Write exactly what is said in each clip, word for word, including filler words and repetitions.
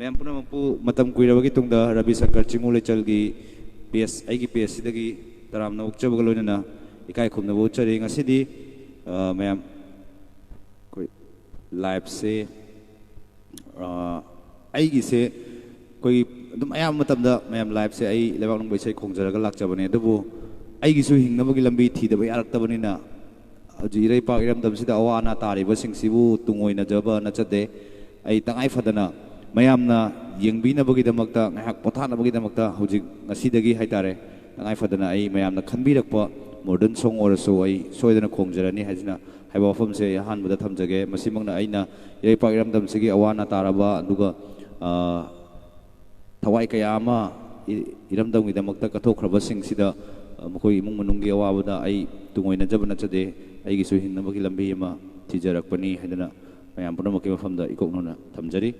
ꯃꯌꯥꯝ ꯄꯨꯝꯅꯃꯛꯄꯨ ꯃꯇꯝ ꯀꯨꯏꯔꯕꯒꯤ ꯇꯨꯡꯗ ꯔꯕꯤ ꯁꯪꯀꯔ ꯆꯤꯡꯉꯨ ꯂꯩꯆꯜꯒꯤ ꯄꯦꯖ, ꯑꯩꯒꯤ ꯄꯦꯖꯁꯤꯗꯒꯤ ꯇꯔꯥꯝꯅ ꯑꯣꯛꯆꯕꯒ ꯂꯣꯏꯅꯅ ꯏꯀꯥꯏ ꯈꯨꯝꯅꯕ ꯎꯠꯆꯔꯤ꯫ ꯉꯁꯤꯗꯤ, ꯑ, ꯃꯌꯥꯝ ꯑꯩꯈꯣꯏ ꯂꯥꯏꯞꯁꯦ, ꯑ, ꯑꯩꯒꯤꯁꯦ ꯑꯩꯈꯣꯏꯒꯤ ꯑꯗꯨꯝ ꯑꯌꯥꯝꯕ ꯃꯇꯝꯗ ꯃꯌꯥꯝ ꯂꯥꯏꯞꯁꯦ ꯑꯩ ꯂꯩꯕꯥꯛ ꯅꯨꯡꯕ ꯏꯁꯩ ꯈꯣꯡꯖꯔꯒ ꯂꯥꯛꯆꯕꯅꯦ, ꯑꯗꯨꯕꯨ ꯑꯩꯒꯤꯁꯨ ꯍꯤꯡꯅꯕꯒꯤ ꯂꯝꯕꯤ ꯊꯤꯗꯕ ꯌꯥꯔꯛꯇꯕꯅꯤꯅ ꯍꯧꯖꯤꯛ ꯏꯔꯩꯄꯥꯛ ꯏꯔꯝꯗꯝꯁꯤꯗ ꯑꯋꯥ ꯑꯅꯥ ꯇꯥꯔꯤꯕꯁꯤꯡꯁꯤꯕꯨ ꯇꯨꯡꯑꯣꯏꯅꯖꯕ ꯅꯠꯆꯗꯦ꯫ ꯑꯩ ꯇꯉꯥꯏ ꯐꯗꯅ ꯃꯌꯥꯝꯅ ꯌꯦꯡꯕꯤꯅꯕꯒꯤꯗꯃꯛꯇ, ꯉꯥꯏꯍꯥꯛ ꯄꯣꯊꯥꯅꯕꯒꯤꯗꯃꯛꯇ ꯍꯧꯖꯤꯛ ꯉꯁꯤꯗꯒꯤ ꯍꯥꯏꯇꯥꯔꯦ, ꯇꯉꯥꯏ ꯐꯗꯅ ꯑꯩ ꯃꯌꯥꯝꯅ ꯈꯟꯕꯤꯔꯛꯄ ꯃꯣꯗꯔꯟ ꯁꯣꯡ ꯑꯣꯏꯔꯁꯨ ꯑꯩ ꯁꯣꯏꯗꯅ ꯈꯣꯡꯖꯔꯅꯤ ꯍꯥꯏꯁꯤꯅ ꯍꯥꯏꯕ ꯋꯥꯐꯝꯁꯦ ꯑꯩ ꯑꯍꯥꯟꯕꯗ ꯊꯝꯖꯒꯦ꯫ ꯃꯁꯤꯃꯛꯅ ꯑꯩꯅ ꯏꯔꯩꯄꯥꯛ ꯏꯔꯝꯗꯝꯁꯤꯒꯤ ꯑꯋꯥ ꯑꯅꯥ ꯇꯥꯔꯕ, ꯑꯗꯨꯒ, ꯑ, ꯊꯋꯥꯏ ꯀꯌꯥ ꯑꯃ ꯏ-, ꯏꯔꯝꯗꯝꯒꯤꯗꯃꯛꯇ ꯀꯠꯊꯣꯛꯈ꯭ꯔꯕꯁꯤꯡꯁꯤꯗ, ꯑ, ꯃꯈꯣꯏ ꯏꯃꯨꯡ ꯃꯅꯨꯡꯒꯤ ꯑꯋꯥꯕꯗ ꯑꯩ ꯇꯨꯡꯑꯣꯏꯅꯖꯕ ꯅꯠꯆꯗꯦ, ꯑꯩꯒꯤꯁꯨ ꯍꯤꯡꯅꯕꯒꯤ ꯂꯝꯕꯤ ꯑꯃ ꯊꯤꯖꯔꯛꯄꯅꯤ ꯍꯥꯏꯗꯅ ꯃꯌꯥꯝ ꯄꯨꯝꯅꯃꯛꯀꯤ ꯃꯐꯝꯗ ꯏꯀꯣꯛꯅꯅ ꯊꯝꯖꯔꯤ꯫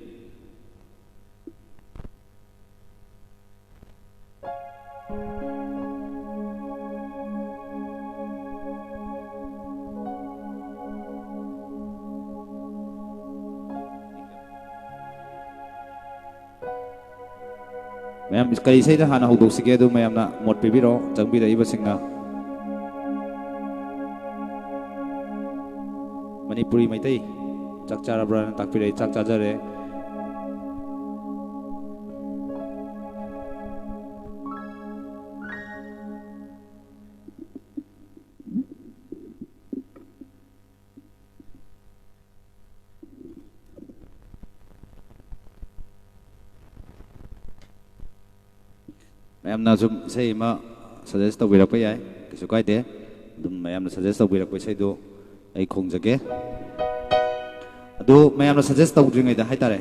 ꯃꯌꯥꯝ, ꯀꯔꯤ ꯏꯁꯩꯗ ꯍꯥꯟꯅ ꯍꯧꯗꯣꯛꯁꯤꯒꯦ, ꯑꯗꯨ ꯃꯌꯥꯝꯅ ꯃꯣꯠ ꯄꯤꯕꯤꯔꯣ, ꯆꯪꯕꯤꯔꯛꯏꯕꯁꯤꯡꯅ꯫ ꯃꯅꯤꯄꯨꯔꯤ ꯃꯩꯇꯩ ꯆꯥꯛ ꯆꯥꯔꯕ꯭ꯔꯥꯅ ꯇꯥꯛꯄꯤꯔꯛꯏ꯫ ꯆꯥꯛ ꯆꯥꯖꯔꯦ꯫ ꯃꯌꯥꯝꯅ ꯁꯨꯝ ꯏꯁꯩ ꯑꯃ ꯁꯖꯦꯁ ꯇꯧꯕꯤꯔꯛꯄ ꯌꯥꯏ, ꯀꯩꯁꯨ ꯀꯥꯏꯗꯦ꯫ ꯑꯗꯨꯝ ꯃꯌꯥꯝꯅ ꯁꯖꯦꯁ ꯇꯧꯕꯤꯔꯛꯄ ꯏꯁꯩꯗꯣ ꯑꯩ ꯈꯣꯡꯖꯒꯦ꯫ ꯑꯗꯨ ꯃꯌꯥꯝꯅ ꯁꯖꯦꯁ ꯇꯧꯗ꯭ꯔꯤꯉꯩꯗ ꯍꯥꯏꯇꯥꯔꯦ,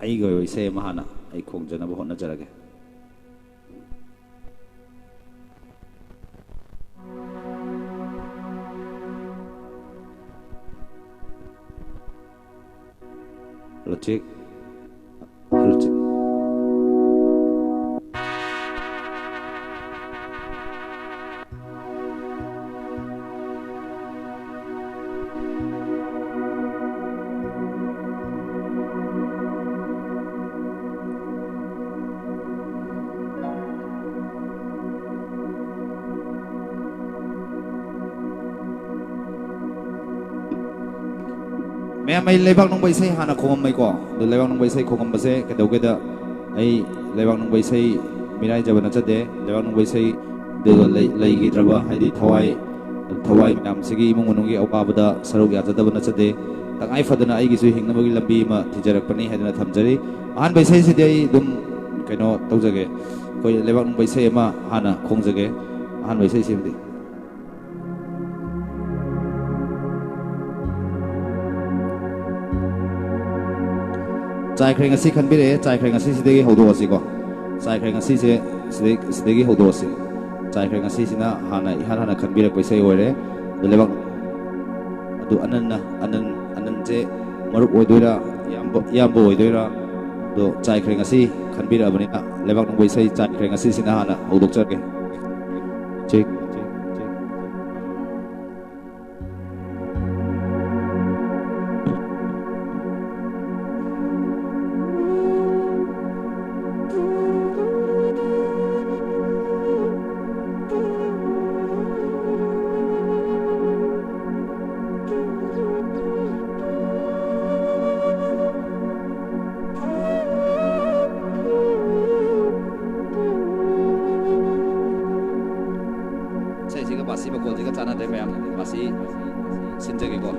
ꯑꯩꯒꯤ ꯑꯣꯏꯕ ꯏꯁꯩ ꯑꯃ ꯍꯥꯟꯅ ꯑꯩ ꯈꯣꯡꯖꯅꯕ ꯍꯣꯠꯅꯖꯔꯒꯦ꯫ Hello, check. Hello, check. ꯃꯌꯥꯝ, ꯑꯩ ꯂꯩꯕꯥꯛ ꯅꯨꯡꯕ ꯏꯁꯩ ꯍꯥꯟꯅ ꯈꯣꯡꯉꯝꯃꯦꯀꯣ꯫ ꯑꯗꯣ ꯂꯩꯕꯥꯛ ꯅꯨꯡꯕ ꯏꯁꯩ ꯈꯣꯡꯉꯝꯕꯁꯦ ꯀꯩꯗꯧꯒꯦꯗ, ꯑꯩ ꯂꯩꯕꯥꯛ ꯅꯨꯡꯕ ꯏꯁꯩ ꯃꯤꯔꯥꯏꯖꯕ ꯅꯠꯆꯗꯦ꯫ ꯂꯩꯕꯥꯛ ꯅꯨꯡꯕ ꯏꯁꯩ ꯑꯗꯨꯒ ꯂꯩ-, ꯂꯩꯈꯤꯗ꯭ꯔꯕ, ꯍꯥꯏꯗꯤ ꯊꯋꯥꯏ, ꯊꯋꯥꯏ ꯃꯌꯥꯝꯁꯤꯒꯤ ꯏꯃꯨꯡ ꯃꯅꯨꯡꯒꯤ ꯑꯋꯥꯕꯗ ꯁꯔꯨꯛ ꯌꯥꯖꯗꯕ ꯅꯠꯆꯗꯦ꯫ ꯇꯉꯥꯏ ꯐꯗꯅ ꯑꯩꯒꯤꯁꯨ ꯍꯤꯡꯅꯕꯒꯤ ꯂꯝꯕꯤ ꯑꯃ ꯊꯤꯖꯔꯛꯄꯅꯤ ꯍꯥꯏꯗꯅ ꯊꯝꯖꯔꯤ꯫ ꯑꯍꯥꯟꯕ ꯏꯁꯩꯁꯤꯗꯤ ꯑꯩ ꯑꯗꯨꯝ ꯀꯩꯅꯣ ꯇꯧꯖꯒꯦ, ꯑꯩꯈꯣꯏ ꯂꯩꯕꯥꯛ ꯅꯨꯡꯕ ꯏꯁꯩ ꯑꯃ ꯍꯥꯟꯅ ꯈꯣꯡꯖꯒꯦ꯫ ꯑꯍꯥꯟꯕ ꯏꯁꯩꯁꯤꯕꯨꯗꯤ ꯆꯥꯏꯈ꯭ꯔꯦ ꯉꯁꯤ ꯈꯟꯕꯤꯔꯛꯑꯦ꯫ ꯆꯥꯏꯈ꯭ꯔꯦ ꯉꯁꯤ ꯁꯤꯗꯒꯤ ꯍꯧꯗꯣꯛꯑꯁꯤꯀꯣ꯫ ꯆꯥꯏꯈ꯭ꯔꯦ ꯉꯁꯤꯁꯦ ꯁꯤꯗꯩ-, ꯁꯤꯗꯒꯤ ꯍꯧꯗꯣꯛꯑꯁꯤ꯫ ꯆꯥꯏꯈ꯭ꯔꯦ ꯉꯁꯤꯁꯤꯅ ꯍꯥꯟꯅ, ꯏꯍꯥꯟ ꯍꯥꯟꯅ ꯈꯟꯕꯤꯔꯛꯄ ꯏꯁꯩ ꯑꯣꯏꯔꯦ꯫ ꯑꯗꯨ ꯂꯩꯕꯥꯛ, ꯑꯗꯨ ꯑꯅꯟꯅ, ꯑꯅꯟ, ꯑꯅꯟꯁꯦ ꯃꯔꯨꯞ ꯑꯣꯏꯗꯣꯏꯔꯥ, ꯏꯌꯥꯝꯕ, ꯏꯌꯥꯝꯕ ꯑꯣꯏꯗꯣꯏꯔꯥ? ꯑꯗꯣ ꯆꯥꯏꯈ꯭ꯔꯦ ꯉꯁꯤ ꯈꯟꯕꯤꯔꯛꯑꯕꯅꯤꯅ, ꯂꯩꯕꯥꯛ ꯅꯨꯡꯕ ꯏꯁꯩ ꯆꯥꯏꯈ꯭ꯔꯦ ꯉꯁꯤꯁꯤꯅ ꯍꯥꯟꯅ ꯍꯧꯗꯣꯛꯆꯒꯦ꯫ Check, check, check. ꯏꯁꯩꯁꯤꯒ ꯕꯥꯁꯤ ꯃꯈꯣꯟꯁꯤꯒ ꯆꯥꯟꯅꯗ꯭ꯔꯦ ꯃꯌꯥꯝ꯫ ꯕꯥꯁꯤ ꯁꯤꯟꯖꯒꯦꯀꯣ꯫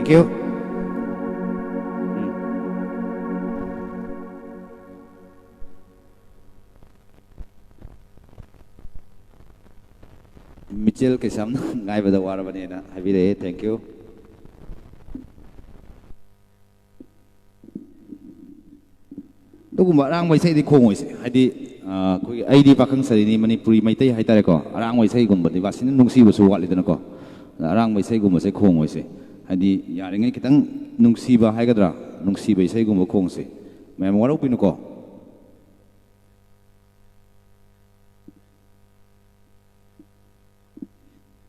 Thank you. ꯃꯤꯆꯦꯜ ꯀꯩꯁꯥꯝꯅ ꯉꯥꯏꯕꯗ ꯋꯥꯔꯕꯅꯦꯅ ꯍꯥꯏꯕꯤꯔꯛꯑꯦ꯫ Thank you. ꯑꯗꯨꯒꯨꯝꯕ ꯑꯔꯥꯡꯕ ꯏꯁꯩꯗꯤ ꯈꯣꯡꯉꯣꯏꯁꯦ꯫ ꯍꯥꯏꯗꯤ, ꯑ, ꯑꯩꯈꯣꯏꯒꯤ, "ꯑꯩꯗꯤ ꯄꯥꯈꯪ ꯁꯥꯔꯤꯅꯤ", ꯃꯅꯤꯄꯨꯔꯤ ꯃꯩꯇꯩ ꯍꯥꯏꯇꯥꯔꯦꯀꯣ, ꯑꯔꯥꯡꯕ ꯏꯁꯩꯒꯨꯝꯕꯗꯤ ꯕꯥꯁꯤꯅ ꯅꯨꯡꯁꯤꯕꯁꯨ ꯋꯥꯠꯂꯤꯗꯅꯀꯣ꯫ ꯑꯗ ꯑꯔꯥꯡꯕ ꯏꯁꯩꯒꯨꯝꯕꯁꯦ ꯈꯣꯡꯉꯣꯏꯁꯦ꯫ ꯍꯥꯏꯗꯤ, ꯌꯥꯔꯤꯉꯩ ꯈꯤꯇꯪ ꯅꯨꯡꯁꯤꯕ ꯍꯥꯏꯒꯗ꯭ꯔꯥ, ꯅꯨꯡꯁꯤꯕ ꯏꯁꯩꯒꯨꯝꯕ ꯈꯣꯡꯁꯦ꯫ ꯃꯌꯥꯝ ꯋꯥꯔꯧꯕꯤꯅꯨꯀꯣ꯫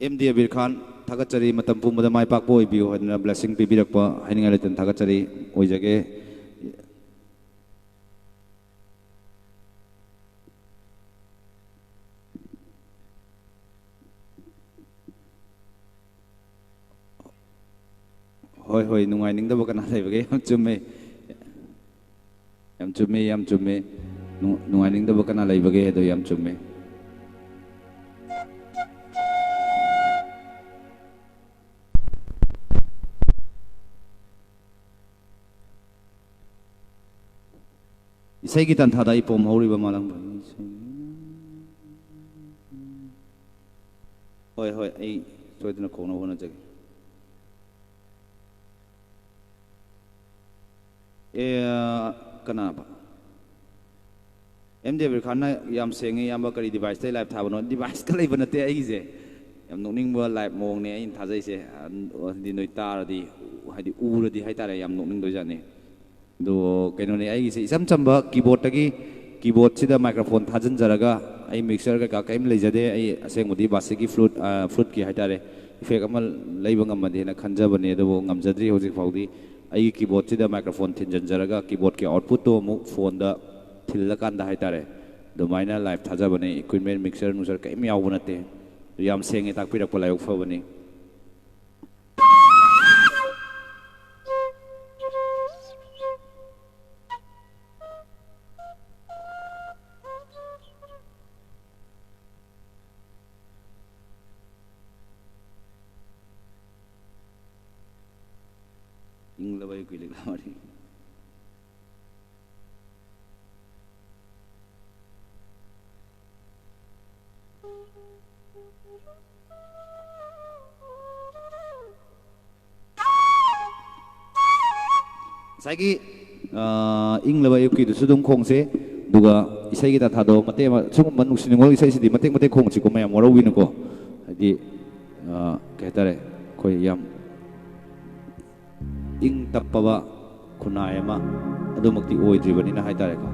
ꯑꯦꯝ ꯗꯤ ꯑꯕꯤꯔ ꯈꯥꯟ, ꯊꯥꯒꯠꯆꯔꯤ꯫ ꯃꯇꯝ ꯄꯨꯝꯕꯗ ꯃꯥꯏ ꯄꯥꯛꯄ ꯑꯣꯏꯕꯤꯌꯨ ꯍꯥꯏꯗꯅ blessing ꯄꯤꯕꯤꯔꯛꯄ ꯍꯥꯏꯅꯤꯡꯉꯥꯏ ꯂꯩꯇꯅ ꯊꯥꯒꯠꯆꯔꯤ꯫ ꯑꯣꯏꯖꯒꯦ꯫ ꯍꯣꯏ, ꯍꯣꯏ, ꯅꯨꯡꯉꯥꯏꯅꯤꯡꯗꯕ ꯀꯅꯥ ꯂꯩꯕꯒꯦ? ꯌꯥꯝ ꯆꯨꯝꯃꯦ꯫ ꯌꯥꯝ ꯆꯨꯝꯃꯦ, ꯌꯥꯝ ꯆꯨꯝꯃꯦ꯫ ꯅꯨꯡ-, ꯅꯨꯡꯉꯥꯏꯅꯤꯡꯗꯕ ꯀꯅꯥ ꯂꯩꯕꯒꯦ ꯍꯥꯏꯗꯣ ꯌꯥꯝ ꯆꯨꯝꯃꯦ꯫ ꯏꯁꯩꯒꯤ ꯇꯥꯟꯊꯥꯗ ꯑꯩ ꯄꯣꯝꯍꯧꯔꯤꯕ ꯃꯥꯂꯪꯕ꯫ ꯍꯣꯏ, ꯍꯣꯏ, ꯑꯩ ꯁꯣꯏꯗꯅ ꯈꯣꯡꯅꯕ ꯍꯣꯠꯅꯖꯒꯦ꯫ ꯑꯦ, ꯀꯅꯥꯕ? ꯑꯦꯝ ꯗꯦꯕꯤꯔ ꯈꯥꯟꯅ ꯌꯥꯝ ꯁꯦꯡꯉꯦ, ꯏꯌꯥꯝꯕ, ꯀꯔꯤ deviceꯇꯩ live ꯊꯥꯕꯅꯣ? Deviceꯀ ꯂꯩꯕ ꯅꯠꯇꯦ ꯑꯩꯒꯤꯁꯦ꯫ ꯌꯥꯝ ꯅꯣꯛꯅꯤꯡꯕ live ꯃꯑꯣꯡꯅꯦ ꯑꯩꯅ ꯊꯥꯖꯩꯁꯦ꯫ ꯑ, ꯍꯥꯏꯗꯤ ꯅꯣꯏ ꯇꯥꯔꯗꯤ, ꯍꯥꯏꯗꯤ ꯎꯔꯗꯤ ꯍꯥꯏꯇꯥꯔꯦ, ꯌꯥꯝ ꯅꯣꯛꯅꯤꯡꯗꯣꯏꯖꯥꯠꯅꯤ꯫ ꯑꯗꯣ ꯀꯩꯅꯣꯅꯦ, ꯑꯩꯒꯤꯁꯦ ꯏꯆꯝ ꯆꯝꯕ keyboardꯇꯒꯤ, keyboardꯁꯤꯗ microphone ꯊꯥꯖꯤꯟꯖꯔꯒ, ꯑꯩ mixer ꯀꯩꯀꯥ ꯀꯔꯤꯝ ꯂꯩꯖꯗꯦ꯫ ꯑꯩ ꯑꯁꯦꯡꯕꯗꯤ ꯕꯥꯁꯤꯒꯤ flute, ꯑ, fluteꯀꯤ ꯍꯥꯏꯇꯥꯔꯦ, effect ꯑꯃ ꯂꯩꯕ ꯉꯝꯃꯗꯤ ꯍꯥꯏꯅ ꯈꯟꯖꯕꯅꯦ, ꯑꯗꯨꯕꯨ ꯉꯝꯖꯗ꯭ꯔꯤ ꯍꯧꯖꯤꯛ ꯐꯥꯎꯗꯤ꯫ ꯑꯩꯒꯤ keyboardꯁꯤꯗ microphone ꯊꯤꯟꯖꯤꯟꯖꯔꯒ, keyboardꯀꯤ outputꯇꯣ ꯑꯃꯨꯛ phoneꯗ ꯊꯤꯜꯂꯀꯥꯟꯗ ꯍꯥꯏꯇꯥꯔꯦ, ꯑꯗꯨꯃꯥꯏꯅ live ꯊꯥꯖꯕꯅꯦ꯫ Equipment, mixer ꯅꯨꯡꯁꯔ ꯀꯔꯤꯝ ꯌꯥꯎꯕ ꯅꯠꯇꯦ꯫ ꯌꯥꯝ ꯁꯦꯡꯉꯦ ꯇꯥꯛꯄꯤꯔꯛꯄ, ꯂꯥꯏꯕꯛ ꯐꯕꯅꯤ꯫ ꯀꯨꯏ ꯂꯤꯛꯂꯥ ꯋꯥꯔꯤ꯫ ꯉꯁꯥꯏꯒꯤ, ꯑ, ꯏꯪꯂꯕ ꯑꯌꯨꯛꯀꯤꯗꯨꯁꯨ ꯑꯗꯨꯝ ꯈꯣꯡꯁꯦ, ꯑꯗꯨꯒ ꯏꯁꯩꯒꯤ ꯇꯥꯟꯊꯥꯗꯣ ꯃꯇꯦꯛ ꯑꯃ, ꯁꯤꯒꯨꯝꯕ ꯅꯨꯡꯁꯤ ꯅꯨꯡꯉꯣꯜ ꯏꯁꯩꯁꯤꯗꯤ ꯃꯇꯦꯛ ꯃꯇꯦꯛ ꯈꯣꯡꯁꯤꯀꯣ, ꯃꯌꯥꯝ ꯋꯥꯔꯧꯕꯤꯅꯨꯀꯣ꯫ ꯍꯥꯏꯗꯤ, ꯑ, ꯀꯩ ꯍꯥꯏꯇꯥꯔꯦ, ꯑꯩꯈꯣꯏ ꯌꯥꯝ ꯏꯪ ꯇꯞꯄꯕ ꯈꯨꯟꯅꯥꯏ ꯑꯃ ꯑꯗꯨꯃꯛꯇꯤ ꯑꯣꯏꯗ꯭ꯔꯤꯕꯅꯤꯅ ꯍꯥꯏꯇꯥꯔꯦꯀꯣ꯫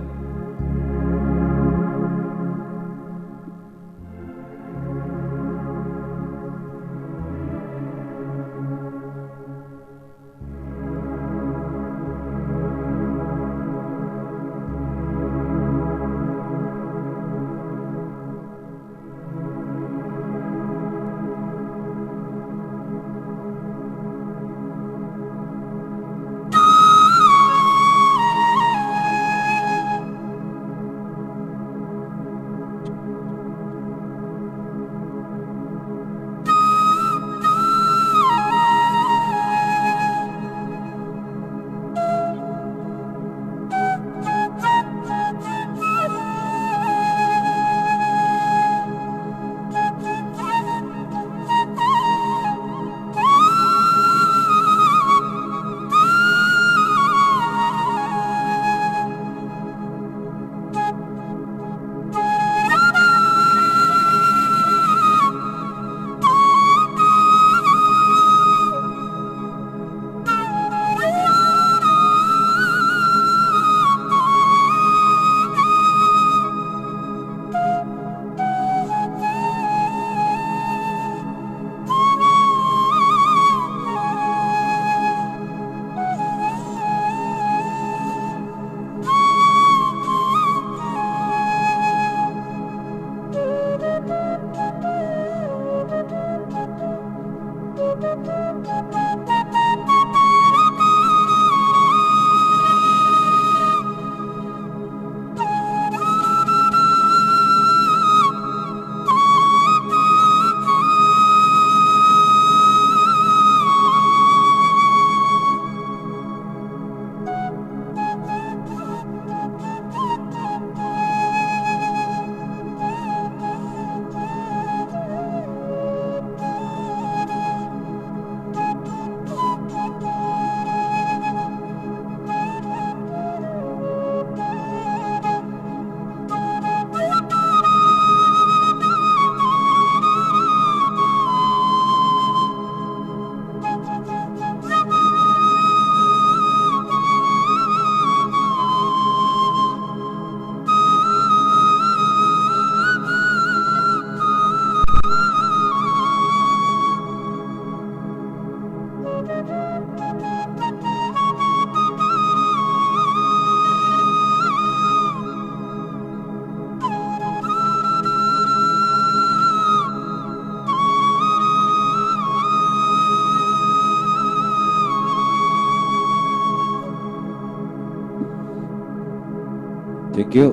ꯀ꯭ꯌꯨ꯫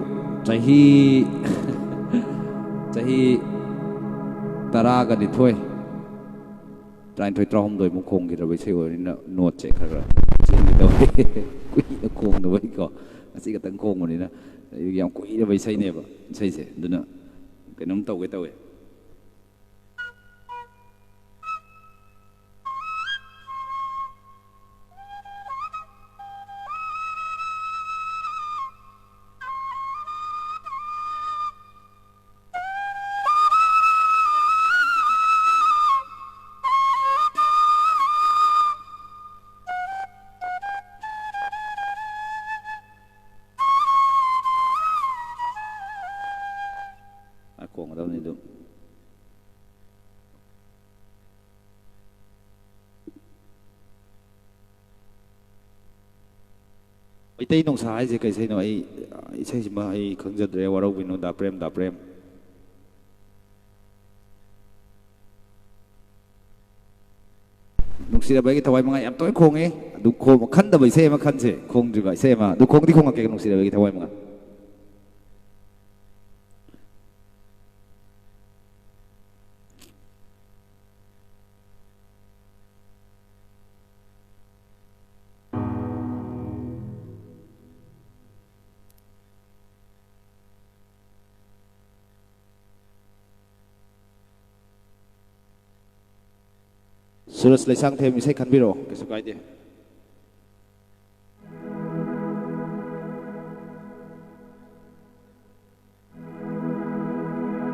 ꯆꯍꯤ ꯆꯍꯤ ꯇꯔꯥꯒ ꯅꯤꯊꯣꯏ, ꯇꯔꯥꯅꯤꯊꯣꯏ, ꯇꯔꯥꯍꯨꯝꯗꯣꯏꯃꯨꯛ ꯈꯣꯡꯈꯤꯗ꯭ꯔꯕ ꯏꯁꯩ ꯑꯣꯏꯕꯅꯤꯅ ꯅꯣꯠꯁꯦ ꯈꯔ ꯈꯔ ꯆꯦꯟꯒꯦ ꯇꯧꯋꯦ꯫ ꯀꯨꯏꯅ ꯈꯣꯡꯗꯕꯩꯀꯣ, ꯉꯁꯤ ꯈꯛꯇꯪ ꯈꯣꯡꯕꯅꯤꯅ꯫ ꯑꯩ ꯌꯥꯝ ꯀꯨꯏꯔꯕ ꯏꯁꯩꯅꯦꯕ, ꯏꯁꯩꯁꯦ꯫ ꯑꯗꯨꯅ ꯀꯩꯅꯣꯝ ꯇꯧꯒꯦ ꯇꯧꯋꯦ꯫ ꯑ, ꯈꯣꯡꯒꯗꯕꯅꯤ ꯑꯗꯨꯝ꯫ ꯃꯩꯇꯩ ꯅꯣꯡꯁꯥ ꯍꯥꯏꯁꯦ ꯀꯩ ꯏꯁꯩꯅꯣ? ꯑꯩ, ꯏꯁꯩꯁꯤꯃ ꯑꯩ ꯈꯪꯖꯗ꯭ꯔꯦ, ꯋꯥꯔꯧꯕꯤꯅꯨ ꯗꯥ ꯄ꯭ꯔꯦꯝ, ꯗꯥ ꯄ꯭ꯔꯦꯝ꯫ ꯅꯨꯡꯁꯤꯔꯕ ꯑꯩꯒꯤ ꯊꯋꯥꯏ ꯃꯉꯥ ꯌꯥꯝ ꯇꯣꯏꯅ ꯈꯣꯡꯉꯦ꯫ ꯑꯗꯨ ꯈꯣꯡ-, ꯈꯟꯗꯕ ꯏꯁꯩ ꯑꯃ ꯈꯟꯁꯦ, ꯈꯣꯡꯗ꯭ꯔꯤꯕ ꯏꯁꯩ ꯑꯃ꯫ ꯑꯗꯨ ꯈꯣꯡꯗꯤ ꯈꯣꯡꯉꯛꯀꯦ, ꯅꯨꯡꯁꯤꯔꯕ ꯑꯩꯒꯤ ꯊꯋꯥꯏ ꯃꯉꯥ꯫ ꯁꯨꯔꯖ ꯂꯩꯁꯥꯡꯊꯦꯝ ꯏꯁꯩ ꯈꯟꯕꯤꯔꯛꯑꯣ, ꯀꯩꯁꯨ ꯀꯥꯏꯗꯦ꯫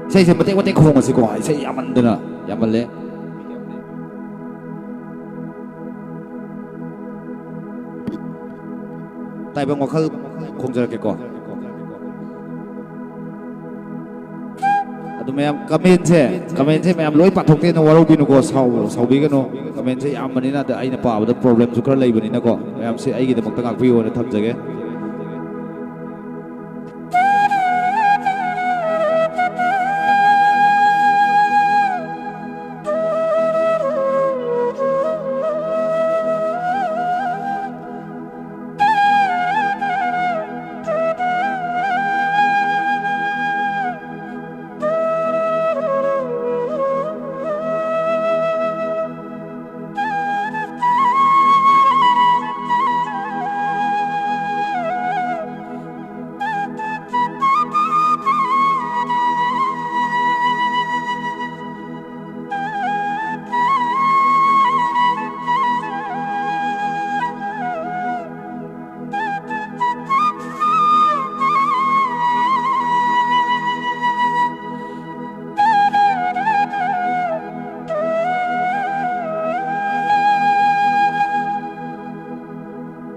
ꯏꯁꯩꯁꯦ ꯃꯇꯦꯛ ꯃꯇꯦꯛ ꯈꯣꯡꯉꯁꯤꯀꯣ, ꯏꯁꯩ ꯌꯥꯝꯃꯟꯗꯅ, ꯌꯥꯝꯃꯜꯂꯦ꯫ ꯇꯥꯏꯕꯪ ꯋꯥꯈꯜ ꯈꯣꯡꯖꯔꯛꯀꯦꯀꯣ꯫ ꯑꯗꯨ ꯃꯌꯥꯝ ꯀꯃꯦꯟꯁꯦ, ꯀꯃꯦꯟꯁꯦ ꯃꯌꯥꯝ ꯂꯣꯏ ꯄꯥꯊꯣꯛꯇꯦꯅ ꯋꯥꯔꯧꯕꯤꯅꯨꯀꯣ, ꯁꯥꯎ-, ꯁꯥꯎꯕꯤꯒꯅꯨ꯫ ꯀꯃꯦꯟꯁꯦ ꯌꯥꯝꯕꯅꯤꯅ ꯑꯗ ꯑꯩꯅ ꯄꯥꯕꯗ ꯄ꯭ꯔꯣꯕ꯭ꯂꯦꯝꯁꯨ ꯈꯔ ꯂꯩꯕꯅꯤꯅꯀꯣ, ꯃꯌꯥꯝꯁꯦ ꯑꯩꯒꯤꯗꯃꯛꯇ ꯉꯥꯛꯄꯤꯌꯣꯅ ꯊꯝꯖꯒꯦ꯫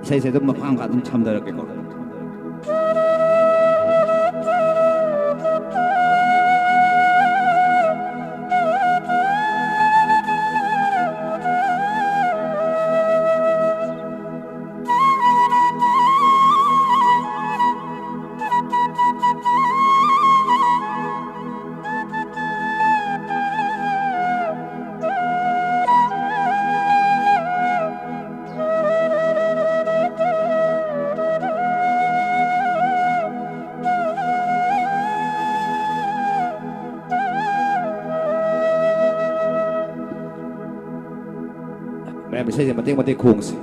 ꯏꯁꯩꯁꯦ ꯑꯗꯨꯝ ꯃꯈꯥ ꯃꯈꯥ ꯑꯗꯨꯝ ꯁꯝꯊꯔꯛꯀꯦꯀꯣ꯫ ꯃꯌꯥꯝ ꯏꯁꯩꯁꯦ ꯃꯇꯦꯛ ꯃꯇꯦꯛ ꯈꯣꯡꯁꯤ꯫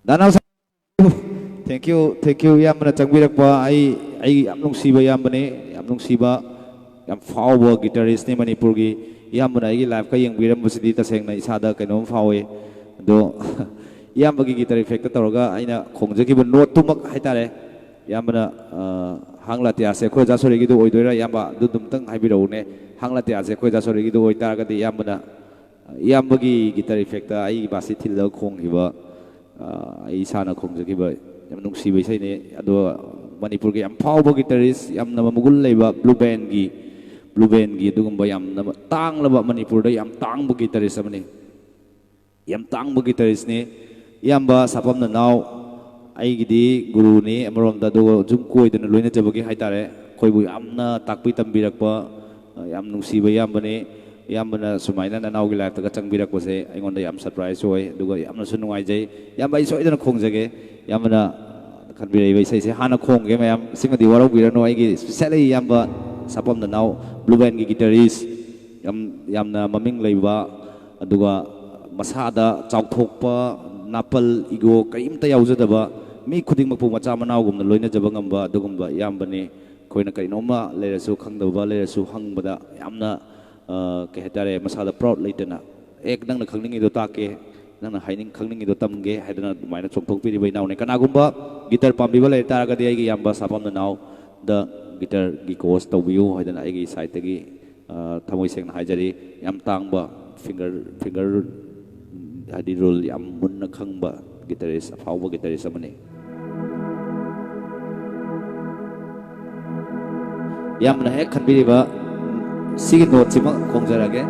ꯗꯥ ꯅꯥꯎꯁꯥ, thank you, thank you, ꯏꯌꯥꯝꯕꯅ ꯆꯪꯕꯤꯔꯛꯄ꯫ ꯑꯩ, ꯑꯩ ꯌꯥꯝ ꯅꯨꯡꯁꯤꯕ ꯏꯌꯥꯝꯕꯅꯤ, ꯌꯥꯝ ꯅꯨꯡꯁꯤꯕ, ꯌꯥꯝ ꯐꯥꯎꯕ ꯒꯤꯇꯥꯔꯤꯁꯅꯤ ꯃꯅꯤꯄꯨꯔꯒꯤ꯫ ꯏꯌꯥꯝꯕꯅ ꯑꯩꯒꯤ ꯂꯥꯏꯐꯀ ꯌꯦꯡꯕꯤꯔꯝꯕꯁꯤꯗꯤ ꯇꯁꯦꯡꯅ ꯏꯁꯥꯗ ꯀꯩꯅꯣꯝ ꯐꯥꯎꯏ꯫ ꯑꯗꯣ ꯏꯌꯥꯝꯕꯒꯤ ꯒꯤꯇꯥꯔ ꯏꯐꯦꯛꯇ ꯇꯧꯔꯒ ꯑꯩꯅ ꯈꯣꯡꯖꯈꯤꯕ ꯅꯣꯠꯇꯨꯃꯛ ꯍꯥꯏꯇꯥꯔꯦ, ꯏꯌꯥꯝꯕꯅ, ꯑ, ꯍꯥꯡ ꯂꯥꯇꯤꯌꯥꯁꯦ ꯑꯩꯈꯣꯏ ꯑꯣꯖꯥ ꯁꯣꯔꯤꯒꯤꯗꯣ ꯑꯣꯏꯗꯣꯏꯔꯥ? ꯏꯌꯥꯝꯕ, ꯑꯗꯨꯗꯨꯝꯇꯪ ꯍꯥꯏꯕꯤꯔꯛꯎꯅꯦ꯫ ꯍꯥꯡ ꯂꯥꯇꯤꯌꯥꯁꯦ ꯑꯩꯈꯣꯏ ꯑꯣꯖꯥ ꯁꯣꯔꯤꯒꯤꯗꯣ ꯑꯣꯏꯇꯥꯔꯒꯗꯤ, ꯏꯌꯥꯝꯕꯅ, ꯏꯌꯥꯝꯕꯒꯤ ꯒꯤꯇꯥꯔ ꯏꯐꯦꯛꯇ ꯑꯩꯒꯤ ꯕꯥꯁꯤ ꯊꯤꯜꯂꯒ ꯈꯣꯡꯈꯤꯕ, ꯑ, ꯑꯩ ꯏꯁꯥꯅ ꯈꯣꯡꯖꯈꯤꯕ ꯌꯥꯝ ꯅꯨꯡꯁꯤꯕ ꯏꯁꯩꯅꯤ꯫ ꯑꯗꯣ ꯃꯅꯤꯄꯨꯔꯒꯤ ꯌꯥꯝ ꯐꯥꯎꯕ ꯒꯤꯇꯥꯔꯤꯁ, ꯌꯥꯝꯅ ꯃꯒꯨꯟ ꯂꯩꯕ ꯕ꯭ꯂꯨ ꯕꯦꯟꯒꯤ, ꯕ꯭ꯂꯨ ꯕꯦꯟꯒꯤ ꯑꯗꯨꯒꯨꯝꯕ ꯌꯥꯝꯅ ꯇꯥꯡꯂꯕ, ꯃꯅꯤꯄꯨꯔꯗ ꯌꯥꯝ ꯇꯥꯡꯕ ꯒꯤꯇꯥꯔꯤꯁ ꯑꯃꯅꯤ꯫ ꯌꯥꯝ ꯇꯥꯡꯕ ꯒꯤꯇꯥꯔꯤꯁꯅꯤ꯫ ꯏꯌꯥꯝꯕ ꯁꯥꯄꯝ ꯅꯅꯥꯎ ꯑꯩꯒꯤꯗꯤ ꯒꯨꯔꯨꯅꯤ ꯑꯃꯔꯣꯝꯗ, ꯑꯗꯨꯒ ꯁꯨꯝ ꯀꯣꯏꯗꯅ ꯂꯣꯏꯅꯖꯕꯒꯤ ꯍꯥꯏꯇꯥꯔꯦ, ꯑꯩꯈꯣꯏꯕꯨ ꯌꯥꯝꯅ ꯇꯥꯛꯄꯤ ꯇꯝꯕꯤꯔꯛꯄ, ꯌꯥꯝ ꯅꯨꯡꯁꯤꯕ ꯏꯌꯥꯝꯕꯅꯤ꯫ ꯏꯌꯥꯝꯕꯅ ꯁꯨꯃꯥꯏꯅ ꯅꯅꯥꯎꯒꯤ ꯂꯥꯏꯐꯇꯒ ꯆꯪꯕꯤꯔꯛꯄꯁꯦ ꯑꯩꯉꯣꯟꯗ ꯌꯥꯝ ꯁꯔꯄ꯭ꯔꯥꯏꯖ ꯑꯣꯏ, ꯑꯗꯨꯒ ꯌꯥꯝꯅꯁꯨ ꯅꯨꯡꯉꯥꯏꯖꯩ꯫ ꯏꯌꯥꯝꯕ, ꯑꯩ ꯁꯣꯏꯗꯅ ꯈꯣꯡꯖꯒꯦ꯫ ꯏꯌꯥꯝꯕꯅ ꯈꯟꯕꯤꯔꯛꯏꯕ ꯏꯁꯩꯁꯦ ꯍꯥꯟꯅ ꯈꯣꯡꯒꯦ ꯃꯌꯥꯝ, ꯁꯤꯃꯗꯤ ꯋꯥꯔꯧꯕꯤꯔꯅꯨ꯫ ꯑꯩꯒꯤ ꯏꯁꯄꯤꯁꯦꯜꯂꯤ ꯏꯌꯥꯝꯕ ꯁꯥꯄꯝ ꯅꯅꯥꯎ, ꯕ꯭ꯂꯨ ꯕꯦꯟꯒꯤ ꯒꯤꯇꯥꯔꯤꯁ, ꯌꯥꯝ, ꯌꯥꯝꯅ ꯃꯃꯤꯡ ꯂꯩꯕ, ꯑꯗꯨꯒ ꯃꯁꯥꯗ ꯆꯥꯎꯊꯣꯛꯄ, ꯅꯥꯄꯜ, ꯏꯒꯣ ꯀꯔꯤꯝꯇ ꯌꯥꯎꯖꯗꯕ, ꯃꯤ ꯈꯨꯗꯤꯡꯃꯛꯄꯨ ꯃꯆꯥ ꯃꯅꯥꯎꯒꯨꯝꯅ ꯂꯣꯏꯅꯖꯕ ꯉꯝꯕ ꯑꯗꯨꯒꯨꯝꯕ ꯏꯌꯥꯝꯕꯅꯤ꯫ ꯑꯩꯈꯣꯏꯅ ꯀꯔꯤꯅꯣꯝꯃ ꯂꯩꯔꯁꯨ, ꯈꯪꯗꯕ ꯂꯩꯔꯁꯨ ꯍꯪꯕꯗ ꯌꯥꯝꯅ, ꯑ, ꯀꯩ ꯍꯥꯏꯇꯥꯔꯦ, ꯃꯁꯥꯗ ꯄ꯭ꯔꯥꯎꯗ ꯂꯩꯇꯅ, "ꯑꯦ, ꯅꯪꯅ ꯈꯪꯅꯤꯡꯉꯤꯗꯣ ꯇꯥꯛꯀꯦ, ꯅꯪꯅ ꯍꯥꯏꯅꯤꯡ-, ꯈꯪꯅꯤꯡꯉꯤꯗꯣ ꯇꯝꯒꯦ" ꯍꯥꯏꯗꯅ ꯑꯗꯨꯃꯥꯏꯅ ꯆꯣꯡꯊꯣꯛꯄꯤꯔꯤꯕ ꯏꯅꯥꯎꯅꯤ꯫ ꯀꯅꯥꯒꯨꯝꯕ ꯒꯤꯇꯔ ꯄꯥꯝꯕꯤꯕ ꯂꯩ ꯇꯥꯔꯒꯗꯤ ꯑꯩꯒꯤ ꯏꯌꯥꯝꯕ ꯁꯥꯄꯝ ꯅꯅꯥꯎꯗ ꯒꯤꯇꯔꯒꯤ ꯀꯣꯔꯁ ꯇꯧꯕꯤꯌꯨ ꯍꯥꯏꯗꯅ ꯑꯩꯒꯤ ꯁꯥꯏꯠꯇꯒꯤ ꯑ, ꯊꯃꯣꯏ ꯁꯦꯡꯅ ꯍꯥꯏꯖꯔꯤ, ꯌꯥꯝ ꯇꯥꯡꯕ finger, finger, ꯍꯥꯏꯗꯤ rule ꯌꯥꯝ ꯃꯨꯟꯅ ꯈꯪꯕ guitarist, ꯑꯐꯥꯎꯕ guitarist ꯑꯃꯅꯤ꯫ ꯌꯥꯝꯅ ꯍꯦꯛ ꯈꯟꯕꯤꯔꯤꯕ ꯁꯤꯒꯤ note ꯁꯤꯃ ꯈꯣꯡꯖꯔꯒꯦ꯫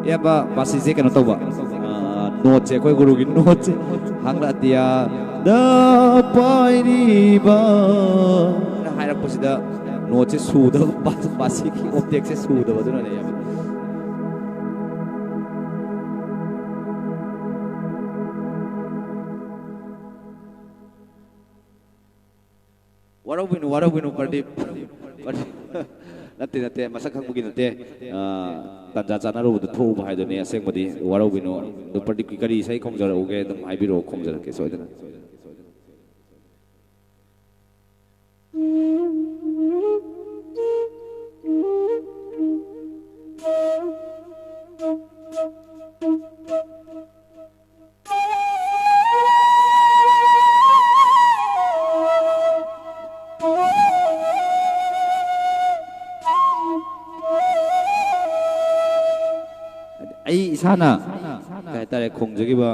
ꯏꯌꯥꯝꯕ, ꯃꯁꯤꯁꯦ ꯀꯩꯅꯣ ꯇꯧꯕ, ꯑ, note ꯁꯦ, ꯑꯩꯈꯣꯏ ꯒꯨꯔꯨꯒꯤ note ꯁꯦ, ꯍꯪꯂꯥꯇꯤꯌꯥꯗ ꯄꯥꯏꯔꯤꯕ ꯅ ꯍꯥꯏꯔꯛꯄꯁꯤꯗ note ꯁꯦ ꯁꯨꯗꯕ, ꯃꯥ-, ꯃꯁꯤꯒꯤ octave ꯁꯦ ꯁꯨꯗꯕ, ꯑꯗꯨꯅꯅꯦ, ꯏꯌꯥꯝꯕ꯫ ꯋꯥꯔꯧꯕꯤꯅꯨ, ꯋꯥꯔꯧꯕꯤꯅꯨ, ꯄ꯭ꯔꯗꯤꯞ꯫ ꯅꯠꯇꯦ, ꯅꯠꯇꯦ, ꯃꯁꯛ ꯈꯪꯕꯒꯤ ꯅꯠꯇꯦ꯫ ꯑ, ꯇꯥꯟꯖꯥ ꯆꯥꯅꯔꯨꯕꯗ ꯊꯣꯛꯎꯕ ꯍꯥꯏꯗꯨꯅꯤ꯫ ꯑꯁꯦꯡꯕꯗꯤ ꯋꯥꯔꯧꯕꯤꯅꯨ꯫ ꯑꯗꯨ ꯄ꯭ꯔꯗꯤꯞꯀꯤ ꯀꯔꯤ ꯏꯁꯩ ꯈꯣꯡꯖꯔꯛꯎꯒꯦ? ꯑꯗꯨꯝ ꯍꯥꯏꯕꯤꯔꯛꯑꯣ, ꯈꯣꯡꯖꯔꯛꯀꯦ ꯁꯣꯏꯗꯅ꯫ ꯏꯁꯥꯅ ꯀꯩ ꯍꯥꯏꯇꯥꯔꯦ, ꯈꯣꯡꯖꯈꯤꯕ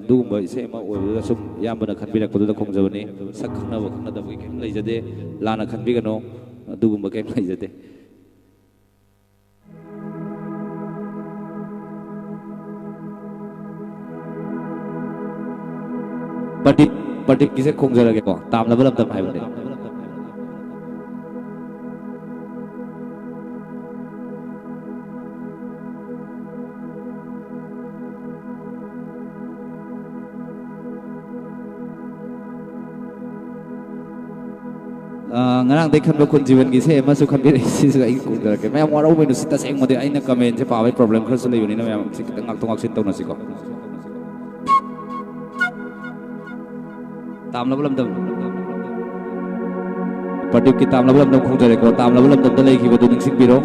ꯑꯗꯨꯒꯨꯝꯕ ꯏꯁꯩ ꯑꯃ ꯑꯣꯏꯕꯗꯨꯗ ꯁꯨꯝ ꯏꯌꯥꯝꯕꯅ ꯈꯟꯕꯤꯔꯛꯄꯗꯨꯗ ꯈꯣꯡꯖꯕꯅꯤ꯫ ꯁꯛ ꯈꯪꯅꯕ ꯈꯪꯅꯗꯕꯒꯤ ꯀꯔꯤꯝ ꯂꯩꯖꯗꯦ, ꯂꯥꯟꯅ ꯈꯟꯕꯤꯒꯅꯨ, ꯑꯗꯨꯒꯨꯝꯕ ꯀꯔꯤꯝ ꯂꯩꯖꯗꯦ꯫ ꯄ꯭ꯔꯗꯤꯞ, ꯄ꯭ꯔꯗꯤꯞꯀꯤꯁꯦ ꯈꯣꯡꯖꯔꯒꯦꯀꯣ, ꯇꯥꯝꯂꯕ ꯂꯝꯗꯝ ꯍꯥꯏꯕꯅꯦ꯫ ꯑ, ꯉꯔꯥꯡꯗꯩ ꯈꯟꯕ ꯈꯨꯟ ꯖꯤꯕꯟꯒꯤ ꯏꯁꯩ ꯑꯃꯁꯨ ꯈꯟꯕꯤꯔꯛꯏ, ꯁꯤꯁꯨ ꯑꯩ ꯈꯣꯡꯖꯔꯛꯀꯦ꯫ ꯃꯌꯥꯝ ꯋꯥꯔꯧꯕꯩꯅꯨ, ꯁꯤ ꯇꯁꯦꯡꯕꯗꯤ ꯑꯩꯅ comment ꯁꯦ ꯄꯥꯕꯩ problem ꯈꯔꯁꯨ ꯂꯩꯕꯅꯤꯅ ꯃꯌꯥꯝ ꯁꯤ ꯈꯤꯇꯪ ꯉꯥꯛꯊꯣꯛ ꯉꯥꯛꯁꯤꯟ ꯇꯧꯅꯁꯤꯀꯣ꯫ ꯇꯥꯝꯂꯕ ꯂꯝꯗꯝ꯫ ꯄ꯭ꯔꯗꯤꯞꯀꯤ ꯇꯥꯝꯂꯕ ꯂꯝꯗꯝ ꯈꯣꯡꯖꯔꯦꯀꯣ꯫ ꯇꯥꯝꯂꯕ ꯂꯝꯗꯝꯗ ꯂꯩꯈꯤꯕꯗꯨ ꯅꯤꯡꯁꯤꯡꯕꯤꯔꯣ꯫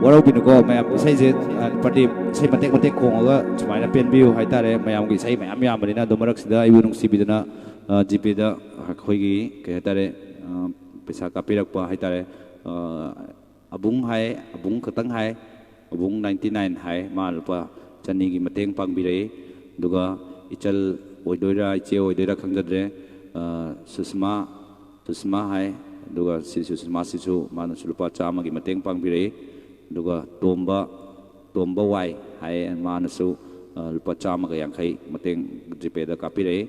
ꯋꯥꯔꯧꯕꯤꯅꯨꯀꯣ ꯃꯌꯥꯝ, ꯏꯁꯩꯁꯦ, ꯑ, ꯄ꯭ꯔꯗꯤꯞ, ꯏꯁꯩ ꯃꯇꯦꯛ ꯃꯇꯦꯛ ꯈꯣꯡꯉꯒ ꯁꯨꯃꯥꯏꯅ ꯄꯦꯟꯕꯤꯌꯨ ꯍꯥꯏꯇꯥꯔꯦ꯫ ꯃꯌꯥꯝꯒꯤ ꯏꯁꯩ ꯃꯌꯥꯝ ꯌꯥꯝꯕꯅꯤꯅ, ꯑꯗꯣ ꯃꯔꯛꯁꯤꯗ ꯑꯩꯕꯨ ꯅꯨꯡꯁꯤꯕꯤꯗꯨꯅ, ꯑ, GPayꯗ ꯑꯩꯈꯣꯏꯒꯤ, ꯀꯩ ꯍꯥꯏꯇꯥꯔꯦ, ꯑ, ꯄꯩꯁꯥ ꯀꯥꯞꯄꯤꯔꯛꯄ ꯍꯥꯏꯇꯥꯔꯦ꯫ ꯑ, ꯑꯕꯨꯡ ꯍꯥꯏ, ꯑꯕꯨꯡ ꯈꯛꯇꯪ ꯍꯥꯏ, ꯑꯕꯨꯡ ninety nine ꯍꯥꯏ, ꯃꯥ ꯂꯨꯄꯥ ꯆꯅꯤꯒꯤ ꯃꯇꯦꯡ ꯄꯥꯡꯕꯤꯔꯛꯏ꯫ ꯑꯗꯨꯒ ꯏꯆꯜ ꯑꯣꯏꯗꯣꯏꯔꯥ, ꯏꯆꯦ ꯑꯣꯏꯗꯣꯏꯔꯥ ꯈꯪꯖꯗ꯭ꯔꯦ, ꯑ, ꯁꯨꯁꯃꯥ, ꯁꯨꯁꯃꯥ ꯍꯥꯏ, ꯑꯗꯨꯒ ꯁꯤ ꯁꯨꯁꯃꯥꯁꯤꯁꯨ ꯃꯥꯅꯁꯨ ꯂꯨꯄꯥ ꯆꯥꯝꯃꯒꯤ ꯃꯇꯦꯡ ꯄꯥꯡꯕꯤꯔꯛꯏ꯫ ꯑꯗꯨꯒ ꯇꯣꯝꯕ, ꯇꯣꯝꯕ ꯋꯥꯏ ꯍꯥꯏ, ꯃꯥꯅꯁꯨ, ꯑ, ꯂꯨꯄꯥ ꯆꯥꯝꯃꯒ ꯌꯥꯡꯈꯩ ꯃꯇꯦꯡ GPayꯗ ꯀꯥꯞꯄꯤꯔꯛꯏ꯫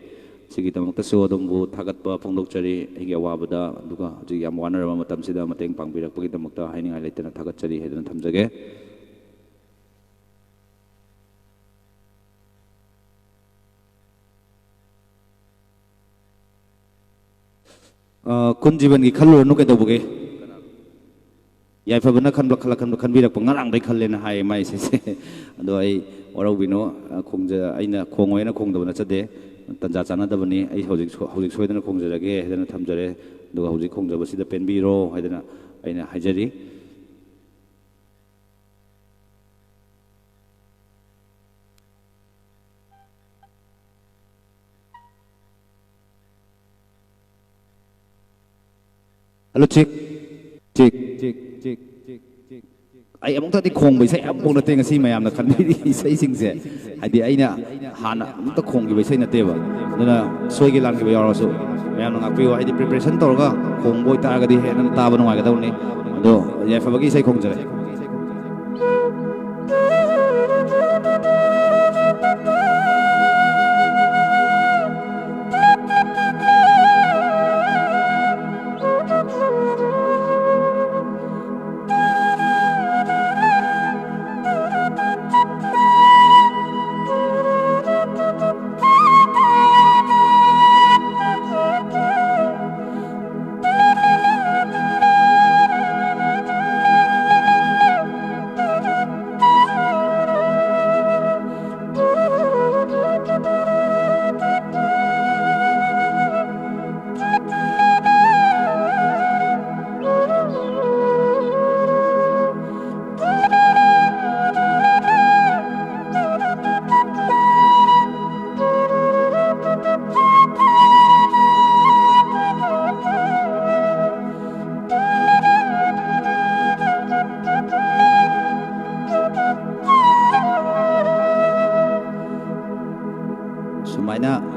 ꯁꯤꯒꯤꯗꯃꯛꯇꯁꯨ ꯑꯗꯣꯝꯕꯨ ꯊꯥꯒꯠꯄ ꯐꯣꯡꯗꯣꯛꯆꯔꯤ꯫ ꯑꯩꯒꯤ ꯑꯋꯥꯕꯗ, ꯑꯗꯨꯒ ꯍꯧꯖꯤꯛ ꯌꯥꯝ ꯋꯥꯅꯔꯕ ꯃꯇꯝꯁꯤꯗ ꯃꯇꯦꯡ ꯄꯥꯡꯕꯤꯔꯛꯄꯒꯤꯗꯃꯛꯇ ꯍꯥꯏꯅꯤꯡꯉꯥꯏ ꯂꯩꯇꯅ ꯊꯥꯒꯠꯆꯔꯤ ꯍꯥꯏꯗꯨꯅ ꯊꯝꯖꯒꯦ꯫ ꯑ, ꯀꯨꯟ ꯖꯤꯕꯟꯒꯤ ꯈꯜꯂꯨꯔꯅꯨ, ꯀꯩꯗꯧꯕꯒꯦ? ꯌꯥꯏꯐꯕꯅ ꯈꯟꯕ, ꯈꯜꯂ ꯈꯟꯕ, ꯈꯟꯕꯤꯔꯛꯄ ꯉꯔꯥꯡꯗꯩ ꯈꯜꯂꯦꯅ ꯍꯥꯏꯌꯦ ꯃꯥꯏ ꯏꯁꯩꯁꯦ꯫ ꯑꯗꯣ ꯑꯩ ꯋꯥꯔꯧꯕꯤꯅꯣ, ꯑ, ꯈꯣꯡꯖ-, ꯑꯩꯅ ꯈꯣꯡꯉꯣꯏꯅ ꯈꯣꯡꯗꯕ ꯅꯠꯆꯗꯦ, ꯇꯟꯖꯥ ꯆꯥꯟꯅꯗꯕꯅꯤ꯫ ꯑꯩ ꯍꯧꯖꯤꯛ ꯁꯣ-, ꯍꯧꯖꯤꯛ ꯁꯣꯏꯗꯅ ꯈꯣꯡꯖꯔꯒꯦ ꯍꯥꯏꯗꯅ ꯊꯝꯖꯔꯦ꯫ ꯑꯗꯨꯒ ꯍꯧꯖꯤꯛ ꯈꯣꯡꯖꯕꯁꯤꯗ ꯄꯦꯟꯕꯤꯔꯣ ꯍꯥꯏꯗꯅ ꯑꯩꯅ ꯍꯥꯏꯖꯔꯤ꯫ Hello, check, check, check, check, check, check. ꯑꯩ ꯑꯃꯨꯛꯇꯗꯤ ꯈꯣꯡꯕ ꯏꯁꯩ ꯑꯃꯐꯥꯎ ꯅꯠꯇꯦ ꯉꯁꯤ ꯃꯌꯥꯝꯅ ꯈꯟꯕꯤꯔꯤ ꯏꯁꯩꯁꯤꯡꯁꯦ꯫ ꯍꯥꯏꯗꯤ ꯑꯩꯅ ꯍꯥꯟꯅ ꯑꯃꯨꯛꯇ ꯈꯣꯡꯈꯤꯕ ꯏꯁꯩ ꯅꯠꯇꯦꯕ꯫ ꯑꯗꯨꯅ ꯁꯣꯏꯈꯤ ꯂꯥꯟꯈꯤꯕ ꯌꯥꯎꯔꯁꯨ ꯃꯌꯥꯝꯅ ꯉꯥꯛꯄꯤꯌꯨ꯫ ꯍꯥꯏꯗꯤ preparation ꯇꯧꯔꯒ ꯈꯣꯡꯕ ꯑꯣꯏꯇꯥꯔꯒꯗꯤ ꯍꯦꯟꯅ ꯇꯥꯕ ꯅꯨꯡꯉꯥꯏꯒꯗꯧꯕꯅꯤ꯫ ꯑꯗꯣ ꯌꯥꯏꯐꯕꯒꯤ ꯏꯁꯩ ꯈꯣꯡꯖꯔꯦ꯫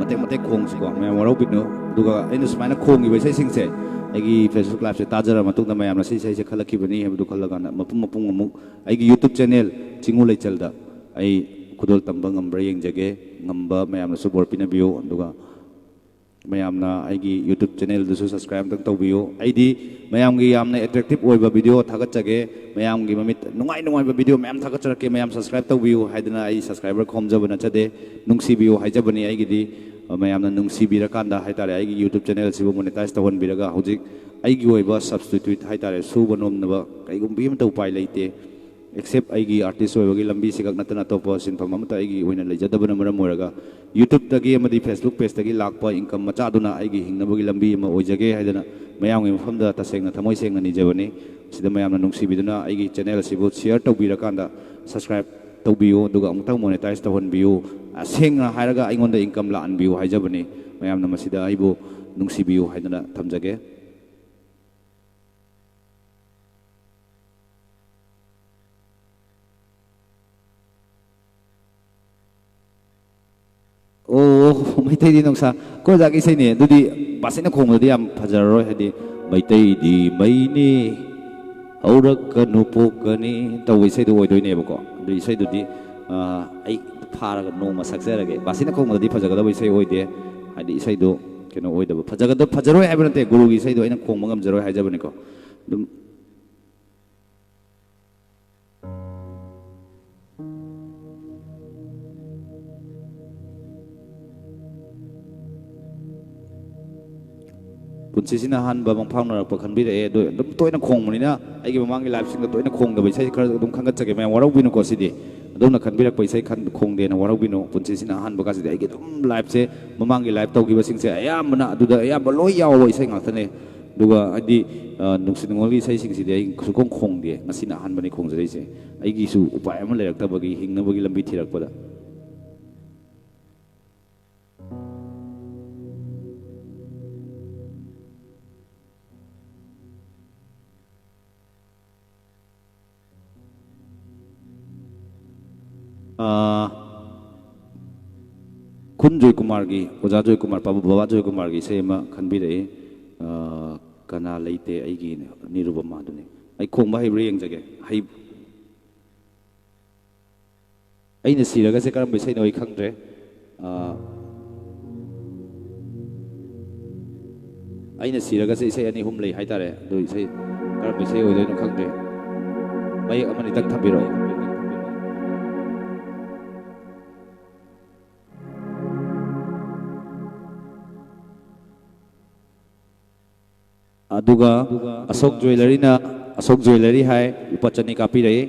ꯃꯇꯦꯛ ꯃꯇꯦꯛ ꯈꯣꯡꯁꯤꯀꯣ, ꯃꯌꯥꯝ ꯋꯥꯔꯧꯕꯤꯅꯨ꯫ ꯑꯗꯨꯒ ꯑꯩꯅ ꯁꯨꯃꯥꯏꯅ ꯈꯣꯡꯉꯤꯕ ꯏꯁꯩꯁꯤꯡꯁꯦ ꯑꯩꯒꯤ Facebook Liveꯁꯦ ꯇꯥꯖꯔ ꯃꯇꯨꯡꯗ ꯃꯌꯥꯝꯅ ꯁꯤ ꯏꯁꯩꯁꯦ ꯈꯜꯂꯛꯈꯤꯕꯅꯤ ꯍꯥꯏꯕꯗꯨ ꯈꯜꯂꯀꯥꯟꯗ ꯃꯄꯨꯡ ꯃꯄꯨꯡ ꯑꯃꯨꯛ ꯑꯩꯒꯤ YouTube channel ꯆꯤꯡꯉꯨ ꯂꯩꯆꯜꯗ ꯑꯩ ꯈꯨꯗꯣꯜ ꯇꯝꯕ ꯉꯝꯕ꯭ꯔꯥ ꯌꯦꯡꯖꯒꯦ꯫ ꯉꯝꯕ ꯃꯌꯥꯝꯅꯁꯨ ꯕꯣꯔ ꯄꯤꯅꯕꯤꯌꯨ꯫ ꯑꯗꯨꯒ ꯃꯌꯥꯝꯅ ꯑꯩꯒꯤ YouTube channelꯗꯨꯁꯨ subscribe ꯑꯝꯇꯪ ꯇꯧꯕꯤꯌꯨ꯫ ꯑꯩꯗꯤ ꯃꯌꯥꯝꯒꯤ ꯌꯥꯝꯅ attractive ꯑꯣꯏꯕ video ꯊꯥꯒꯠꯆꯒꯦ, ꯃꯌꯥꯝꯒꯤ ꯃꯃꯤꯠ ꯅꯨꯡꯉꯥꯏ ꯅꯨꯡꯉꯥꯏꯕ video ꯃꯌꯥꯝ ꯊꯥꯒꯠꯆꯔꯛꯀꯦ, ꯃꯌꯥꯝ subscribe ꯇꯧꯕꯤꯌꯨ ꯍꯥꯏꯗꯅ ꯑꯩ subscriber ꯈꯣꯝꯖꯕ ꯅꯠꯆꯗꯦ, ꯅꯨꯡꯁꯤꯕꯤꯌꯨ ꯍꯥꯏꯖꯕꯅꯤ꯫ ꯑꯩꯒꯤꯗꯤ ꯃꯌꯥꯝꯅ ꯅꯨꯡꯁꯤꯕꯤꯔꯀꯥꯟꯗ ꯍꯥꯏꯇꯥꯔꯦ, ꯑꯩꯒꯤ YouTube channelꯁꯤꯕꯨ monetize ꯇꯧꯍꯟꯕꯤꯔꯒ ꯍꯧꯖꯤꯛ ꯑꯩꯒꯤ ꯑꯣꯏꯕ substitute ꯍꯥꯏꯇꯥꯔꯦ, ꯁꯨꯕ ꯅꯣꯝꯅꯕ ꯀꯩꯒꯨꯝꯕꯤ ꯑꯃꯠꯇ ꯎꯄꯥꯏ ꯂꯩꯇꯦ꯫ Except ꯑꯩꯒꯤ artist ꯑꯣꯏꯕꯒꯤ ꯂꯝꯕꯤꯁꯤꯈꯛ ꯅꯠꯇꯅ ꯑꯇꯣꯞꯄ ꯁꯤꯟꯐꯝ ꯑꯃꯠꯇ ꯑꯩꯒꯤ ꯑꯣꯏꯅ ꯂꯩꯖꯗꯕꯅ ꯃꯔꯝ ꯑꯣꯏꯔꯒ YouTubeꯇꯒꯤ ꯑꯃꯗꯤ Facebook pageꯇꯒꯤ ꯂꯥꯛꯄ income ꯃꯆꯥꯗꯨꯅ ꯑꯩꯒꯤ ꯍꯤꯡꯅꯕꯒꯤ ꯂꯝꯕꯤ ꯑꯃ ꯑꯣꯏꯖꯒꯦ ꯍꯥꯏꯗꯅ ꯃꯌꯥꯝꯒꯤ ꯃꯐꯝꯗ ꯇꯁꯦꯡꯅ ꯊꯃꯣꯏ ꯁꯦꯡꯅ ꯅꯤꯖꯕꯅꯤ꯫ ꯁꯤꯗ ꯃꯌꯥꯝꯅ ꯅꯨꯡꯁꯤꯕꯤꯗꯨꯅ ꯑꯩꯒꯤ channel ꯑꯁꯤꯕꯨ share ꯇꯧꯕꯤꯔꯀꯥꯟꯗ subscribe ꯇꯧꯕꯤꯌꯨ, ꯑꯗꯨꯒ ꯑꯃꯨꯛꯇꯪ monetize ꯇꯧꯍꯟꯕꯤꯌꯨ꯫ ꯑꯁꯦꯡꯅ ꯍꯥꯏꯔꯒ ꯑꯩꯉꯣꯟꯗ income ꯂꯥꯛꯍꯟꯕꯤꯌꯨ ꯍꯥꯏꯖꯕꯅꯤ꯫ ꯃꯌꯥꯝꯅ ꯃꯁꯤꯗ ꯑꯩꯕꯨ ꯅꯨꯡꯁꯤꯕꯤꯌꯨ ꯍꯥꯏꯗꯅ ꯊꯝꯖꯒꯦ꯫ ꯑꯣ, ꯃꯩꯇꯩꯗꯤ ꯅꯨꯡꯁꯥ꯫ ꯑꯩꯈꯣꯏ ꯑꯣꯖꯥꯒꯤ ꯏꯁꯩꯅꯦ ꯑꯗꯨꯗꯤ꯫ ꯕꯥꯁꯤꯅ ꯈꯣꯡꯕꯗꯗꯤ ꯌꯥꯝ ꯐꯖꯔꯔꯣꯏ, ꯍꯥꯏꯗꯤ "ꯃꯩꯇꯩꯗꯤ ꯃꯩꯅꯤ, ꯍꯧꯔꯛꯀꯅꯨ ꯄꯣꯛꯀꯅꯤ" ꯇꯧꯕ ꯏꯁꯩꯗꯣ ꯑꯣꯏꯗꯣꯏꯅꯦꯕꯀꯣ꯫ ꯑꯗꯨ ꯏꯁꯩꯗꯨꯗꯤ, ꯑꯥ, ꯑꯩ ꯐꯥꯔꯒ ꯅꯣꯡꯃ ꯁꯛꯆꯔꯒꯦ꯫ ꯕꯥꯁꯤꯅ ꯈꯣꯡꯕꯗꯗꯤ ꯐꯖꯒꯗꯕ ꯏꯁꯩ ꯑꯣꯏꯗꯦ, ꯍꯥꯏꯗꯤ ꯏꯁꯩꯗꯣ ꯀꯩꯅꯣ ꯑꯣꯏꯗꯕ, ꯐꯖꯒꯗꯕ, ꯐꯖꯔꯣꯏ ꯍꯥꯏꯕ ꯅꯠꯇꯦ, ꯒꯨꯔꯨꯒꯤ ꯏꯁꯩꯗꯣ ꯑꯩꯅ ꯈꯣꯡꯕ ꯉꯝꯖꯔꯣꯏ ꯍꯥꯏꯖꯕꯅꯤꯀꯣ꯫ ꯑꯗꯨꯝ ꯄꯨꯟꯁꯤꯁꯤꯅ ꯑꯍꯥꯟꯕ ꯃꯪꯐꯥꯎꯅꯔꯛꯄ ꯈꯟꯕꯤꯔꯛꯑꯦ꯫ ꯑꯗꯣ ꯑꯗꯨꯝ ꯇꯣꯏꯅ ꯈꯣꯡꯕꯅꯤꯅ ꯑꯩꯒꯤ ꯃꯃꯥꯡꯒꯤ liveꯁꯤꯡꯗ ꯇꯣꯏꯅ ꯈꯣꯡꯗꯕ ꯏꯁꯩ ꯈꯔ ꯑꯗꯨꯝ ꯈꯟꯒꯠꯆꯒꯦ꯫ ꯃꯌꯥꯝ ꯋꯥꯔꯧꯕꯤꯅꯨꯀꯣ ꯁꯤꯗꯤ꯫ ꯑꯗꯣꯝꯅ ꯈꯟꯕꯤꯔꯛꯄ ꯏꯁꯩ ꯈꯟ-, ꯈꯣꯡꯗꯦꯅ ꯋꯥꯔꯧꯕꯤꯅꯨ꯫ ꯄꯨꯟꯁꯤꯁꯤꯅ ꯑꯍꯥꯟꯕꯒꯁꯤꯗꯤ ꯑꯩꯒꯤ ꯑꯗꯨꯝ liveꯁꯦ, ꯃꯃꯥꯡꯒꯤ live ꯇꯧꯈꯤꯕꯁꯤꯡꯁꯦ ꯑꯌꯥꯝꯕꯅ ꯑꯗꯨꯗ ꯑꯌꯥꯝꯕ ꯂꯣꯏ ꯌꯥꯎꯕ ꯏꯁꯩ ꯉꯥꯛꯇꯅꯦ꯫ ꯑꯗꯨꯒ ꯍꯥꯏꯗꯤ, ꯑ, ꯅꯨꯡꯁꯤ ꯅꯨꯡꯉꯣꯜꯒꯤ ꯏꯁꯩꯁꯤꯡꯁꯤꯗꯤ ꯑꯩ ꯁꯨꯛꯈꯣꯡ ꯈꯣꯡꯗꯦ꯫ ꯉꯁꯤꯅ ꯑꯍꯥꯟꯕꯅꯤ ꯈꯣꯡꯖꯔꯛꯏꯁꯦ꯫ ꯑꯩꯒꯤꯁꯨ ꯎꯄꯥꯏ ꯑꯃ ꯂꯩꯔꯛꯇꯕꯒꯤ ꯍꯤꯡꯅꯕꯒꯤ ꯂꯝꯕꯤ ꯊꯤꯔꯛꯄꯗ꯫ ꯑꯥ, ꯄꯨꯟ ꯖꯣꯏꯀꯨꯃꯥꯔꯒꯤ, ꯑꯣꯖꯥ ꯖꯣꯏꯀꯨꯃꯥꯔ, ꯄꯥꯕ-, ꯕꯕꯥ ꯖꯣꯏꯀꯨꯃꯥꯔꯒꯤ ꯏꯁꯩ ꯑꯃ ꯈꯟꯕꯤꯔꯛꯏ꯫ ꯑ, "ꯀꯅꯥ ꯂꯩꯇꯦ ꯑꯩꯒꯤꯅ ꯅꯤꯔꯨꯄꯃꯥꯗꯨꯅꯤ"꯫ ꯑꯩ ꯈꯣꯡꯕ ꯍꯩꯕ꯭ꯔꯥ ꯌꯦꯡꯖꯒꯦ꯫ ꯍꯩ-, ꯑꯩꯅ ꯁꯤꯔꯒꯁꯦ ꯀꯔꯝꯕ ꯏꯁꯩꯅꯣ ꯑꯩ ꯈꯪꯗ꯭ꯔꯦ꯫ ꯑ, ꯑꯩꯅ ꯁꯤꯔꯒꯁꯦ ꯏꯁꯩ ꯑꯅꯤ ꯑꯍꯨꯝ ꯂꯩ ꯍꯥꯏꯇꯥꯔꯦ꯫ ꯑꯗꯨ ꯏꯁꯩ ꯀꯔꯝꯕ ꯏꯁꯩ ꯑꯣꯏꯗꯣꯏꯅꯣ ꯈꯪꯗ꯭ꯔꯦ꯫ ꯃꯌꯦꯛ ꯑꯃꯅꯤꯇꯪ ꯊꯝꯕꯤꯔꯛꯑꯣ꯫ ꯑꯗꯨꯒ ꯑꯁꯣꯛ ꯖ꯭ꯋꯦꯂꯔꯤꯅ, ꯑꯁꯣꯛ ꯖ꯭ꯋꯦꯂꯔꯤ ꯍꯥꯏ, ꯂꯨꯄꯥ ꯆꯅꯤ ꯀꯥꯞꯄꯤꯔꯛꯏ꯫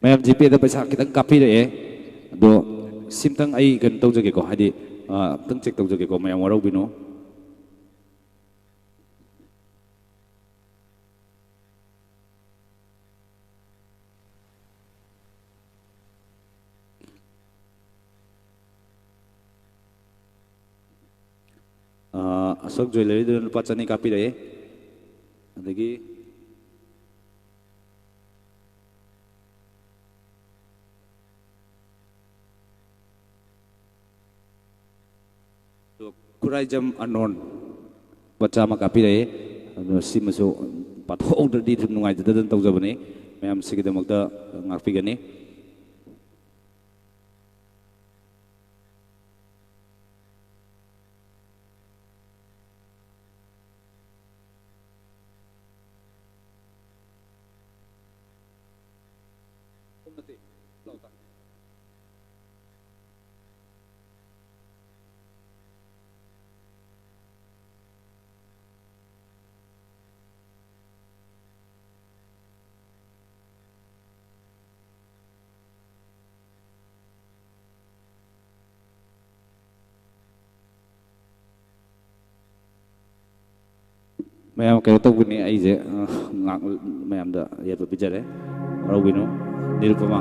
ꯃꯌꯥꯝ ꯖꯤꯄꯦꯗ ꯄꯩꯁꯥ ꯈꯤꯇꯪ ꯀꯥꯞꯄꯤꯔꯛꯑꯦ꯫ ꯑꯗꯣ ꯁꯤꯝꯇꯪ ꯑꯩ ꯀꯩꯅꯣ ꯇꯧꯖꯒꯦꯀꯣ, ꯍꯥꯏꯗꯤ, ꯑ, ꯑꯝꯇꯪ ꯆꯦꯛ ꯇꯧꯖꯒꯦꯀꯣ, ꯃꯌꯥꯝ ꯋꯥꯔꯧꯕꯤꯅꯨ꯫ ꯑ, ꯑꯁꯣꯛ ꯖ꯭ꯋꯦꯂꯔꯤꯗꯨꯅ ꯂꯨꯄꯥ ꯆꯅꯤ ꯀꯥꯞꯄꯤꯔꯛꯑꯦ꯫ ꯑꯗꯒꯤ ꯈꯨꯔꯥꯏꯖꯝ ꯑꯔꯅꯣꯟ ꯂꯨꯄꯥ ꯆꯥꯝꯃ ꯀꯥꯞꯄꯤꯔꯛꯑꯦ꯫ ꯑꯗꯣ ꯁꯤꯃꯁꯨ ꯄꯥꯊꯣꯛꯍꯧꯗ꯭ꯔꯗꯤ ꯁꯨꯝ ꯅꯨꯡꯉꯥꯏꯖꯗꯗꯅ ꯇꯧꯖꯕꯅꯤ꯫ ꯃꯌꯥꯝ ꯁꯤꯒꯤꯗꯃꯛꯇ ꯉꯥꯛꯄꯤꯒꯅꯤ꯫ ꯃꯌꯥꯝ ꯀꯩꯅꯣ ꯇꯧꯕꯅꯤ, ꯑꯩꯁꯦ, ꯑ, ꯉꯥꯛ-, ꯃꯌꯥꯝꯗ ꯌꯥꯏꯐ ꯄꯤꯖꯔꯦ꯫ ꯋꯥꯔꯧꯕꯤꯅꯨ꯫ ꯅꯤꯔꯨꯄꯃꯥ꯫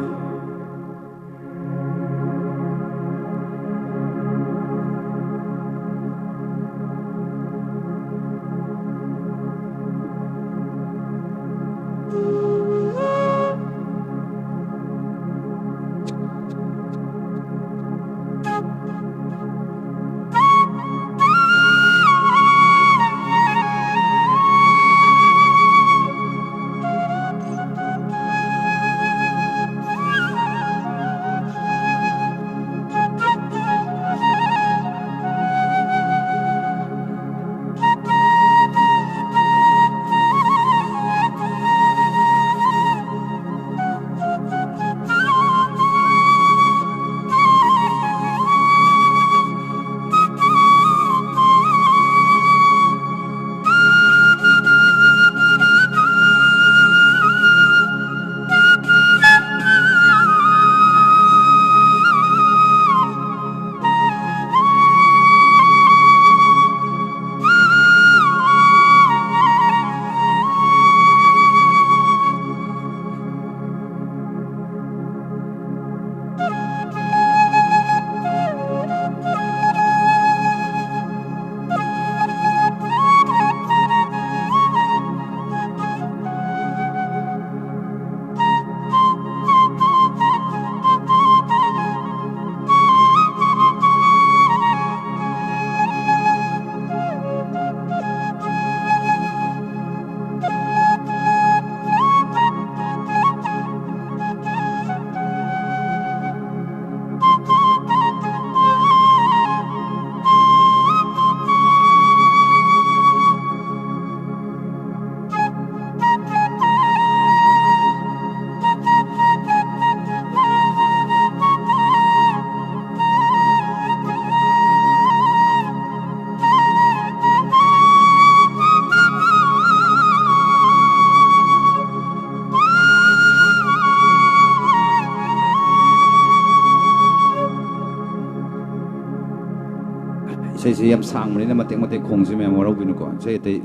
ꯏꯁꯩꯁꯦ ꯌꯥꯝ ꯁꯥꯡꯕꯅꯤꯅ ꯃꯇꯦꯛ ꯃꯇꯦꯛ ꯈꯣꯡꯁꯤ ꯃꯌꯥꯝ ꯋꯥꯔꯧꯕꯤꯅꯨꯀꯣ꯫ ꯏꯁꯩ ꯑꯇꯩ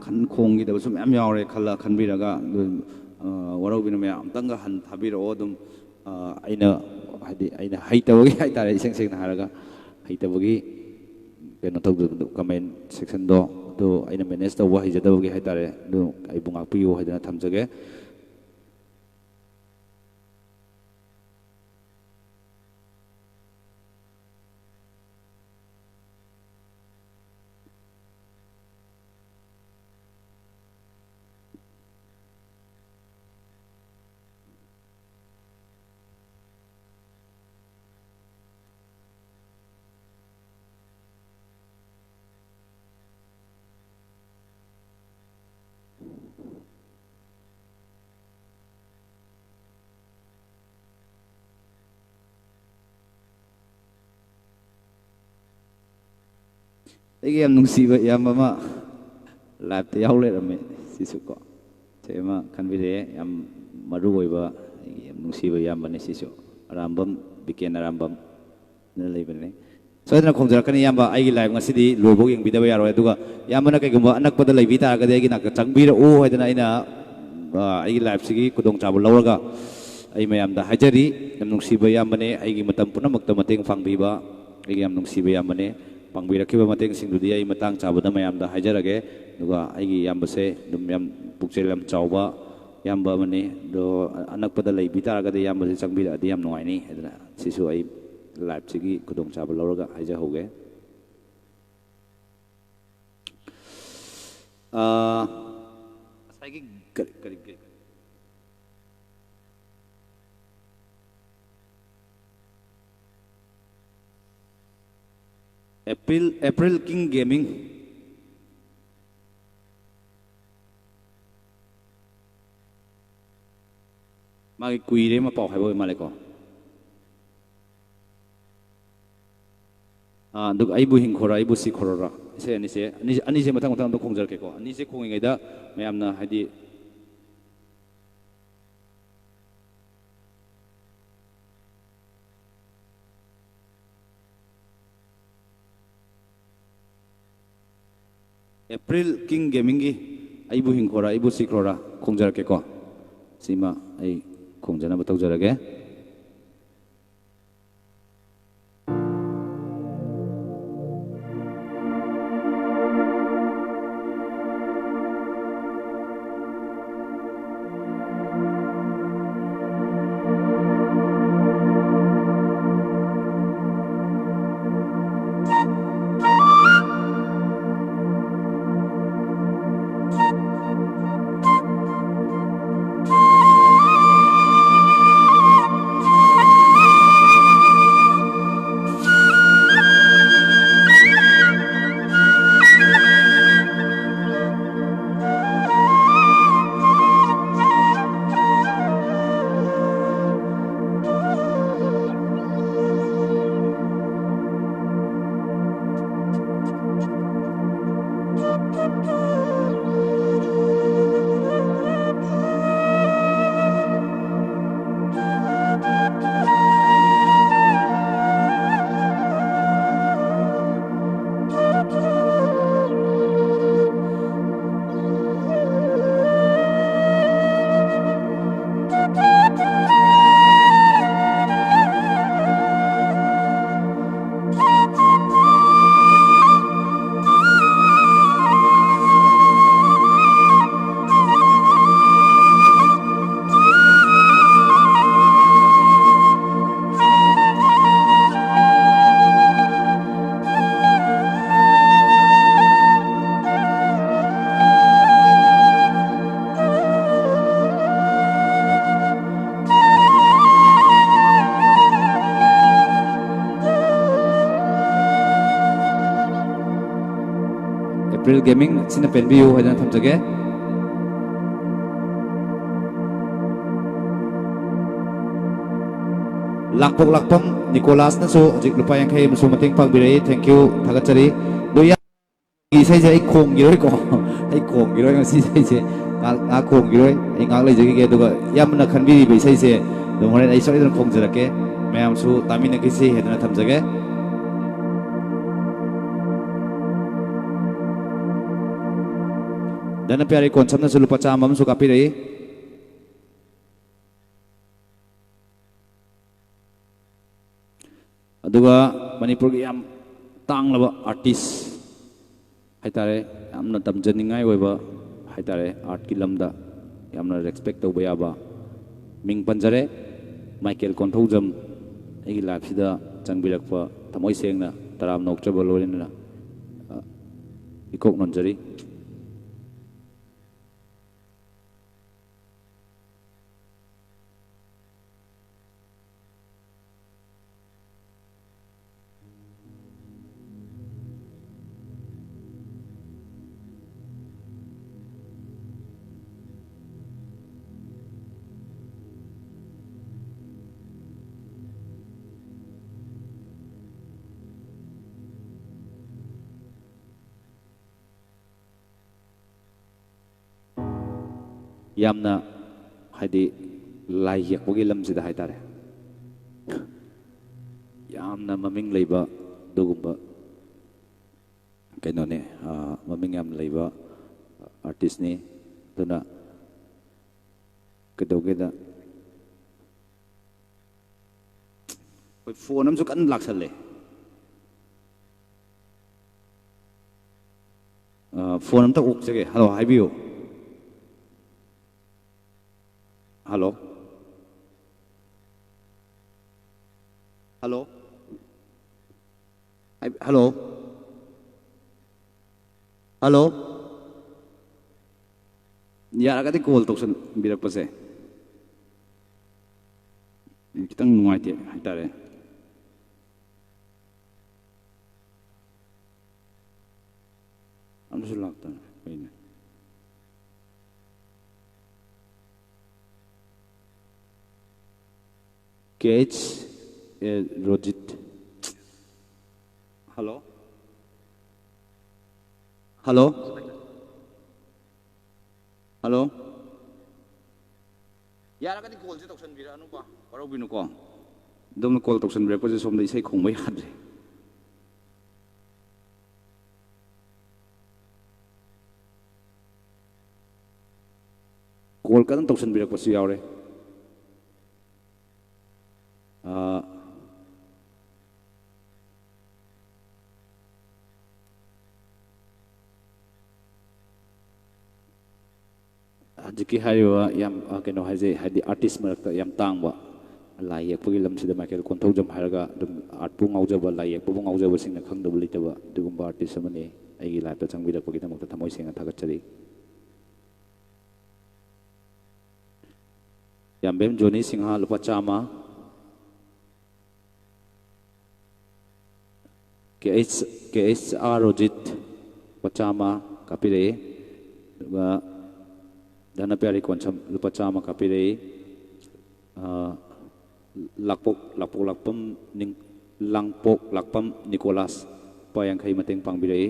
ꯈꯣꯡꯈꯤꯗꯕꯁꯨ ꯃꯌꯥꯝ ꯌꯥꯎꯔꯦ ꯈꯜꯂ ꯈꯟꯕꯤꯔꯒ, ꯑꯗꯨ, ꯑ, ꯋꯥꯔꯧꯕꯤꯅꯨ ꯃꯌꯥꯝ, ꯑꯝꯇꯪꯒ ꯍꯟ ꯊꯥꯕꯤꯔꯛꯑꯣ꯫ ꯑꯗꯨꯝ, ꯑ, ꯑꯩꯅ, ꯍꯥꯏꯗꯤ, ꯑꯩꯅ ꯍꯩꯇꯕꯒꯤ ꯍꯥꯏꯇꯥꯔꯦ, ꯏꯁꯦꯡ ꯁꯦꯡꯅ ꯍꯥꯏꯔꯒ ꯍꯩꯇꯕꯒꯤ ꯀꯩꯅꯣ ꯇꯧꯗꯕꯗꯣ, comment sectionꯗꯣ ꯑꯗꯨ ꯑꯩꯅ manage ꯇꯧꯕ ꯍꯩꯖꯗꯕꯒꯤ ꯍꯥꯏꯇꯥꯔꯦ, ꯑꯗꯨ ꯑꯩꯕꯨ ꯉꯥꯛꯄꯤꯌꯨ ꯍꯥꯏꯗꯅ ꯊꯝꯖꯒꯦ꯫ ꯑꯩꯒꯤ ꯌꯥꯝ ꯅꯨꯡꯁꯤꯕ ꯏꯌꯥꯝꯕ ꯑꯃ liveꯇ ꯌꯥꯎ ꯂꯩꯔꯝꯃꯦ꯫ ꯁꯤꯁꯨ ꯀꯣ, ꯁꯤ ꯑꯃ ꯈꯟꯕꯤꯔꯛꯑꯦ꯫ ꯌꯥꯝ ꯃꯔꯨ ꯑꯣꯏꯕ, ꯑꯩꯒꯤ ꯌꯥꯝ ꯅꯨꯡꯁꯤꯕ ꯏꯌꯥꯝꯕꯅꯤ ꯁꯤꯁꯨ, ꯑꯔꯥꯝꯕꯝ, ꯕꯤ ꯀꯦ ꯑꯔꯥꯝꯕꯝ꯫ ꯂꯩꯕꯅꯦ꯫ ꯁꯣꯏꯗꯅ ꯈꯣꯡꯖꯔꯛꯀꯅꯤ, ꯏꯌꯥꯝꯕ꯫ ꯑꯩꯒꯤ live ꯉꯁꯤꯗꯤ ꯂꯣꯏꯐꯥꯎ ꯌꯦꯡꯕꯤꯗꯕ ꯌꯥꯔꯣꯏ꯫ ꯑꯗꯨꯒ ꯏꯌꯥꯝꯕꯅ ꯀꯩꯒꯨꯝꯕ ꯑꯅꯛꯄꯗ ꯂꯩꯕꯤ ꯇꯥꯔꯒꯗꯤ, ꯑꯩꯒꯤ ꯅꯥꯛꯇ ꯆꯪꯕꯤꯔꯛꯎ ꯍꯥꯏꯗꯅ ꯑꯩꯅ, ꯑ, ꯑꯩꯒꯤ liveꯁꯤꯒꯤ ꯈꯨꯗꯣꯡꯆꯥꯕ ꯂꯧꯔꯒ, ꯑꯩ ꯃꯌꯥꯝꯗ ꯍꯥꯏꯖꯔꯤ꯫ ꯌꯥꯝ ꯅꯨꯡꯁꯤꯕ ꯏꯌꯥꯝꯕꯅꯦ, ꯑꯩꯒꯤ ꯃꯇꯝ ꯄꯨꯝꯅꯃꯛꯇ ꯃꯇꯦꯡ ꯄꯥꯡꯕꯤꯕ ꯑꯩꯒꯤ ꯌꯥꯝ ꯅꯨꯡꯁꯤꯕ ꯏꯌꯥꯝꯕꯅꯦ꯫ ꯄꯥꯡꯕꯤꯔꯛꯈꯤꯕ ꯃꯇꯦꯡꯁꯤꯡꯗꯨꯗꯤ ꯑꯩ ꯃꯇꯥꯡ ꯆꯥꯕꯗ ꯃꯌꯥꯝꯗ ꯍꯥꯏꯖꯔꯒꯦ꯫ ꯑꯗꯨꯒ ꯑꯩꯒꯤ ꯏꯌꯥꯝꯕꯁꯦ ꯑꯗꯨꯝ ꯌꯥꯝ ꯄꯨꯛꯆꯦꯜ ꯌꯥꯝ ꯆꯥꯎꯕ ꯏꯌꯥꯝꯕ ꯑꯃꯅꯤ꯫ ꯑꯗꯣ ꯑꯅꯛꯄꯗ ꯂꯩꯕꯤ ꯇꯥꯔꯒꯗꯤ ꯏꯌꯥꯝꯕꯁꯦ ꯆꯪꯕꯤꯔꯛꯑꯗꯤ ꯌꯥꯝ ꯅꯨꯡꯉꯥꯏꯅꯤ ꯍꯥꯏꯗꯅ ꯁꯤꯁꯨ ꯑꯩ liveꯁꯤꯒꯤ ꯈꯨꯗꯣꯡꯆꯥꯕ ꯂꯧꯔꯒ ꯍꯥꯏꯖꯍꯧꯒꯦ꯫ ꯑꯥ, ꯉꯁꯥꯏꯒꯤ ꯀꯔꯤ, ꯀꯔꯤ, ꯀꯔꯤ, ꯀꯔꯤ? April, April King Gaming꯫ ꯃꯥꯒꯤ ꯀꯨꯏꯔꯦ ꯑꯃ ꯄꯥꯎ ꯍꯥꯏꯕ ꯑꯣꯏ ꯃꯥꯜꯂꯦꯀꯣ꯫ ꯑꯥ, ꯑꯗꯨꯒ ꯑꯩꯕꯨ ꯍꯤꯡꯈꯣꯔ, ꯑꯩꯕꯨ ꯁꯤꯈꯣꯔꯔ, ꯏꯁꯩ ꯑꯅꯤꯁꯦ, ꯑꯅꯤ-, ꯑꯅꯤꯁꯦ ꯃꯊꯪ ꯃꯊꯪ ꯑꯗꯨꯝ ꯈꯣꯡꯖꯔꯛꯀꯦꯀꯣ꯫ ꯑꯅꯤꯁꯦ ꯈꯣꯡꯉꯤꯉꯩꯗ ꯃꯌꯥꯝꯅ ꯍꯥꯏꯗꯤ ꯑꯦꯄ꯭ꯔꯤꯜ ꯀꯤꯡ ꯒꯦꯃꯤꯡꯒꯤ "ꯑꯩꯕꯨ ꯍꯤꯡꯈꯣꯔꯥ ꯑꯩꯕꯨ ꯁꯤꯈ꯭ꯔꯣꯔꯥ" ꯈꯣꯡꯖꯔꯛꯀꯦꯀꯣ꯫ ꯁꯤꯃ ꯑꯩ ꯈꯣꯡꯖꯅꯕ ꯇꯧꯖꯔꯒꯦ꯫ ꯑꯦꯄ꯭ꯔꯤꯜ ꯒꯦꯃꯤꯡ ꯑꯁꯤꯅ ꯄꯦꯟꯕꯤꯌꯨ ꯍꯥꯏꯗꯅ ꯊꯝꯖꯒꯦ꯫ ꯂꯥꯡꯄꯣꯛ ꯂꯥꯛꯄꯝ ꯅꯤꯀꯣꯂꯥꯁꯅꯁꯨ ꯍꯧꯖꯤꯛ ꯂꯨꯄꯥ ꯌꯥꯡꯈꯩ ꯑꯃꯁꯨ ꯃꯇꯦꯡ ꯄꯥꯡꯕꯤꯔꯛꯏ꯫ Thank you, ꯊꯥꯒꯠꯆꯔꯤ꯫ ꯑꯗꯣ ꯏꯁꯩꯁꯦ ꯑꯩ ꯈꯣꯡꯈꯤꯔꯣꯏꯀꯣ꯫ ꯑꯩ ꯈꯣꯡꯈꯤꯔꯣꯏ ꯉꯁꯤ ꯏꯁꯩꯁꯦ꯫ ꯉꯥꯏꯍꯥꯛ, ꯉꯥꯏꯍꯥꯛ ꯈꯣꯡꯈꯤꯔꯣꯏ꯫ ꯑꯩ ꯉꯥꯏꯍꯥꯛ ꯂꯩꯖꯈꯤꯒꯦ꯫ ꯑꯗꯨꯒ ꯏꯌꯥꯝꯕꯅ ꯈꯟꯕꯤꯔꯤꯕ ꯏꯁꯩꯁꯦ ꯑꯗꯨꯝ ꯍꯣꯔꯦꯟ ꯑꯩ ꯁꯣꯏꯗꯅ ꯈꯣꯡꯖꯔꯛꯀꯦ꯫ ꯃꯌꯥꯝꯁꯨ ꯇꯥꯃꯤꯟꯅꯈꯤꯁꯤ ꯍꯥꯏꯗꯅ ꯊꯝꯖꯒꯦ꯫ ꯙꯅꯄ꯭ꯌꯥꯔꯤ ꯀꯣꯟꯁꯝꯅꯁꯨ ꯂꯨꯄꯥ ꯆꯥꯝꯃ ꯑꯃꯁꯨ ꯀꯥꯞꯄꯤꯔꯛꯏ꯫ ꯑꯗꯨꯒ ꯃꯅꯤꯄꯨꯔꯒꯤ ꯌꯥꯝ ꯇꯥꯡꯂꯕ artist ꯍꯥꯏꯇꯥꯔꯦ, ꯌꯥꯝꯅ ꯇꯝꯖꯅꯤꯡꯉꯥꯏ ꯑꯣꯏꯕ ꯍꯥꯏꯇꯥꯔꯦ, artꯀꯤ ꯂꯝꯗ ꯌꯥꯝꯅ respect ꯇꯧꯕ ꯌꯥꯕ ꯃꯤꯡ ꯄꯟꯖꯔꯦ, ꯃꯥꯏꯀꯦꯜ ꯀꯣꯟꯊꯧꯖꯝ꯫ ꯑꯩꯒꯤ lifeꯁꯤꯗ ꯆꯪꯕꯤꯔꯛꯄ ꯊꯃꯣꯏ ꯁꯦꯡꯅ ꯇꯔꯥꯝꯅ ꯑꯣꯛꯆꯕ ꯂꯣꯏꯅꯅ, ꯑ, ꯏꯀꯣꯛ ꯅꯣꯟꯖꯔꯤ꯫ ꯌꯥꯝꯅ, ꯍꯥꯏꯗꯤ, ꯂꯥꯏ ꯌꯦꯛꯄꯒꯤ ꯂꯝꯁꯤꯗ ꯍꯥꯏꯇꯥꯔꯦ, ꯌꯥꯝꯅ ꯃꯃꯤꯡ ꯂꯩꯕ ꯑꯗꯨꯒꯨꯝꯕ ꯀꯩꯅꯣꯅꯦ, ꯑ, ꯃꯃꯤꯡ ꯌꯥꯝ ꯂꯩꯕ artistꯅꯤ꯫ ꯑꯗꯨꯅ ꯀꯩꯗꯧꯒꯦꯗ, ꯑꯩꯈꯣꯏ phone ꯑꯃꯁꯨ ꯀꯟꯅ ꯂꯥꯛꯁꯜꯂꯦ꯫ ꯑ, phone ꯑꯝꯇ ꯑꯣꯛꯆꯒꯦ꯫ Hello, ꯍꯥꯏꯕꯤꯌꯨ꯫ Hello? Hello? ꯍꯥꯏ-, hello? Hello? ꯌꯥꯔꯒꯗꯤ call ꯇꯧꯁꯟꯕꯤꯔꯛꯄꯁꯦ꯫ ꯈꯤꯇꯪ ꯅꯨꯡꯉꯥꯏꯇꯦ ꯍꯥꯏꯇꯥꯔꯦ꯫ ꯑꯃꯁꯨ ꯂꯥꯛꯇꯅ ꯀꯩꯅꯣ? K H A Rojit. Hello? Hello? Hello? ꯌꯥꯔꯒꯗꯤ callꯁꯦ ꯇꯧꯁꯟꯕꯤꯔꯛꯑꯅꯨꯀꯣ, ꯋꯥꯔꯧꯕꯤꯅꯨꯀꯣ꯫ ꯑꯗꯣꯝꯅ call ꯇꯧꯁꯟꯕꯤꯔꯛꯄꯁꯦ ꯁꯣꯝꯗ ꯏꯁꯩ ꯈꯣꯡꯕ ꯌꯥꯗ꯭ꯔꯦ꯫ ꯈꯤꯇꯪ ꯇꯧꯁꯟꯕꯤꯔꯛꯄꯁꯨ ꯌꯥꯎꯔꯦ꯫ ꯑꯥ, ꯍꯧꯖꯤꯛꯀꯤ ꯍꯥꯏꯔꯤꯕ ꯌꯥꯝ, ꯑ, ꯀꯩꯅꯣ ꯍꯥꯏꯖꯩ, ꯍꯥꯏꯗꯤ ꯑꯥꯔꯇꯤꯁ ꯃꯔꯛꯇ ꯌꯥꯝ ꯇꯥꯡꯕ, ꯂꯥꯏ ꯌꯦꯛꯄꯒꯤ ꯂꯝꯁꯤꯗ ꯃꯥꯏꯀꯦꯜ ꯀꯣꯟꯊꯧꯖꯝ ꯍꯥꯏꯔꯒ ꯑꯗꯨꯝ ꯑꯥꯔꯠꯄꯨ ꯉꯥꯎꯖꯕ, ꯂꯥꯏ ꯌꯦꯛꯄꯕꯨ ꯉꯥꯎꯖꯕꯁꯤꯡꯅ ꯈꯪꯗꯕ ꯂꯩꯇꯕ ꯑꯗꯨꯒꯨꯝꯕ ꯑꯥꯔꯇꯤꯁ ꯑꯃꯅꯤ꯫ ꯑꯩꯒꯤ ꯂꯥꯏꯐꯇ ꯆꯪꯕꯤꯔꯛꯄꯒꯤꯗꯃꯛꯇ ꯊꯃꯣꯏ ꯁꯦꯡꯅ ꯊꯥꯒꯠꯆꯔꯤ꯫ ꯌꯥꯝꯕꯦꯝ ꯖꯣꯅꯤ ꯁꯤꯡꯍ, ꯂꯨꯄꯥ ꯆꯥꯝꯃ꯫ ꯀꯦ ꯑꯩꯆ, ꯀꯦ ꯑꯩꯆ ꯑꯥꯔ ꯔꯣꯖꯤꯠ, ꯂꯨꯄꯥ ꯆꯥꯝꯃ ꯀꯥꯞꯄꯤꯔꯛꯏ꯫ ꯑꯗꯨꯒ ꯙꯅꯄ꯭ꯌꯥꯔꯤ ꯀꯣꯟꯁꯝ, ꯂꯨꯄꯥ ꯆꯥꯝꯃ ꯀꯥꯞꯄꯤꯔꯛꯏ꯫ ꯑꯥ, ꯂꯥꯛꯄꯣꯛ, ꯂꯥꯛꯄꯣꯛ ꯂꯥꯛꯄꯝ ꯅꯤꯡ-, ꯂꯥꯡꯄꯣꯛ ꯂꯥꯛꯄꯝ ꯅꯤꯀꯣꯂꯥꯁ, ꯂꯨꯄꯥ ꯌꯥꯡꯈꯩ ꯃꯇꯦꯡ ꯄꯥꯡꯕꯤꯔꯛꯏ꯫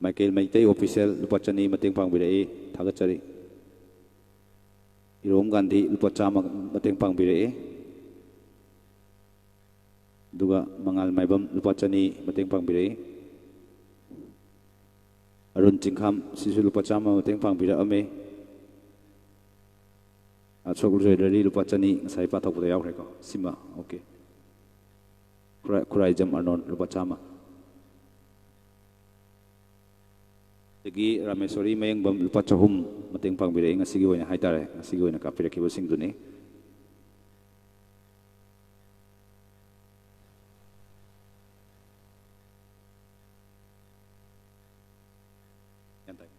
ꯃꯥꯏꯀꯦꯜ ꯃꯩꯇꯩ ꯑꯣꯐꯤꯁꯦꯜ, ꯂꯨꯄꯥ ꯆꯅꯤ ꯃꯇꯦꯡ ꯄꯥꯡꯕꯤꯔꯛꯏ, ꯊꯥꯒꯠꯆꯔꯤ꯫ ꯏꯔꯣꯝ ꯒꯥꯟꯙꯤ, ꯂꯨꯄꯥ ꯆꯥꯝꯃ ꯃꯇꯦꯡ ꯄꯥꯡꯕꯤꯔꯛꯏ꯫ ꯑꯗꯨꯒ ꯃꯉꯥꯜ ꯃꯥꯏꯕꯝ, ꯂꯨꯄꯥ ꯆꯅꯤ ꯃꯇꯦꯡ ꯄꯥꯡꯕꯤꯔꯛꯏ꯫ ꯑꯔꯨꯟ ꯆꯤꯡꯈꯥꯝ, ꯁꯤꯁꯨ ꯂꯨꯄꯥ ꯆꯥꯝꯃ ꯃꯇꯦꯡ ꯄꯥꯡꯕꯤꯔꯛꯑꯝꯃꯤ꯫ ꯑꯁꯣꯛ ꯖ꯭ꯋꯦꯂꯔꯤ, ꯂꯨꯄꯥ ꯆꯅꯤ, ꯉꯁꯥꯏ ꯄꯥꯊꯣꯛꯄꯗ ꯌꯥꯎꯈ꯭ꯔꯦꯀꯣ꯫ ꯁꯤꯃ, ꯑꯣꯀꯦ꯫ ꯈꯨꯔꯥꯏ-, ꯈꯨꯔꯥꯏꯖꯝ ꯑꯔꯅꯣꯟ, ꯂꯨꯄꯥ ꯆꯥꯝꯃ꯫ ꯑꯗꯒꯤ ꯔꯥꯃꯦꯁꯣꯔꯤ ꯃꯌꯦꯡꯕꯝ, ꯂꯨꯄꯥ ꯆꯍꯨꯝ ꯃꯇꯦꯡ ꯄꯥꯡꯕꯤꯔꯛꯏ, ꯉꯁꯤꯒꯤ ꯑꯣꯏꯅ ꯍꯥꯏꯇꯥꯔꯦ, ꯉꯁꯤꯒꯤ ꯑꯣꯏꯅ ꯀꯥꯞꯄꯤꯔꯛꯈꯤꯕꯁꯤꯡꯗꯨꯅꯤ꯫ ꯒ꯭ꯌꯥꯟ ꯇꯥꯏ꯫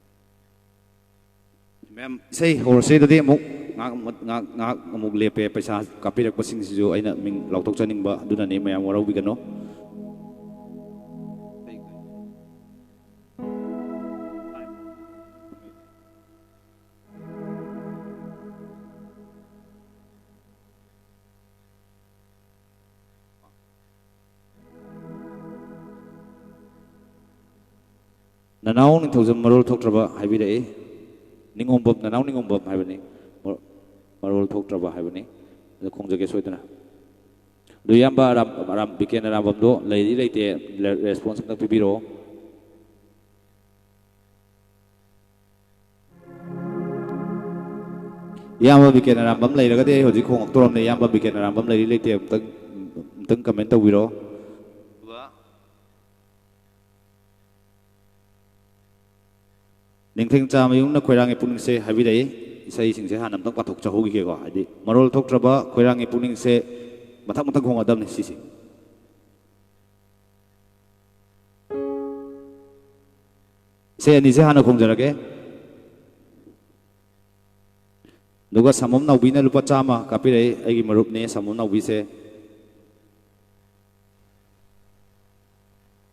ꯃꯦꯝ, ꯏꯁꯩ ꯍꯧꯔꯁꯤ ꯑꯗꯨꯗꯤ꯫ ꯑꯃꯨꯛ ꯉꯥꯏꯍꯥꯛ, ꯉꯥꯏꯍꯥꯛ, ꯉꯥꯏꯍꯥꯛ ꯑꯃꯨꯛ ꯂꯦꯞꯄꯦ, ꯄꯩꯁꯥ ꯀꯥꯞꯄꯤꯔꯛꯄꯁꯤꯡꯁꯤꯁꯨ ꯑꯩꯅ ꯃꯤꯡ ꯂꯥꯎꯊꯣꯛꯆꯅꯤꯡꯕ, ꯑꯗꯨꯅꯅꯤ, ꯃꯌꯥꯝ ꯋꯥꯔꯧꯕꯤꯒꯅꯨ꯫ ꯅꯅꯥꯎ ꯅꯤꯡꯊꯧꯖꯝ ꯃꯔꯣꯜ ꯊꯣꯛꯇ꯭ꯔꯕ ꯍꯥꯏꯕꯤꯔꯛꯏ꯫ ꯅꯤꯉꯣꯝꯕꯝ, ꯅꯅꯥꯎ ꯅꯤꯉꯣꯝꯕꯝ ꯍꯥꯏꯕꯅꯤ꯫ ꯃꯔꯣ-, ꯃꯔꯣꯜ ꯊꯣꯛꯇ꯭ꯔꯕ ꯍꯥꯏꯕꯅꯤ꯫ ꯑꯗꯨ ꯈꯣꯡꯖꯒꯦ ꯁꯣꯏꯗꯅ꯫ ꯑꯗꯨ ꯏꯌꯥꯝꯕ ꯑꯔꯥꯝ-, ꯑꯔꯥꯝ-, ꯕꯤ ꯀꯦꯟ ꯑꯔꯥꯝꯕꯝꯗꯣ ꯂꯩꯔꯤ ꯂꯩꯇꯦ, ꯔꯦ-, ꯔꯦꯁꯄꯣꯟꯁ ꯑꯝꯇꯪ ꯄꯤꯕꯤꯔꯛꯑꯣ꯫ ꯏꯌꯥꯝꯕ ꯕꯤꯀꯦꯟ ꯑꯔꯥꯝꯕꯝ ꯂꯩꯔꯒꯗꯤ ꯑꯩ ꯍꯧꯖꯤꯛ ꯈꯣꯡꯉꯛꯇꯣꯔꯝꯅꯦ꯫ ꯏꯌꯥꯝꯕ ꯕꯤꯀꯦꯟ ꯑꯔꯥꯝꯕꯝ ꯂꯩꯔꯤ ꯂꯩꯇꯦ ꯑꯝꯇꯪ, ꯑꯝꯇꯪ ꯀꯃꯦꯟ ꯇꯧꯕꯤꯔꯛꯑꯣ꯫ ꯑꯗꯨꯒ ꯅꯤꯡꯊꯦꯡ ꯆꯥꯃꯌꯨꯝꯅ ꯈꯣꯏꯔꯥꯡꯒꯤ ꯄꯨꯛꯅꯤꯡꯁꯦ ꯍꯥꯏꯕꯤꯔꯛꯏ꯫ ꯏꯁꯩꯁꯤꯡꯁꯦ ꯍꯥꯟꯅ ꯑꯝꯇꯪ ꯄꯥꯊꯣꯛꯆꯍꯧꯈꯤꯒꯦꯀꯣ꯫ ꯍꯥꯏꯗꯤ ꯃꯔꯣꯜ ꯊꯣꯛꯇ꯭ꯔꯕ ꯈꯣꯏꯔꯥꯡꯒꯤ ꯄꯨꯛꯅꯤꯡꯁꯦ ꯃꯊꯪ ꯃꯊꯪ ꯈꯣꯡꯉꯛꯑꯗꯕꯅꯤ ꯁꯤꯁꯦ꯫ ꯏꯁꯩ ꯑꯅꯤꯁꯦ ꯍꯥꯟꯅ ꯈꯣꯡꯖꯔꯒꯦ꯫ ꯑꯗꯨꯒ ꯁꯥꯃꯨꯝ ꯅꯥꯎꯕꯤꯅ ꯂꯨꯄꯥ ꯆꯥꯝꯃ ꯀꯥꯞꯄꯤꯔꯛꯏ, ꯑꯩꯒꯤ ꯃꯔꯨꯞꯅꯦ ꯁꯥꯃꯨꯝ ꯅꯥꯎꯕꯤꯁꯦ꯫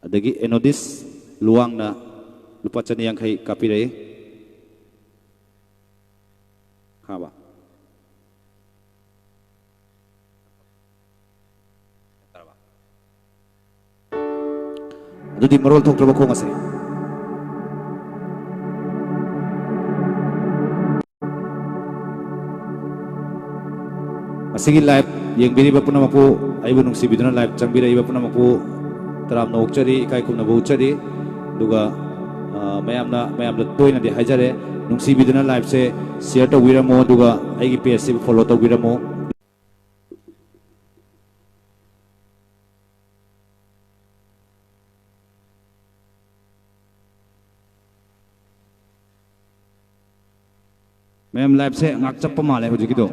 ꯑꯗꯒꯤ ꯑꯦꯅꯣꯗꯤꯁ ꯂꯨꯋꯥꯡꯅ ꯂꯨꯄꯥ ꯆꯅꯤ ꯌꯥꯡꯈꯩ ꯀꯥꯞꯄꯤꯔꯛꯏ꯫ ꯈꯥꯕ꯫ ꯑꯗꯨꯗꯤ ꯃꯔꯣꯜ ꯊꯣꯛꯇ꯭ꯔꯕ ꯈꯣꯡ ꯑꯁꯦ꯫ ꯃꯁꯤꯒꯤ live ꯌꯦꯡꯕꯤꯔꯤꯕ ꯄꯨꯝꯅꯃꯛꯄꯨ, ꯑꯩꯕꯨ ꯅꯨꯡꯁꯤꯕꯤꯗꯨꯅ live ꯆꯪꯕꯤꯔꯛꯏꯕ ꯄꯨꯝꯅꯃꯛꯄꯨ ꯇꯔꯥꯝꯅ ꯑꯣꯛꯆꯔꯤ, ꯏꯀꯥꯏ ꯈꯨꯝꯅꯕ ꯎꯠꯆꯔꯤ꯫ ꯑꯗꯨꯒ, ꯑ, ꯃꯌꯥꯝꯅ, ꯃꯌꯥꯝꯗ ꯇꯣꯏꯅꯗꯤ ꯍꯥꯏꯖꯔꯦ, ꯅꯨꯡꯁꯤꯕꯤꯗꯨꯅ live ꯁꯦ share ꯇꯧꯕꯤꯔꯝꯃꯣ, ꯑꯗꯨꯒ ꯑꯩꯒꯤ page ꯁꯤꯕꯨ follow ꯇꯧꯕꯤꯔꯝꯃꯣ꯫ ꯃꯌꯥꯝ, live ꯁꯦ ꯉꯥꯏꯍꯥꯛ ꯆꯞꯄ ꯃꯥꯜꯂꯦ ꯍꯧꯖꯤꯛꯀꯤꯗꯣ꯫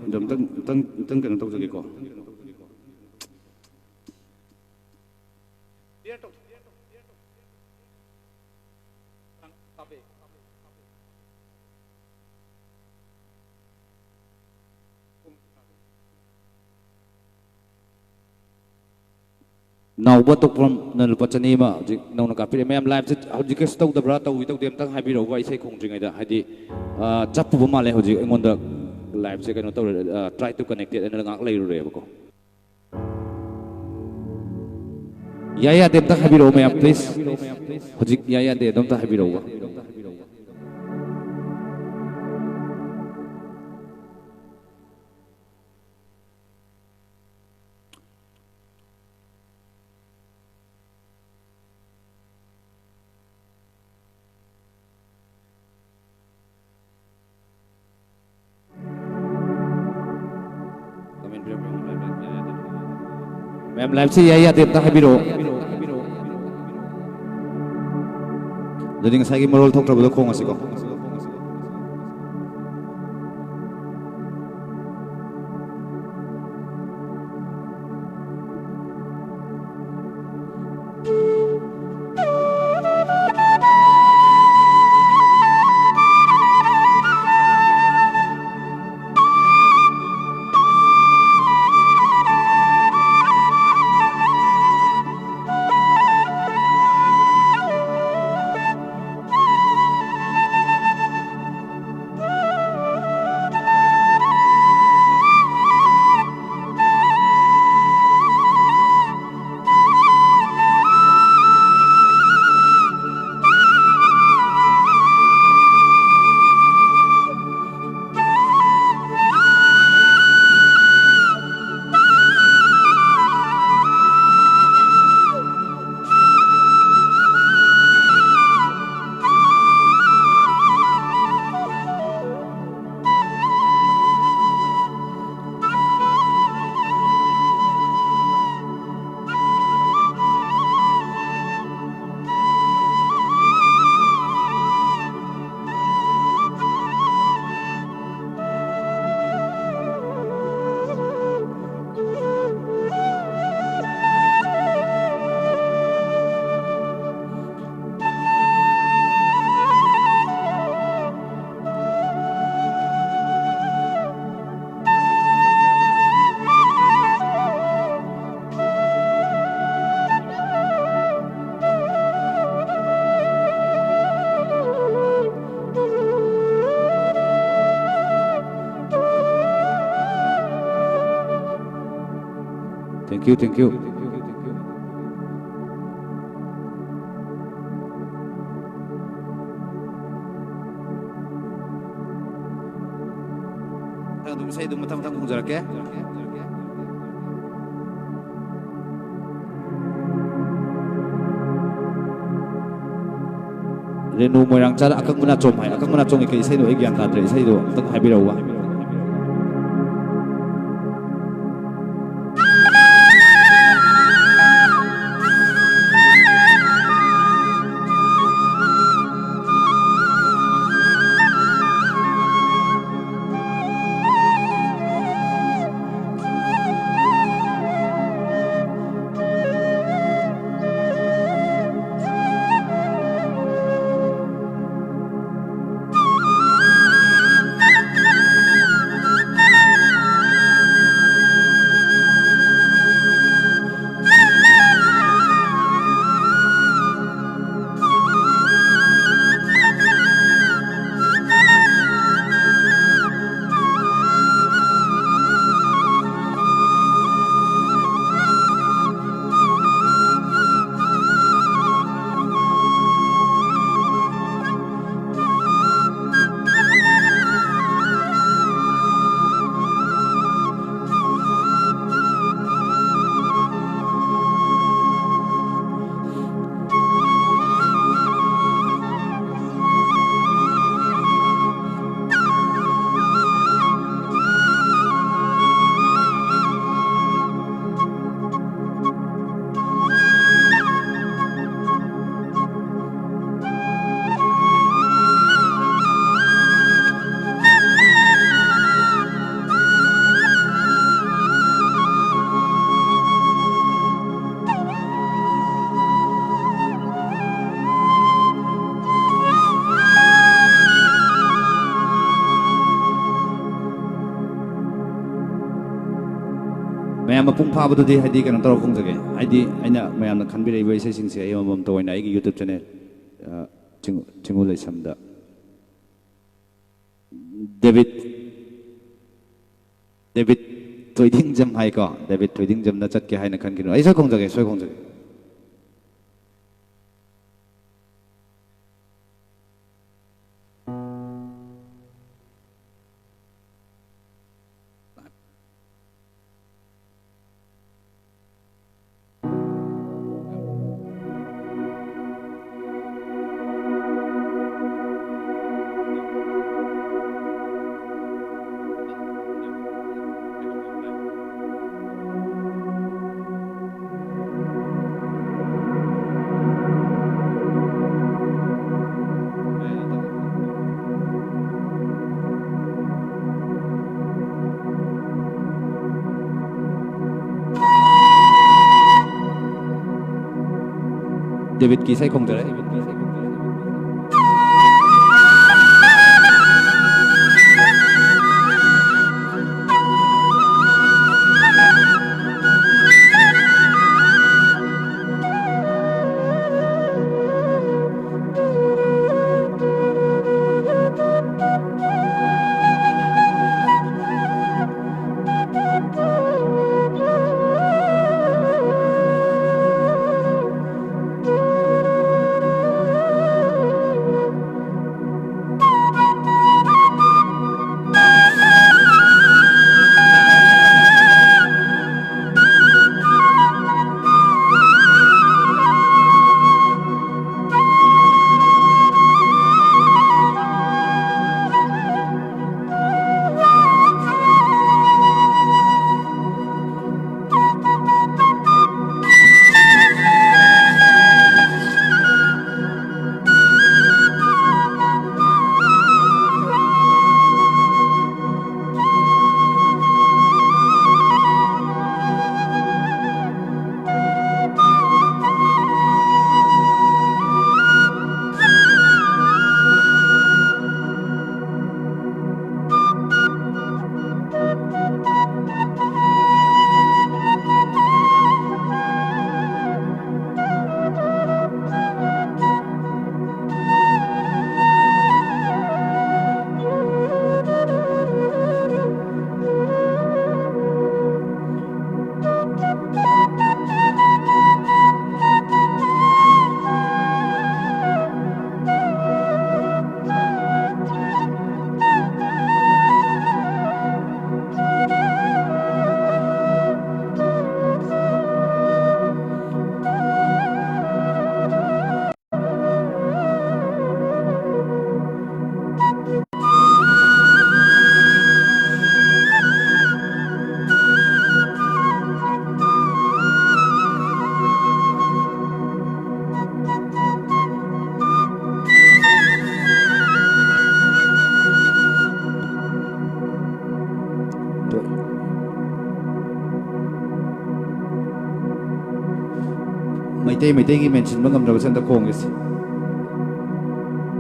ꯑꯗꯣ ꯑꯝꯇꯪ, ꯑꯝꯇꯪ, ꯑꯝꯇꯪ ꯀꯩꯅꯣ ꯇꯧꯖꯒꯦꯀꯣ꯫ ꯅꯥꯎꯕ ꯇꯣꯛꯐꯝꯅ ꯂꯨꯄꯥ ꯆꯅꯤ ꯑꯃ ꯍꯧꯖꯤꯛ ꯅꯧꯅ ꯀꯥꯞꯄꯤꯔꯦ꯫ ꯃꯌꯥꯝ, live ꯁꯦ ꯍꯧꯖꯤꯛ ꯀꯩꯁꯨ ꯇꯧꯗꯕ꯭ꯔꯥ? ꯇꯧꯏ ꯇꯧꯗꯦ ꯑꯝꯇꯪ ꯍꯥꯏꯕꯤꯔꯛꯎꯕ, ꯏꯁꯩ ꯈꯣꯡꯗ꯭ꯔꯤꯉꯩꯗ꯫ ꯍꯥꯏꯗꯤ, ꯑ, ꯆꯞꯄꯨꯕ ꯃꯥꯜꯂꯦ ꯍꯧꯖꯤꯛ ꯑꯩꯉꯣꯟꯗ꯫ Live ꯁꯦ ꯀꯩꯅꯣ ꯇꯧꯔꯦ, ꯑ, try to connected ꯑꯅ ꯉꯥꯏꯍꯥꯛ ꯂꯩꯔꯨꯔꯦꯕꯀꯣ꯫ ꯌꯥꯏ ꯌꯥꯗꯦ ꯑꯝꯇꯪ ꯍꯥꯏꯕꯤꯔꯛꯑꯣ ꯃꯌꯥꯝ, please꯫ ꯍꯧꯖꯤꯛ ꯌꯥꯏ ꯌꯥꯗꯦ ꯑꯗꯣ ꯑꯝꯇ ꯍꯥꯏꯕꯤꯔꯛꯎꯕ꯫ ꯃꯌꯥꯝ ꯂꯥꯏꯚꯁꯦ ꯌꯥꯏ ꯌꯥꯗꯦ ꯑꯝꯇ ꯍꯥꯏꯕꯤꯔꯛꯑꯣ꯫ ꯑꯗꯨꯗꯤ ꯉꯁꯥꯏꯒꯤ ꯃꯔꯣꯜ ꯊꯣꯛꯇ꯭ꯔꯕꯗꯣ ꯈꯣꯡꯉꯁꯤꯀꯣ꯫ Thank you, thank you. ꯃꯊꯪ ꯑꯗꯨꯝ ꯏꯁꯩ ꯑꯗꯨꯝ ꯃꯊꯪ ꯃꯊꯪ ꯈꯣꯡꯖꯔꯛꯀꯦ꯫ ꯔꯦꯅꯨ ꯃꯣꯏꯔꯥꯡꯆꯥꯗ ꯑꯀꯪꯕ ꯅꯥꯆꯣꯝ ꯍꯥꯏ꯫ ꯑꯀꯪꯕ ꯅꯥꯆꯣꯝꯒꯤ ꯀꯩ ꯏꯁꯩꯅꯣ? ꯑꯩ ꯒ꯭ꯌꯥꯟ ꯇꯥꯗ꯭ꯔꯦ꯫ ꯏꯁꯩꯗꯣ ꯑꯝꯇꯪ ꯍꯥꯏꯕꯤꯔꯛꯎꯕ꯫ ꯃꯌꯥꯝ ꯃꯄꯨꯡ ꯐꯥꯕꯗꯨꯗꯤ ꯍꯥꯏꯗꯤ ꯀꯩꯅꯣ ꯇꯧꯔ ꯈꯣꯡꯖꯒꯦ꯫ ꯍꯥꯏꯗꯤ ꯑꯩꯅ ꯃꯌꯥꯝꯅ ꯈꯟꯕꯤꯔꯛꯏꯕ ꯏꯁꯩꯁꯤꯡꯁꯦ ꯑꯩ ꯑꯃꯃꯝꯇ ꯑꯣꯏꯅ ꯑꯩꯒꯤ YouTube channel, ꯑ, ꯆꯤꯡ-, ꯆꯤꯡꯉꯨ ꯂꯩꯁꯝꯗ꯫ ꯗꯦꯕꯤꯠ, ꯗꯦꯕꯤꯠ ꯊꯣꯏꯗꯤꯡꯖꯝ ꯍꯥꯏꯀꯣ꯫ ꯗꯦꯕꯤꯠ ꯊꯣꯏꯗꯤꯡꯖꯝꯅ ꯆꯠꯀꯦ ꯍꯥꯏꯅ ꯈꯟꯈꯤꯅꯨ꯫ ꯑꯩ ꯁꯣꯏ ꯈꯣꯡꯖꯒꯦ, ꯁꯣꯏ ꯈꯣꯡꯖꯒꯦ꯫ ꯗꯦꯕꯤꯠꯀꯤ ꯏꯁꯩ ꯈꯣꯡꯖꯔꯦ꯫ ꯃꯩꯇꯩ ꯃꯩꯇꯩꯒꯤ ꯃꯦꯟꯁꯤꯟꯕ ꯉꯝꯗ꯭ꯔꯕꯁꯦ ꯑꯝꯇ ꯈꯣꯡꯒꯦꯁꯦ꯫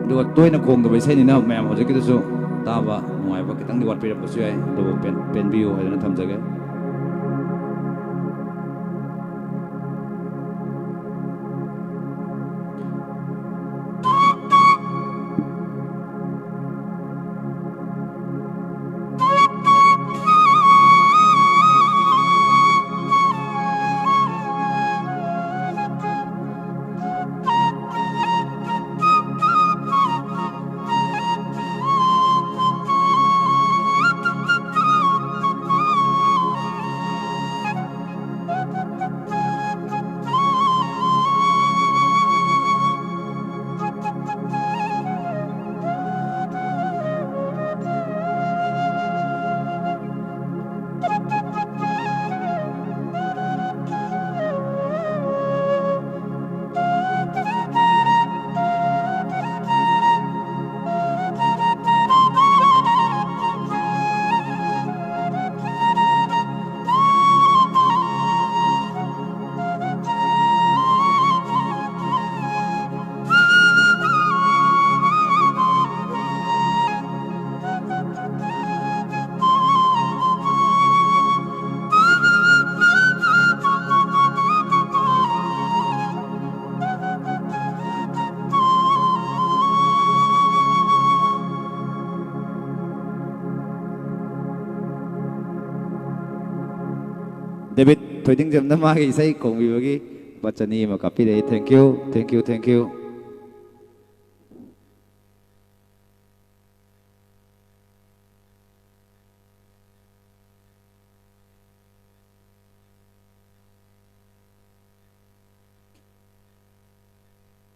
ꯑꯗꯨꯒ ꯇꯣꯏꯅ ꯈꯣꯡꯗꯕ ꯏꯁꯩꯅꯤꯅ ꯃꯌꯥꯝ ꯍꯧꯖꯤꯛꯀꯤꯗꯨꯁꯨ ꯇꯥꯕ ꯅꯨꯡꯉꯥꯏꯕ ꯈꯤꯇꯪꯗꯤ ꯋꯥꯠꯄꯤꯔꯝꯕꯁꯨ ꯌꯥꯏ, ꯑꯗꯨꯕꯨ ꯄꯦꯟ-, ꯄꯦꯟꯕꯤꯌꯨ ꯍꯥꯏꯗꯅ ꯊꯝꯖꯒꯦ꯫ ꯗꯦꯕꯤꯠ ꯊꯣꯏꯗꯤꯡꯖꯝꯅ ꯃꯥꯒꯤ ꯏꯁꯩ ꯈꯣꯡꯕꯤꯕꯒꯤ ꯂꯨꯄꯥ ꯆꯅꯤ ꯑꯃ ꯀꯥꯞꯄꯤꯔꯛꯏ꯫ Thank you, thank you, thank you꯫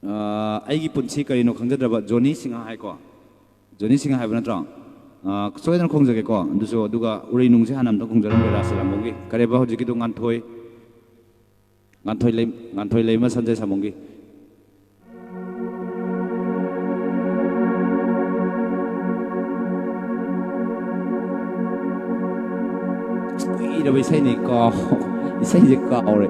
ꯑꯥ, ꯑꯩꯒꯤ ꯄꯨꯟꯁꯤ ꯀꯔꯤꯅꯣ ꯈꯪꯖꯗ꯭ꯔꯕ ꯖꯣꯅꯤ ꯁꯤꯡꯍ ꯍꯥꯏꯀꯣ꯫ ꯖꯣꯅꯤ ꯁꯤꯡꯍ ꯍꯥꯏꯕ ꯅꯠꯇ꯭ꯔꯣ? ꯑꯥ, ꯁꯣꯏꯗꯅ ꯈꯣꯡꯖꯒꯦꯀꯣ꯫ ꯑꯗꯨꯁꯨ, ꯑꯗꯨꯒ ꯎꯔꯩ ꯅꯨꯡꯁꯤ ꯍꯥꯟꯅ ꯑꯝꯇ ꯈꯣꯡꯖꯔꯝꯒꯦ, ꯔꯥꯁ ꯂꯥꯡꯕꯝꯒꯤ꯫ ꯀꯔꯦꯕ ꯍꯧꯖꯤꯛꯀꯤꯗꯣ? ꯉꯥꯟꯊꯣꯏ, ꯉꯥꯟꯊꯣꯏ ꯂꯩ-, ꯉꯥꯟꯊꯣꯏ ꯂꯩꯃ ꯁꯟꯖꯦꯟ ꯁꯥꯃꯨꯒꯤ꯫ ꯑꯁ, ꯀꯨꯏꯔꯕ ꯏꯁꯩꯅꯤ, ꯀꯥꯎ-, ꯏꯁꯩꯁꯦ ꯀꯥꯎꯔꯦ꯫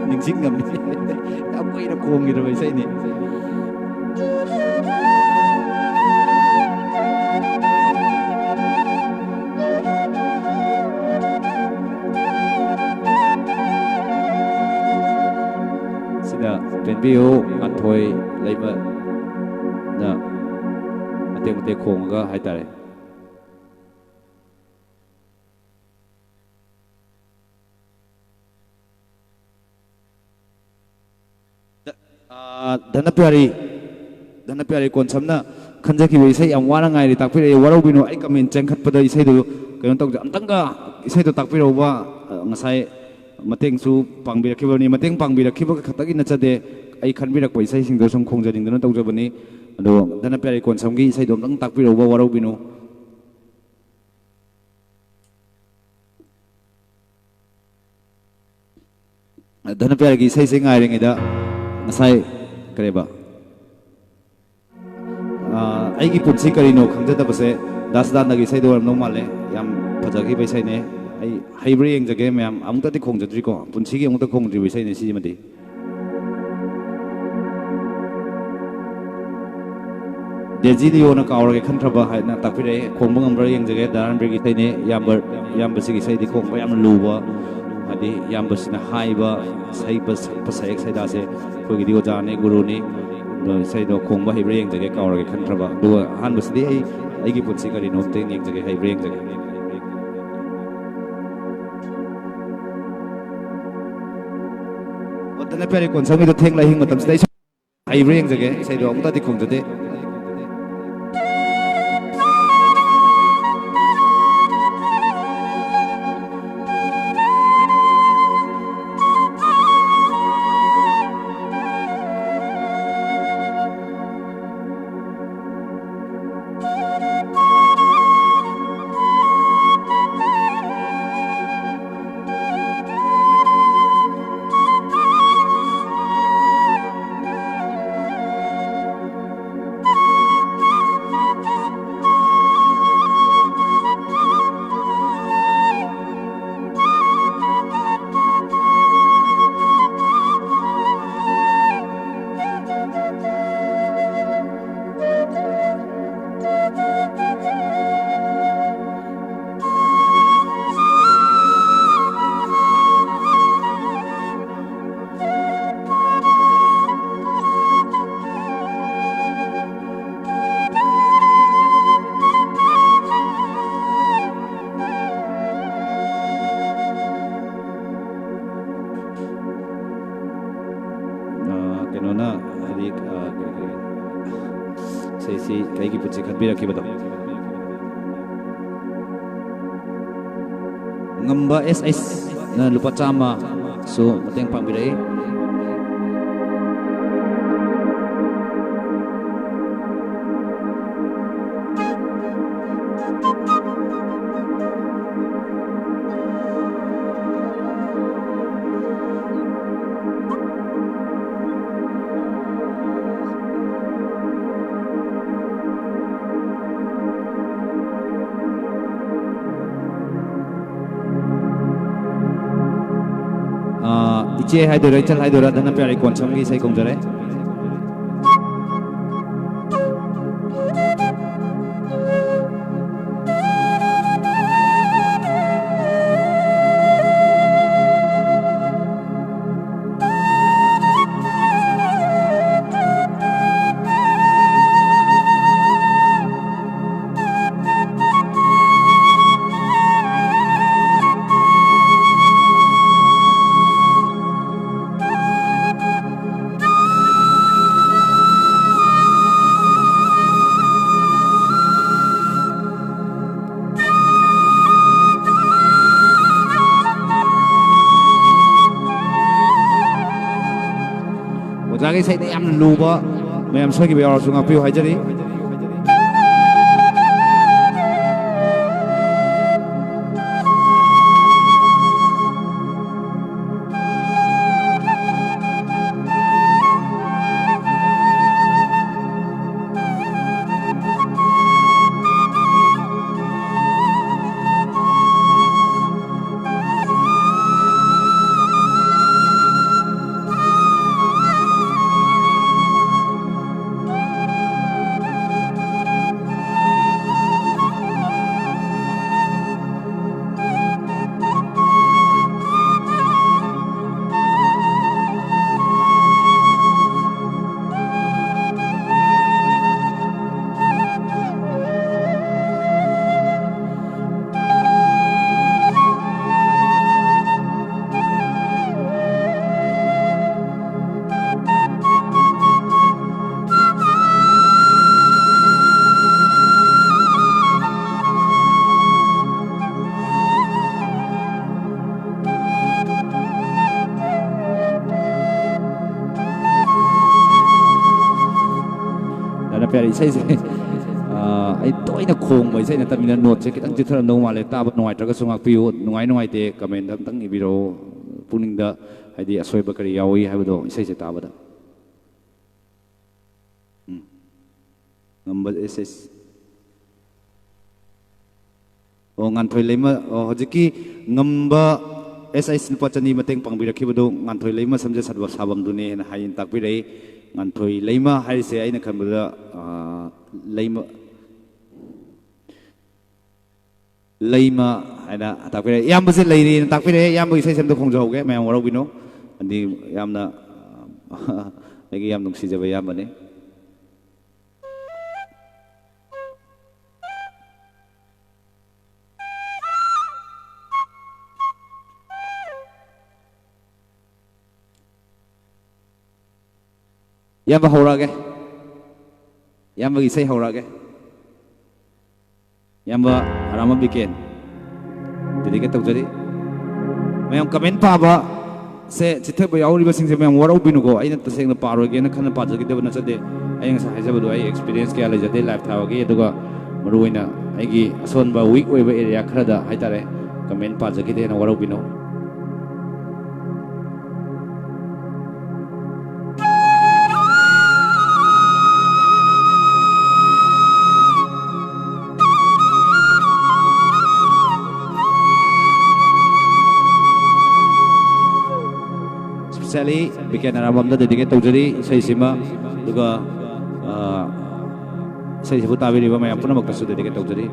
ꯅꯤꯡꯁꯤꯡꯉꯝꯃꯤ꯫ ꯌꯥꯝ ꯀꯨꯏꯅ ꯈꯣꯡꯈꯤꯗꯕ ꯏꯁꯩꯅꯤ꯫ ꯁꯤꯗ ꯄꯦꯟꯕꯤꯌꯨ, ꯉꯥꯟꯊꯣꯏ ꯂꯩꯃꯅ ꯃꯇꯦꯛ ꯃꯇꯦꯛ ꯈꯣꯡꯉꯒ ꯍꯥꯏꯇꯥꯔꯦ꯫ ꯗ-, ꯑꯥ, ꯙꯅꯄ꯭ꯌꯥꯔꯤ, ꯙꯅꯄ꯭ꯌꯥꯔꯤ ꯀꯣꯟꯁꯝꯅ ꯈꯟꯖꯈꯤꯕ ꯏꯁꯩ ꯌꯥꯝ ꯋꯥꯅ ꯉꯥꯏꯔꯤ, ꯇꯥꯛꯄꯤꯔꯛꯑꯦ, ꯋꯥꯔꯧꯕꯤꯅꯨ, ꯑꯩ ꯀꯃꯦꯟ ꯆꯦꯟꯈꯠꯄꯗ ꯏꯁꯩꯗꯨ ꯀꯩꯅꯣ ꯇꯧꯖ-, ꯑꯝꯇꯪꯒ ꯏꯁꯩꯗꯣ ꯇꯥꯛꯄꯤꯔꯛꯎꯕ, ꯑ, ꯉꯁꯥꯏ ꯃꯇꯦꯡꯁꯨ ꯄꯥꯡꯕꯤꯔꯛꯈꯤꯕꯅꯤ, ꯃꯇꯦꯡ ꯄꯥꯡꯕꯤꯔꯛꯈꯤꯕ ꯈꯛꯇꯒꯤ ꯅꯠꯆꯗꯦ, ꯑꯩ ꯈꯟꯕꯤꯔꯛꯄ ꯏꯁꯩꯁꯤꯡꯗꯣ ꯁꯨꯝ ꯈꯣꯡꯖꯅꯤꯡꯗꯨꯅ ꯇꯧꯖꯕꯅꯤ꯫ ꯑꯗꯣ ꯙꯅꯄ꯭ꯌꯥꯔꯤ ꯀꯣꯟꯁꯝꯒꯤ ꯏꯁꯩꯗꯣ ꯑꯝꯇꯪ ꯇꯥꯛꯄꯤꯔꯛꯎꯕ, ꯋꯥꯔꯧꯕꯤꯅꯨ꯫ ꯙꯅꯄ꯭ꯌꯥꯔꯤꯒꯤ ꯏꯁꯩꯁꯦ ꯉꯥꯏꯔꯤꯉꯩꯗ ꯉꯁꯥꯏ ꯀꯔꯤꯕ? ꯑꯥ, ꯑꯩꯒꯤ ꯄꯨꯟꯁꯤ ꯀꯔꯤꯅꯣ ꯈꯪꯖꯗꯕꯁꯦ ꯗꯥꯁ ꯗꯥꯟꯗꯒꯤ ꯏꯁꯩꯗꯣ ꯑꯣꯏꯔꯝꯗꯧ ꯃꯥꯜꯂꯦ꯫ ꯌꯥꯝ ꯐꯖꯈꯤꯕ ꯏꯁꯩꯅꯦ꯫ ꯑꯩ ꯍꯩꯕ꯭ꯔꯥ ꯌꯦꯡꯖꯒꯦ ꯃꯌꯥꯝ꯫ ꯑꯃꯨꯛꯇꯗꯤ ꯈꯣꯡꯖꯗ꯭ꯔꯤꯀꯣ꯫ ꯄꯨꯟꯁꯤꯒꯤ ꯑꯃꯨꯛꯇ ꯈꯣꯡꯗ꯭ꯔꯤꯕ ꯏꯁꯩꯅꯦ ꯁꯤꯃꯗꯤ꯫ ꯗꯦꯖꯤ ꯂꯤꯌꯣꯅ ꯀꯥꯎꯔꯒꯦ ꯈꯟꯈ꯭ꯔꯕ ꯍꯥꯏꯅ ꯇꯥꯛꯄꯤꯔꯛꯑꯦ꯫ ꯈꯣꯡꯕ ꯉꯝꯕ꯭ꯔꯥ ꯌꯦꯡꯖꯒꯦ꯫ ꯗꯥ ꯔꯟꯕꯤꯔꯒꯤ ꯏꯁꯩꯅꯦ꯫ ꯏꯌꯥꯝꯕ, ꯏꯌꯥꯝꯕꯁꯤꯒꯤ ꯏꯁꯩꯗꯤ ꯈꯣꯡꯕ ꯌꯥꯝꯅ ꯂꯨꯕ, ꯍꯥꯏꯗꯤ ꯏꯌꯥꯝꯕꯁꯤꯅ ꯍꯥꯏꯕ, ꯁꯛꯄ ꯁꯛꯄ ꯁꯛꯍꯦꯛ ꯁꯩꯗꯥꯁꯦ ꯑꯩꯈꯣꯏꯒꯤꯗꯤ ꯑꯣꯖꯥꯅꯦ, ꯒꯨꯔꯨꯅꯤ꯫ ꯑꯗꯣ ꯏꯁꯩꯗꯣ ꯈꯣꯡꯕ ꯍꯩꯕ꯭ꯔꯥ ꯌꯦꯡꯖꯒꯦ, ꯀꯥꯎꯔꯒꯦ ꯈꯟꯈ꯭ꯔꯕ꯫ ꯑꯗꯨꯒ ꯑꯍꯥꯟꯕꯁꯤꯗꯤ ꯑꯩ, ꯑꯩꯒꯤ ꯄꯨꯟꯁꯤ ꯀꯔꯤꯅꯣ ꯑꯝꯇ ꯌꯦꯡꯖꯒꯦ, ꯍꯩꯕ꯭ꯔꯥ ꯌꯦꯡꯖꯒꯦ꯫ ꯑꯣ, ꯙꯅꯄ꯭ꯌꯥꯔꯤ ꯀꯣꯟꯁꯝꯒꯤꯗꯣ ꯊꯦꯡꯂ ꯑꯍꯤꯡ ꯃꯇꯝꯁꯤꯗ ꯑꯩꯁꯨ ꯍꯩꯕ꯭ꯔꯥ ꯌꯦꯡꯖꯒꯦ, ꯏꯁꯩꯗꯣ ꯑꯃꯨꯛꯇꯗꯤ ꯈꯨꯝꯖꯗꯦ꯫ ꯑ, ꯀꯩꯅꯣꯅ, ꯍꯥꯏꯗꯤ, ꯑ, ꯀꯔꯤ, ꯀꯔꯤ, ꯁꯤ, ꯁꯤ ꯑꯩꯒꯤ ꯄꯨꯟꯁꯤ ꯈꯟꯕꯤꯔꯛꯈꯤꯕꯗꯣ꯫ ꯉꯝꯕ ꯑꯦꯁ ꯑꯩꯆꯅ ꯂꯨꯄꯥ ꯆꯥꯝꯃꯁꯨ ꯃꯇꯦꯡ ꯄꯥꯡꯕꯤꯔꯛꯏ꯫ ꯑꯥ, ꯏꯆꯦ ꯍꯥꯏꯗꯣꯏꯔꯥ, ꯏꯆꯜ ꯍꯥꯏꯗꯣꯏꯔꯥ, ꯙꯅꯄ꯭ꯌꯥꯔꯤ ꯀꯣꯟꯁꯝꯒꯤ ꯏꯁꯩ ꯈꯣꯡꯖꯔꯦ꯫ ꯏꯁꯩꯗ ꯌꯥꯝꯅ ꯂꯨꯕ, ꯃꯌꯥꯝ ꯁꯣꯏꯈꯤꯕ ꯌꯥꯎꯔꯁꯨ ꯉꯥꯛꯄꯤꯌꯨ ꯍꯥꯏꯖꯔꯤ꯫ ꯌꯥꯝꯅ ꯐꯔꯦ ꯏꯁꯩꯁꯦ꯫ ꯑꯥ, ꯑꯩ ꯇꯣꯏꯅ ꯈꯣꯡꯕ ꯏꯁꯩ ꯅꯠꯇꯕꯅꯤꯅ ꯅꯣꯠꯁꯦ ꯈꯤꯇꯪ ꯆꯤꯊꯔꯝꯗꯧ ꯃꯥꯜꯂꯦ꯫ ꯇꯥꯕ ꯅꯨꯡꯉꯥꯏꯇ꯭ꯔꯒꯁꯨ ꯉꯥꯛꯄꯤꯌꯨ꯫ ꯅꯨꯡꯉꯥꯏ ꯅꯨꯡꯉꯥꯏꯇꯦ ꯀꯃꯦꯟꯗ ꯑꯝꯇꯪ ꯏꯕꯤꯔꯛꯑꯣ꯫ ꯄꯨꯛꯅꯤꯡꯗ ꯍꯥꯏꯗꯤ ꯑꯁꯣꯏꯕ ꯀꯔꯤ ꯌꯥꯎꯏ ꯍꯥꯏꯕꯗꯣ ꯏꯁꯩꯁꯦ ꯇꯥꯕꯗ꯫ ꯎꯝ꯫ ꯉꯝꯕ ꯑꯦꯁ ꯑꯦꯁ꯫ ꯑꯣ, ꯉꯥꯟꯊꯣꯏ ꯂꯩꯃ, ꯑꯣ, ꯍꯧꯖꯤꯛꯀꯤ ꯉꯝꯕ ꯑꯦꯁ ꯑꯩꯆ ꯂꯨꯄꯥ ꯆꯅꯤ ꯃꯇꯦꯡ ꯄꯥꯡꯕꯤꯔꯛꯈꯤꯕꯗꯨ ꯉꯥꯟꯊꯣꯏ ꯂꯩꯃ ꯁꯝꯖ ꯁꯥꯕ ꯁꯥꯐꯝꯗꯨꯅꯦ ꯍꯥꯏꯅ ꯍꯥꯏꯅ ꯇꯥꯛꯄꯤꯔꯛꯏ꯫ ꯉꯥꯟꯊꯣꯏ ꯂꯩꯃ ꯍꯥꯏꯔꯤꯁꯦ ꯑꯩꯅ ꯈꯟꯕꯗ, ꯑꯥ, ꯂꯩꯃ, ꯂꯩꯃ ꯍꯥꯏꯅ ꯇꯥꯛꯄꯤꯔꯛꯏ꯫ ꯏꯌꯥꯝꯕꯁꯦ ꯂꯩꯔꯤꯅ ꯇꯥꯛꯄꯤꯔꯛꯑꯦ꯫ ꯏꯌꯥꯝꯕꯒꯤ ꯏꯁꯩꯁꯦ ꯑꯝꯇ ꯈꯣꯡꯖꯍꯧꯒꯦ, ꯃꯌꯥꯝ ꯋꯥꯔꯧꯕꯤꯅꯨ꯫ ꯑꯗꯨꯗꯤ ꯌꯥꯝꯅ, ꯑꯩꯒꯤ ꯌꯥꯝ ꯅꯨꯡꯁꯤꯖꯕ ꯏꯌꯥꯝꯕꯅꯤ꯫ ꯏꯌꯥꯝꯕ ꯍꯧꯔꯛꯑꯒꯦ꯫ ꯏꯌꯥꯝꯕꯒꯤ ꯏꯁꯩ ꯍꯧꯔꯛꯑꯒꯦ꯫ ꯏꯌꯥꯝꯕ ꯑꯔꯥꯃ ꯕꯤꯀꯦꯟ, dedicate ꯇꯧꯖꯔꯤ꯫ ꯃꯌꯥꯝ ꯀꯃꯦꯟ ꯄꯥꯕ, ꯁꯦ ꯆꯤꯊꯕ ꯌꯥꯎꯔꯤꯕꯁꯤꯡꯁꯦ ꯃꯌꯥꯝ ꯋꯥꯔꯧꯕꯤꯅꯨꯀꯣ꯫ ꯑꯩꯅ ꯇꯁꯦꯡꯅ ꯄꯥꯔꯣꯏꯒꯦꯅ ꯈꯟꯅ ꯄꯥꯖꯈꯤꯗꯕ ꯅꯠꯆꯗꯦ꯫ ꯑꯩ ꯉꯁꯥꯏ ꯍꯥꯏꯖꯕꯗꯣ, ꯑꯩ ꯑꯦꯛꯁꯄꯤꯔꯤꯌꯦꯟꯁ ꯀꯌꯥ ꯂꯩꯖꯗꯦ ꯂꯥꯏꯚ ꯊꯥꯕꯒꯤ꯫ ꯑꯗꯨꯒ ꯃꯔꯨꯑꯣꯏꯅ ꯑꯩꯒꯤ ꯑꯁꯣꯟꯕ, ꯋꯤꯛ ꯑꯣꯏꯕ ꯑꯦꯔꯤꯌꯥ ꯈꯔꯗ ꯍꯥꯏꯇꯥꯔꯦ, ꯀꯃꯦꯟ ꯄꯥꯖꯈꯤꯗꯦꯅ ꯋꯥꯔꯧꯕꯤꯅꯨ꯫ Specially ꯕꯤ ꯀꯦ ꯅꯥꯏꯔꯥꯝꯕꯝꯗ ꯗꯦꯗꯤꯀꯦꯠ ꯇꯧꯖꯔꯤ ꯏꯁꯩꯁꯤꯃ꯫ ꯑꯗꯨꯒ, ꯑ, ꯏꯁꯩꯁꯤꯕꯨ ꯇꯥꯕꯤꯔꯤꯕ ꯃꯌꯥꯝ ꯄꯨꯝꯅꯃꯛꯇꯁꯨ ꯗꯦꯗꯤꯀꯦꯠ ꯇꯧꯖꯔꯤ꯫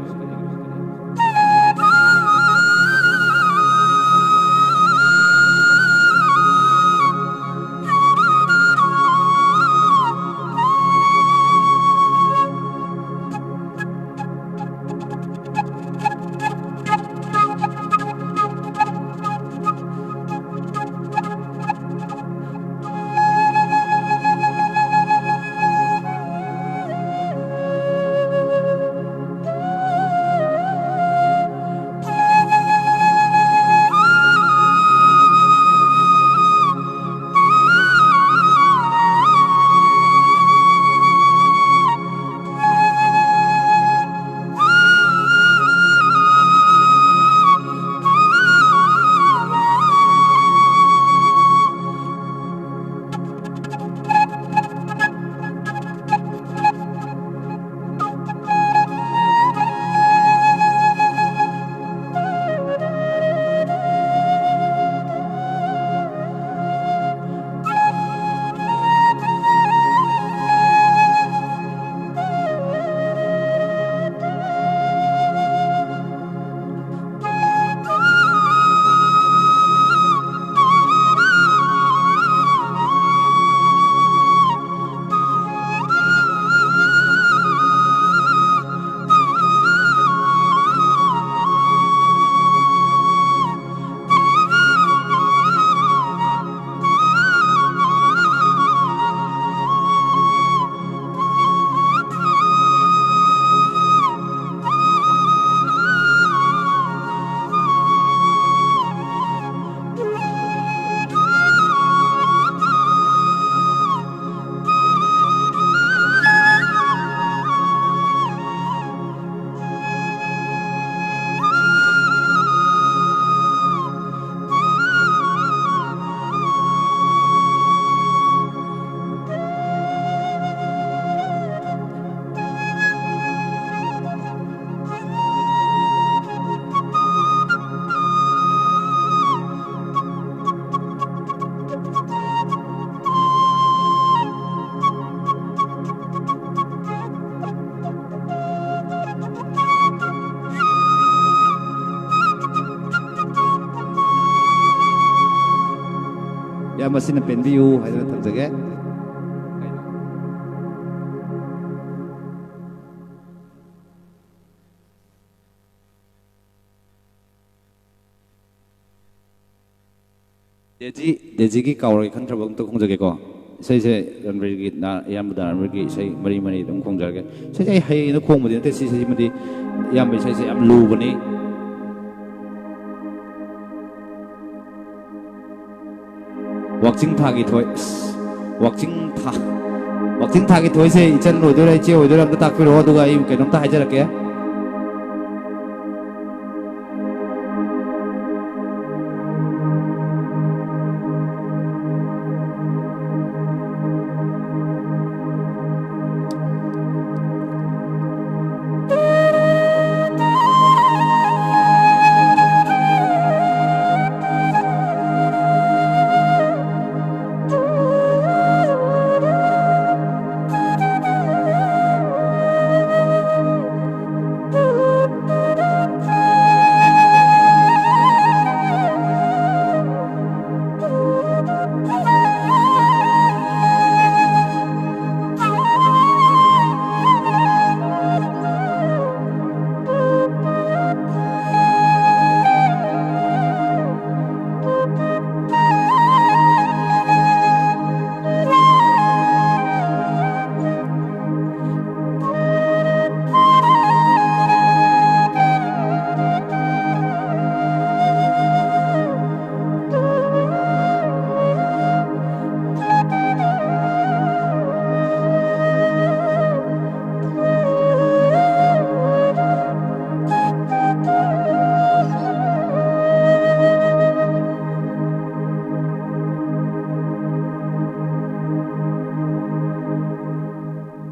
ꯃꯌꯥꯝ ꯑꯁꯤꯅ ꯄꯦꯟꯕꯤꯌꯨ ꯍꯥꯏꯗꯨꯅ ꯊꯝꯖꯒꯦ꯫ ꯗꯦꯖꯤ, ꯗꯦꯖꯤꯒꯤ ꯀꯥꯎꯔꯣꯏ ꯈꯟꯈ꯭ꯔꯕ ꯑꯝꯇ ꯈꯣꯡꯖꯒꯦꯀꯣ꯫ ꯏꯁꯩꯁꯦ ꯔꯟꯕꯤꯔꯒꯤ ꯅ-, ꯏꯌꯥꯝꯕꯗ ꯔꯟꯕꯤꯔꯒꯤ ꯏꯁꯩ ꯃꯔꯤ ꯃꯔꯤ ꯑꯗꯨꯝ ꯈꯣꯡꯖꯔꯒꯦ꯫ ꯏꯁꯩꯁꯦ ꯑꯩ ꯍꯩꯌꯦꯅ ꯈꯣꯡꯕꯗꯤ ꯅꯠꯇꯦ, ꯁꯤꯁꯤꯃꯗꯤ ꯏꯌꯥꯝꯕ ꯏꯁꯩꯁꯦ ꯌꯥꯝ ꯂꯨꯕꯅꯤ꯫ ꯋꯥꯛꯆꯤꯡ ꯊꯥꯒꯤ ꯊꯣꯏ-, ꯑꯁ, ꯋꯥꯛꯆꯤꯡ ꯊꯥ-, ꯋꯥꯛꯆꯤꯡ ꯊꯥꯒꯤ ꯊꯣꯏꯁꯦ ꯏꯆꯟ ꯑꯣꯏꯗꯣꯏꯔꯥ, ꯏꯆꯦ ꯑꯣꯏꯗꯣꯏꯔꯥ, ꯑꯝꯇ ꯇꯥꯛꯄꯤꯔꯛꯑꯣ, ꯑꯗꯨꯒ ꯑꯩ ꯀꯩꯅꯣꯝꯇ ꯍꯥꯏꯖꯔꯛꯀꯦ꯫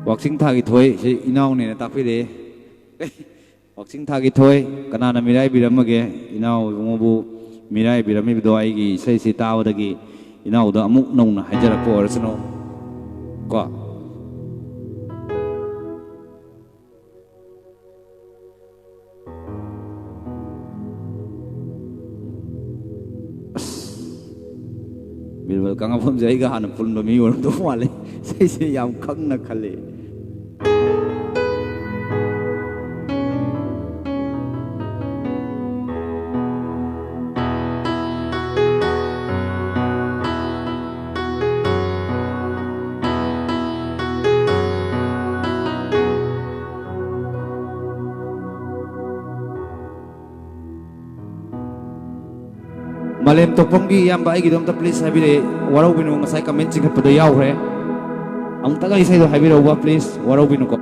ꯋꯥꯛꯆꯤꯡ ꯊꯥꯒꯤ ꯊꯣꯏ ꯁꯤ ꯏꯅꯥꯎꯅꯦꯅ ꯇꯥꯛꯄꯤꯔꯛꯑꯦ꯫ ꯋꯥꯛꯆꯤꯡ ꯊꯥꯒꯤ ꯊꯣꯏ ꯀꯅꯥꯅ ꯃꯤꯔꯥꯏꯕꯤꯔꯝꯃꯒꯦ? ꯏꯅꯥꯎ ꯏꯕꯨꯡꯉꯣꯕꯨ ꯃꯤꯔꯥꯏꯕꯤꯔꯝꯃꯤꯕꯗꯣ ꯑꯩꯒꯤ ꯏꯁꯩꯁꯤ ꯇꯥꯕꯗꯒꯤ ꯏꯅꯥꯎꯗ ꯑꯃꯨꯛ ꯅꯧꯅ ꯍꯥꯏꯖꯔꯛꯄ ꯑꯣꯏꯔꯁꯅꯨ ꯀꯣ꯫ ꯑꯁ꯫ ꯕꯤꯔꯕꯜ ꯀꯪꯂꯥꯄꯝꯁꯦ ꯑꯩꯒ ꯍꯥꯟꯅ ꯄꯨꯟꯕ ꯃꯤ ꯑꯣꯏꯔꯝꯗꯧ ꯃꯥꯜꯂꯦ꯫ ꯏꯁꯩꯁꯦ ꯌꯥꯝ ꯈꯪꯅ ꯈꯜꯂꯦ꯫ ꯃꯥꯂꯦꯝ ꯇꯣꯛꯐꯝꯒꯤ ꯏꯌꯥꯝꯕ, ꯑꯩꯒꯤꯗꯣ ꯑꯝꯇ please ꯍꯥꯏꯕꯤꯔꯛꯑꯦ꯫ ꯋꯥꯔꯧꯕꯤꯅꯨ, ꯉꯁꯥꯏ comment ꯆꯤꯡꯈꯠꯄꯗ ꯌꯥꯎꯈ꯭ꯔꯦ꯫ ꯑꯃꯨꯛꯇꯒ ꯏꯁꯩꯗꯣ ꯍꯥꯏꯕꯤꯔꯛꯎꯕ please, ꯋꯥꯔꯧꯕꯤꯅꯨꯀꯣ꯫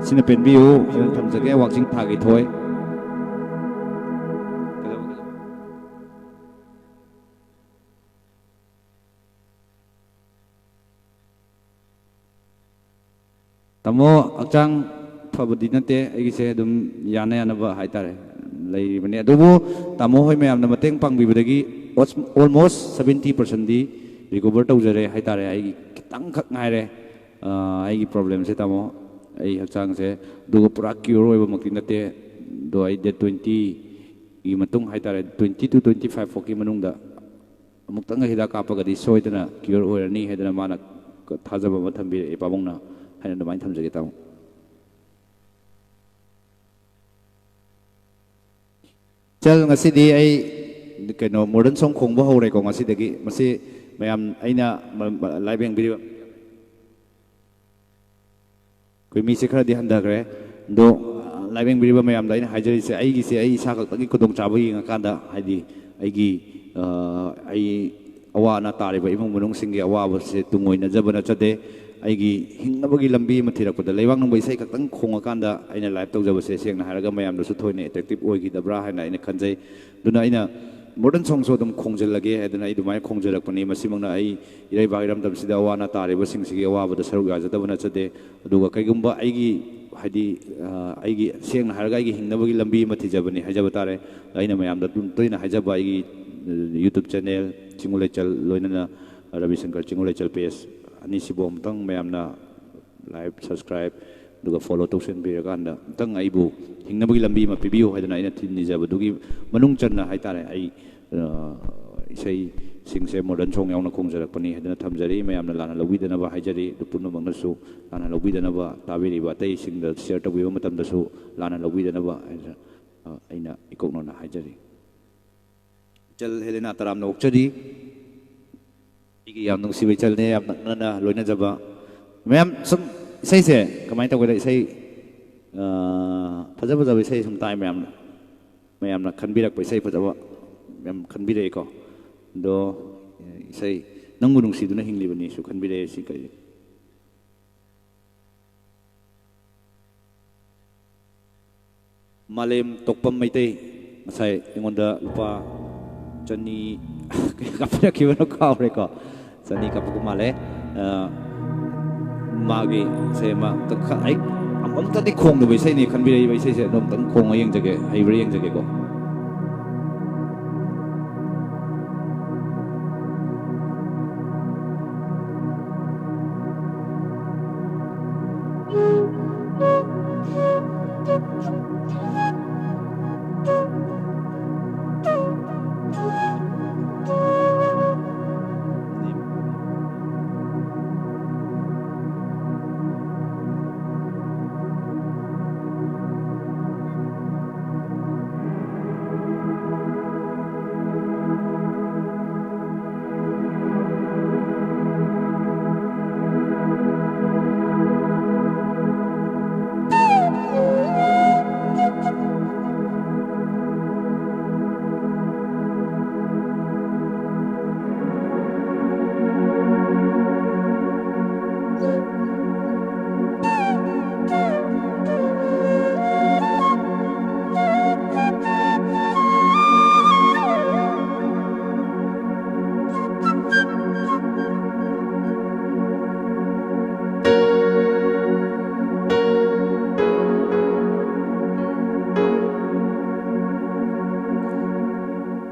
ꯁꯤꯅ ꯄꯦꯟꯕꯤꯌꯨ, ꯁꯤꯅ ꯊꯝꯖꯒꯦ, ꯋꯥꯛꯆꯤꯡ ꯊꯥꯒꯤ ꯊꯣꯏ꯫ ꯇꯥꯃꯣ, ꯍꯛꯆꯥꯡ ꯐꯕꯗꯤ ꯅꯠꯇꯦ ꯑꯩꯒꯤꯁꯦ, ꯑꯗꯨꯝ ꯌꯥꯅ ꯌꯥꯅꯕ ꯍꯥꯏꯇꯥꯔꯦ꯫ ꯂꯩꯔꯤꯕꯅꯤ꯫ ꯑꯗꯨꯕꯨ ꯇꯥꯃꯣ ꯍꯣꯏ ꯃꯌꯥꯝꯅ ꯃꯇꯦꯡ ꯄꯥꯡꯕꯤꯕꯗꯒꯤ almost seventy percentꯗꯤ recover ꯇꯧꯖꯔꯦ ꯍꯥꯏꯇꯥꯔꯦ꯫ ꯑꯩꯒꯤ ꯈꯤꯇꯪꯈꯛ ꯉꯥꯏꯔꯦ, ꯑ, ꯑꯩꯒꯤ problemꯁꯦ, ꯇꯥꯃꯣ꯫ ꯑꯩ ꯍꯛꯆꯥꯡꯁꯦ ꯑꯗꯨꯒ ꯄꯨꯔꯥ cure ꯑꯣꯏꯕꯃꯛꯇꯤ ꯅꯠꯇꯦ꯫ ꯑꯗꯣ ꯑꯩ date twentyꯒꯤ ꯃꯇꯨꯡ ꯍꯥꯏꯇꯥꯔꯦ, twenty to twenty five ꯐꯥꯎꯒꯤ ꯃꯅꯨꯡꯗ ꯑꯃꯨꯛꯇꯪꯒ ꯍꯤꯗꯥꯛ ꯀꯥꯞꯄꯒꯗꯤ ꯁꯣꯏꯗꯅ cure ꯑꯣꯏꯔꯅꯤ ꯍꯥꯏꯗꯅ ꯃꯥꯅ ꯊꯥꯖꯕ ꯑꯃ ꯊꯝꯕꯤꯔꯛꯑꯦ ꯄꯥꯕꯨꯡꯅ, ꯍꯥꯏꯅ ꯑꯗꯨꯃꯥꯏꯅ ꯊꯝꯖꯒꯦ, ꯇꯥꯃꯣ꯫ ꯏꯆꯜ, ꯉꯁꯤꯗꯤ ꯑꯩ ꯀꯩꯅꯣ modern song ꯈꯣꯡꯕ ꯍꯧꯔꯦꯀꯣ꯫ ꯉꯁꯤꯗꯒꯤ ꯃꯁꯤ ꯃꯌꯥꯝ ꯑꯩꯅ ꯃ-, ꯃ-, live ꯌꯦꯡꯕꯤꯔꯤꯕ ꯑꯩꯈꯣꯏ ꯃꯤꯁꯦ ꯈꯔꯗꯤ ꯍꯟꯊꯈ꯭ꯔꯦ꯫ ꯑꯗꯣ, ꯑ, live ꯌꯦꯡꯕꯤꯔꯤꯕ ꯃꯌꯥꯝꯗ ꯑꯩꯅ ꯍꯥꯏꯖꯔꯤꯁꯦ, ꯑꯩꯒꯤꯁꯦ ꯑꯩ ꯏꯁꯥ ꯈꯛꯇꯒꯤ ꯈꯨꯗꯣꯡꯆꯥꯕ ꯌꯦꯡꯉꯀꯥꯟꯗ, ꯍꯥꯏꯗꯤ ꯑꯩꯒꯤ, ꯑ, ꯑꯩ ꯑꯋꯥ ꯑꯅꯥ ꯇꯥꯔꯤꯕ ꯏꯃꯨꯡ ꯃꯅꯨꯡꯁꯤꯡꯒꯤ ꯑꯋꯥꯕꯁꯦ ꯇꯨꯡꯑꯣꯏꯅꯖꯕ ꯅꯠꯆꯗꯦ꯫ ꯑꯩꯒꯤ ꯍꯤꯡꯅꯕꯒꯤ ꯂꯝꯕꯤ ꯑꯃ ꯊꯤꯔꯛꯄꯗ, ꯂꯩꯕꯥꯛ ꯅꯨꯡꯕ ꯏꯁꯩ ꯈꯛꯇꯪ ꯈꯣꯡꯉꯀꯥꯟꯗ ꯑꯩꯅ live ꯇꯧꯖꯕꯁꯦ, ꯁꯦꯡꯅ ꯍꯥꯏꯔꯒ, ꯃꯌꯥꯝꯗꯁꯨ ꯊꯣꯏꯅ attractive ꯑꯣꯏꯈꯤꯗꯕ꯭ꯔꯥ ꯍꯥꯏꯅ ꯑꯩꯅ ꯈꯟꯖꯩ꯫ ꯑꯗꯨꯅ ꯑꯩꯅ modern songꯁꯨ ꯑꯗꯨꯝ ꯈꯣꯡꯖꯤꯜꯂꯒꯦ ꯍꯥꯏꯗꯅ ꯑꯩ ꯑꯗꯨꯃꯥꯏꯅ ꯈꯣꯡꯖꯔꯛꯄꯅꯤ꯫ ꯃꯁꯤꯃꯛꯅ ꯑꯩ ꯏꯔꯩꯕꯥꯛ ꯏꯔꯝꯗꯝꯁꯤꯗ ꯑꯋꯥ ꯑꯅꯥ ꯇꯥꯔꯤꯕꯁꯤꯡꯁꯤꯒꯤ ꯑꯋꯥꯕꯗ ꯁꯔꯨꯛ ꯌꯥꯖꯗꯕ ꯅꯠꯆꯗꯦ꯫ ꯑꯗꯨꯒ ꯀꯩꯒꯨꯝꯕ ꯑꯩꯒꯤ, ꯍꯥꯏꯗꯤ, ꯑ, ꯑꯩꯒꯤ, ꯁꯦꯡꯅ ꯍꯥꯏꯔꯒ, ꯑꯩꯒꯤ ꯍꯤꯡꯅꯕꯒꯤ ꯂꯝꯕꯤ ꯑꯃ ꯊꯤꯖꯕꯅꯤ ꯍꯥꯏꯖꯕ ꯇꯥꯔꯦ꯫ ꯑꯩꯅ ꯃꯌꯥꯝꯗ ꯑꯗꯨꯝ ꯇꯣꯏꯅ ꯍꯥꯏꯖꯕ, ꯑꯩꯒꯤ, ꯑ, YouTube channel ꯆꯤꯡꯉꯨ ꯂꯩꯆꯜ, ꯂꯣꯏꯅꯅ ꯔꯕꯤ ꯁꯪꯀꯔ ꯆꯤꯡꯉꯨ ꯂꯩꯆꯜ page ꯑꯅꯤꯁꯤꯕꯨ ꯑꯃꯨꯛꯇꯪ ꯃꯌꯥꯝꯅ like, subscribe, ꯑꯗꯨꯒ follow ꯇꯧꯁꯤꯟꯕꯤꯔꯀꯥꯟꯗ ꯑꯃꯨꯛꯇꯪ ꯑꯩꯕꯨ ꯍꯤꯡꯅꯕꯒꯤ ꯂꯝꯕꯤ ꯑꯃ ꯄꯤꯕꯤꯌꯨ ꯍꯥꯏꯗꯅ ꯑꯩꯅ ꯊꯤ-, ꯅꯤꯖꯕꯗꯨꯒꯤ ꯃꯅꯨꯡ ꯆꯟꯅ ꯍꯥꯏꯇꯥꯔꯦ, ꯑꯩ, ꯑ, ꯏꯁꯩꯁꯤꯡꯁꯦ modern song ꯌꯥꯎꯅ ꯈꯣꯡꯖꯔꯛꯄꯅꯤ ꯍꯥꯏꯗꯅ ꯊꯝꯖꯔꯤ꯫ ꯃꯌꯥꯝꯅ ꯂꯥꯟꯅ ꯂꯧꯕꯤꯗꯅꯕ ꯍꯥꯏꯖꯔꯤ꯫ ꯑꯗꯨ ꯄꯨꯝꯅꯃꯛꯅꯁꯨ ꯂꯥꯟꯅ ꯂꯧꯕꯤꯗꯅꯕ, ꯇꯥꯕꯤꯔꯤꯕ ꯑꯇꯩꯁꯤꯡꯗ share ꯇꯧꯕꯤꯕ ꯃꯇꯝꯗꯁꯨ ꯂꯥꯟꯅ ꯂꯧꯕꯤꯗꯅꯕ ꯍꯥꯏꯅ, ꯑ, ꯑꯩꯅ ꯏꯀꯣꯛꯅꯅ ꯍꯥꯏꯖꯔꯤ꯫ ꯏꯆꯜ ꯍꯦꯂꯦꯅꯥ, ꯇꯔꯥꯝꯅ ꯑꯣꯛꯆꯔꯤ꯫ ꯑꯩꯒꯤ ꯌꯥꯝ ꯅꯨꯡꯁꯤꯕ ꯏꯆꯜꯅꯦ, ꯌꯥꯝ ꯅꯛꯅꯅ ꯂꯣꯏꯅꯖꯕ꯫ ꯃꯌꯥꯝ ꯁꯨꯝ ꯏꯁꯩꯁꯦ ꯀꯃꯥꯏꯅ ꯇꯧꯒꯦꯗ, ꯏꯁꯩ, ꯑ, ꯐꯖ ꯐꯖꯕ ꯏꯁꯩ ꯁꯨꯝ ꯇꯥꯏ ꯃꯌꯥꯝꯅ, ꯃꯌꯥꯝꯅ ꯈꯟꯕꯤꯔꯛꯄ ꯏꯁꯩ ꯐꯖꯕ ꯌꯥꯝ ꯈꯟꯕꯤꯔꯛꯑꯦꯀꯣ꯫ ꯑꯗꯣ ꯏꯁꯩ "ꯅꯪꯕꯨ ꯅꯨꯡꯁꯤꯗꯨꯅ ꯍꯤꯡꯂꯤꯕꯅꯤꯁꯨ" ꯈꯟꯕꯤꯔꯛꯑꯦ꯫ ꯁꯤ ꯀꯔꯤ? ꯃꯥꯂꯦꯝ ꯇꯣꯛꯄꯝ ꯃꯩꯇꯩ ꯉꯁꯥꯏ ꯑꯩꯉꯣꯟꯗ ꯂꯨꯄꯥ ꯆꯅꯤ ꯀꯌꯥ ꯀꯥꯞꯄꯤꯔꯛꯈꯤꯕꯅꯣ ꯀꯥꯎꯔꯦꯀꯣ, ꯆꯅꯤ ꯀꯥꯞꯄꯛꯄ ꯃꯥꯜꯂꯦ꯫ ꯑ, ꯃꯥꯒꯤ ꯏꯁꯩ ꯑꯃ ꯑꯝꯇ ꯈ-, ꯑꯩ ꯑꯝ-, ꯑꯃꯨꯛꯇꯗꯤ ꯈꯣꯡꯗꯕ ꯏꯁꯩꯅꯤ ꯈꯟꯕꯤꯔꯛꯏꯕ ꯏꯁꯩꯁꯦ꯫ ꯑꯗꯣ ꯑꯃꯨꯛꯇꯪ ꯈꯣꯡꯉ ꯌꯦꯡꯖꯒꯦ, ꯍꯩꯕ꯭ꯔꯥ ꯌꯦꯡꯖꯒꯦꯀꯣ꯫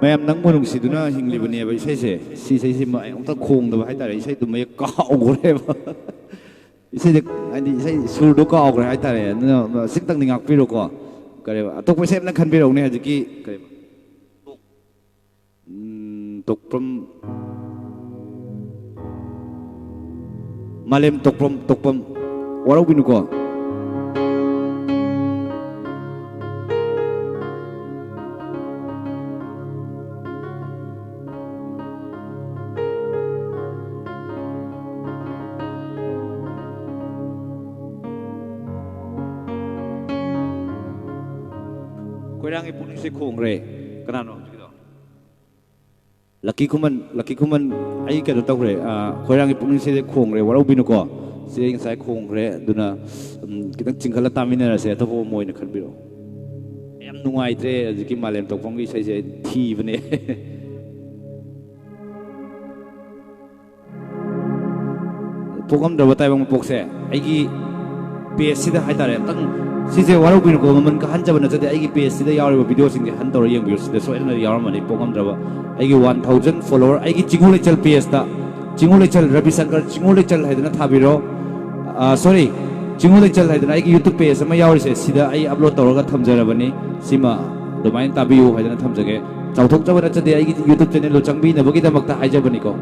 ꯃꯌꯥꯝ, ꯅꯪꯕꯨ ꯅꯨꯡꯁꯤꯗꯨꯅ ꯍꯤꯡꯂꯤꯕꯅꯦꯕ ꯏꯁꯩꯁꯦ꯫ ꯁꯤ ꯏꯁꯩꯁꯤꯃ ꯑꯩ ꯑꯃꯨꯛꯇ ꯈꯣꯡꯗꯕ ꯍꯥꯏꯇꯥꯔꯦ, ꯏꯁꯩꯗꯨ ꯃꯌꯦꯛ ꯀꯥꯎꯈ꯭ꯔꯦꯕ꯫ ꯏꯁꯩꯗ, ꯍꯥꯏꯗꯤ, ꯏꯁꯩ ꯁꯨꯔꯗꯣ ꯀꯥꯎꯈ꯭ꯔꯦ ꯍꯥꯏꯇꯥꯔꯦ꯫ ꯑꯗꯨꯅ ꯑꯁꯤꯇꯪꯗꯤ ꯉꯥꯛꯄꯤꯔꯣꯀꯣ꯫ ꯀꯔꯤꯕ, ꯑꯇꯣꯞꯄ ꯏꯁꯩ ꯑꯃꯅ ꯈꯟꯕꯤꯔꯛꯎꯅꯦ ꯍꯧꯖꯤꯛꯀꯤ꯫ ꯀꯔꯤꯕ? ꯎꯝ, ꯇꯣꯛꯄꯝ, ꯃꯥꯂꯦꯝ ꯇꯣꯛꯄꯝ, ꯇꯣꯛꯄꯝ, ꯋꯥꯔꯧꯕꯤꯅꯨꯀꯣ꯫ ꯈꯣꯏꯔꯥꯡꯒꯤ ꯄꯨꯛꯅꯤꯡꯁꯦ ꯈꯣꯡꯈ꯭ꯔꯦ꯫ ꯀꯅꯥꯅꯣ ꯍꯧꯖꯤꯛꯀꯤꯗꯣ? ꯂꯛꯀꯤ ꯈꯨꯃꯟ, ꯂꯛꯀꯤ ꯈꯨꯃꯟ, ꯑꯩ ꯀꯩꯅꯣ ꯇꯧꯈ꯭ꯔꯦ, ꯑ, ꯈꯣꯏꯔꯥꯡꯒꯤ ꯄꯨꯛꯅꯤꯡꯁꯦ ꯈꯣꯡꯈ꯭ꯔꯦ, ꯋꯥꯔꯧꯕꯤꯅꯨꯀꯣ꯫ ꯁꯤ ꯑꯩ ꯉꯁꯥꯏ ꯈꯣꯡꯈ꯭ꯔꯦ, ꯑꯗꯨꯅ, ꯎꯝ, ꯈꯤꯇꯪ ꯆꯤꯡꯈꯠꯂ ꯇꯥꯃꯤꯟꯅꯔꯁꯦ, ꯑꯇꯣꯞꯄ ꯑꯃ ꯑꯣꯏꯅ ꯈꯟꯕꯤꯔꯛꯑꯣ꯫ ꯌꯥꯝ ꯅꯨꯡꯉꯥꯏꯇ꯭ꯔꯦ ꯍꯧꯖꯤꯛꯀꯤ ꯃꯥꯂꯦꯝ ꯇꯣꯛꯐꯝꯒꯤ ꯏꯁꯩꯁꯦ, ꯊꯤꯕꯅꯦ꯫ ꯄꯣꯛꯂꯝꯗ꯭ꯔꯕ ꯇꯥꯏꯕꯪ ꯃꯄꯣꯛꯁꯦ ꯑꯩꯒꯤ ꯄꯦꯖꯁꯤꯗ ꯍꯥꯏꯇꯥꯔꯦ, ꯑꯝꯇꯪ ꯁꯤꯁꯦ ꯋꯥꯔꯧꯕꯤꯅꯨꯀꯣ, ꯃꯃꯜ ꯀꯥꯍꯟꯖꯕ ꯅꯠꯆꯗꯦ꯫ ꯑꯩꯒꯤ ꯄꯦꯖꯁꯤꯗ ꯌꯥꯎꯔꯤꯕ ꯚꯤꯗꯤꯑꯣꯁꯤꯡꯁꯦ ꯍꯟ ꯇꯧꯔ ꯌꯦꯡꯕꯤꯌꯨ꯫ ꯁꯤꯗ ꯁꯣꯏꯗꯅ ꯌꯥꯎꯔꯝꯃꯅꯤ, ꯄꯣꯛꯉꯝꯗ꯭ꯔꯕ꯫ ꯑꯩꯒꯤ ꯋꯥꯟ ꯊꯥꯎꯖꯟ ꯐꯣꯂꯣꯋꯔ, ꯑꯩꯒꯤ ꯆꯤꯡꯉꯨ ꯂꯩꯆꯜ ꯄꯦꯖꯇ, ꯆꯤꯡꯉꯨ ꯂꯩꯆꯜ, ꯔꯕꯤ ꯁꯪꯀꯔ ꯆꯤꯡꯉꯨ ꯂꯩꯆꯜ ꯍꯥꯏꯗꯅ ꯊꯥꯕꯤꯔꯣ꯫ ꯑ, ꯁꯣꯔꯤ, ꯆꯤꯡꯉꯨ ꯂꯩꯆꯜ ꯍꯥꯏꯗꯅ ꯑꯩꯒꯤ ꯌꯨꯇ꯭ꯌꯨꯕ ꯄꯦꯖ ꯑꯃ ꯌꯥꯎꯔꯤꯁꯦ, ꯁꯤꯗ ꯑꯩ ꯑꯞꯂꯣꯗ ꯇꯧꯔꯒ ꯊꯝꯖꯔꯕꯅꯤ꯫ ꯁꯤꯃ ꯑꯗꯨꯃꯥꯏꯅ ꯇꯥꯕꯤꯌꯨ ꯍꯥꯏꯗꯅ ꯊꯝꯖꯒꯦ꯫ ꯆꯥꯎꯊꯣꯛꯆꯕ ꯅꯠꯆꯗꯦ, ꯑꯩꯒꯤ ꯌꯨꯇ꯭ꯌꯨꯕ ꯆꯦꯅꯦꯜꯗꯣ ꯆꯪꯕꯤꯅꯕꯒꯤꯗꯃꯛꯇ ꯍꯥꯏꯖꯕꯅꯤꯀꯣ꯫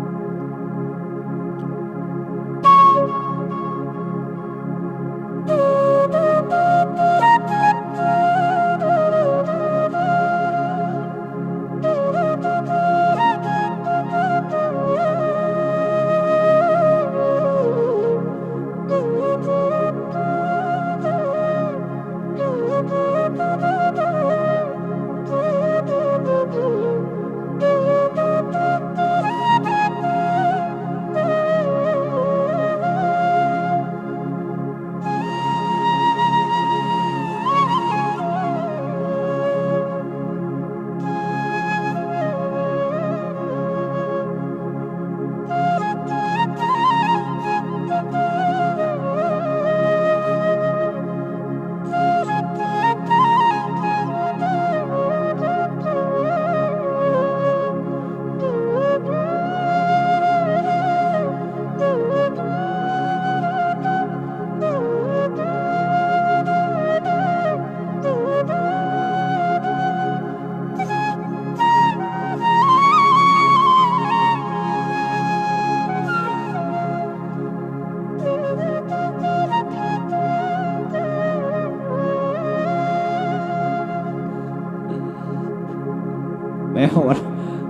ꯃꯌꯥꯝ ꯋꯥꯔ-,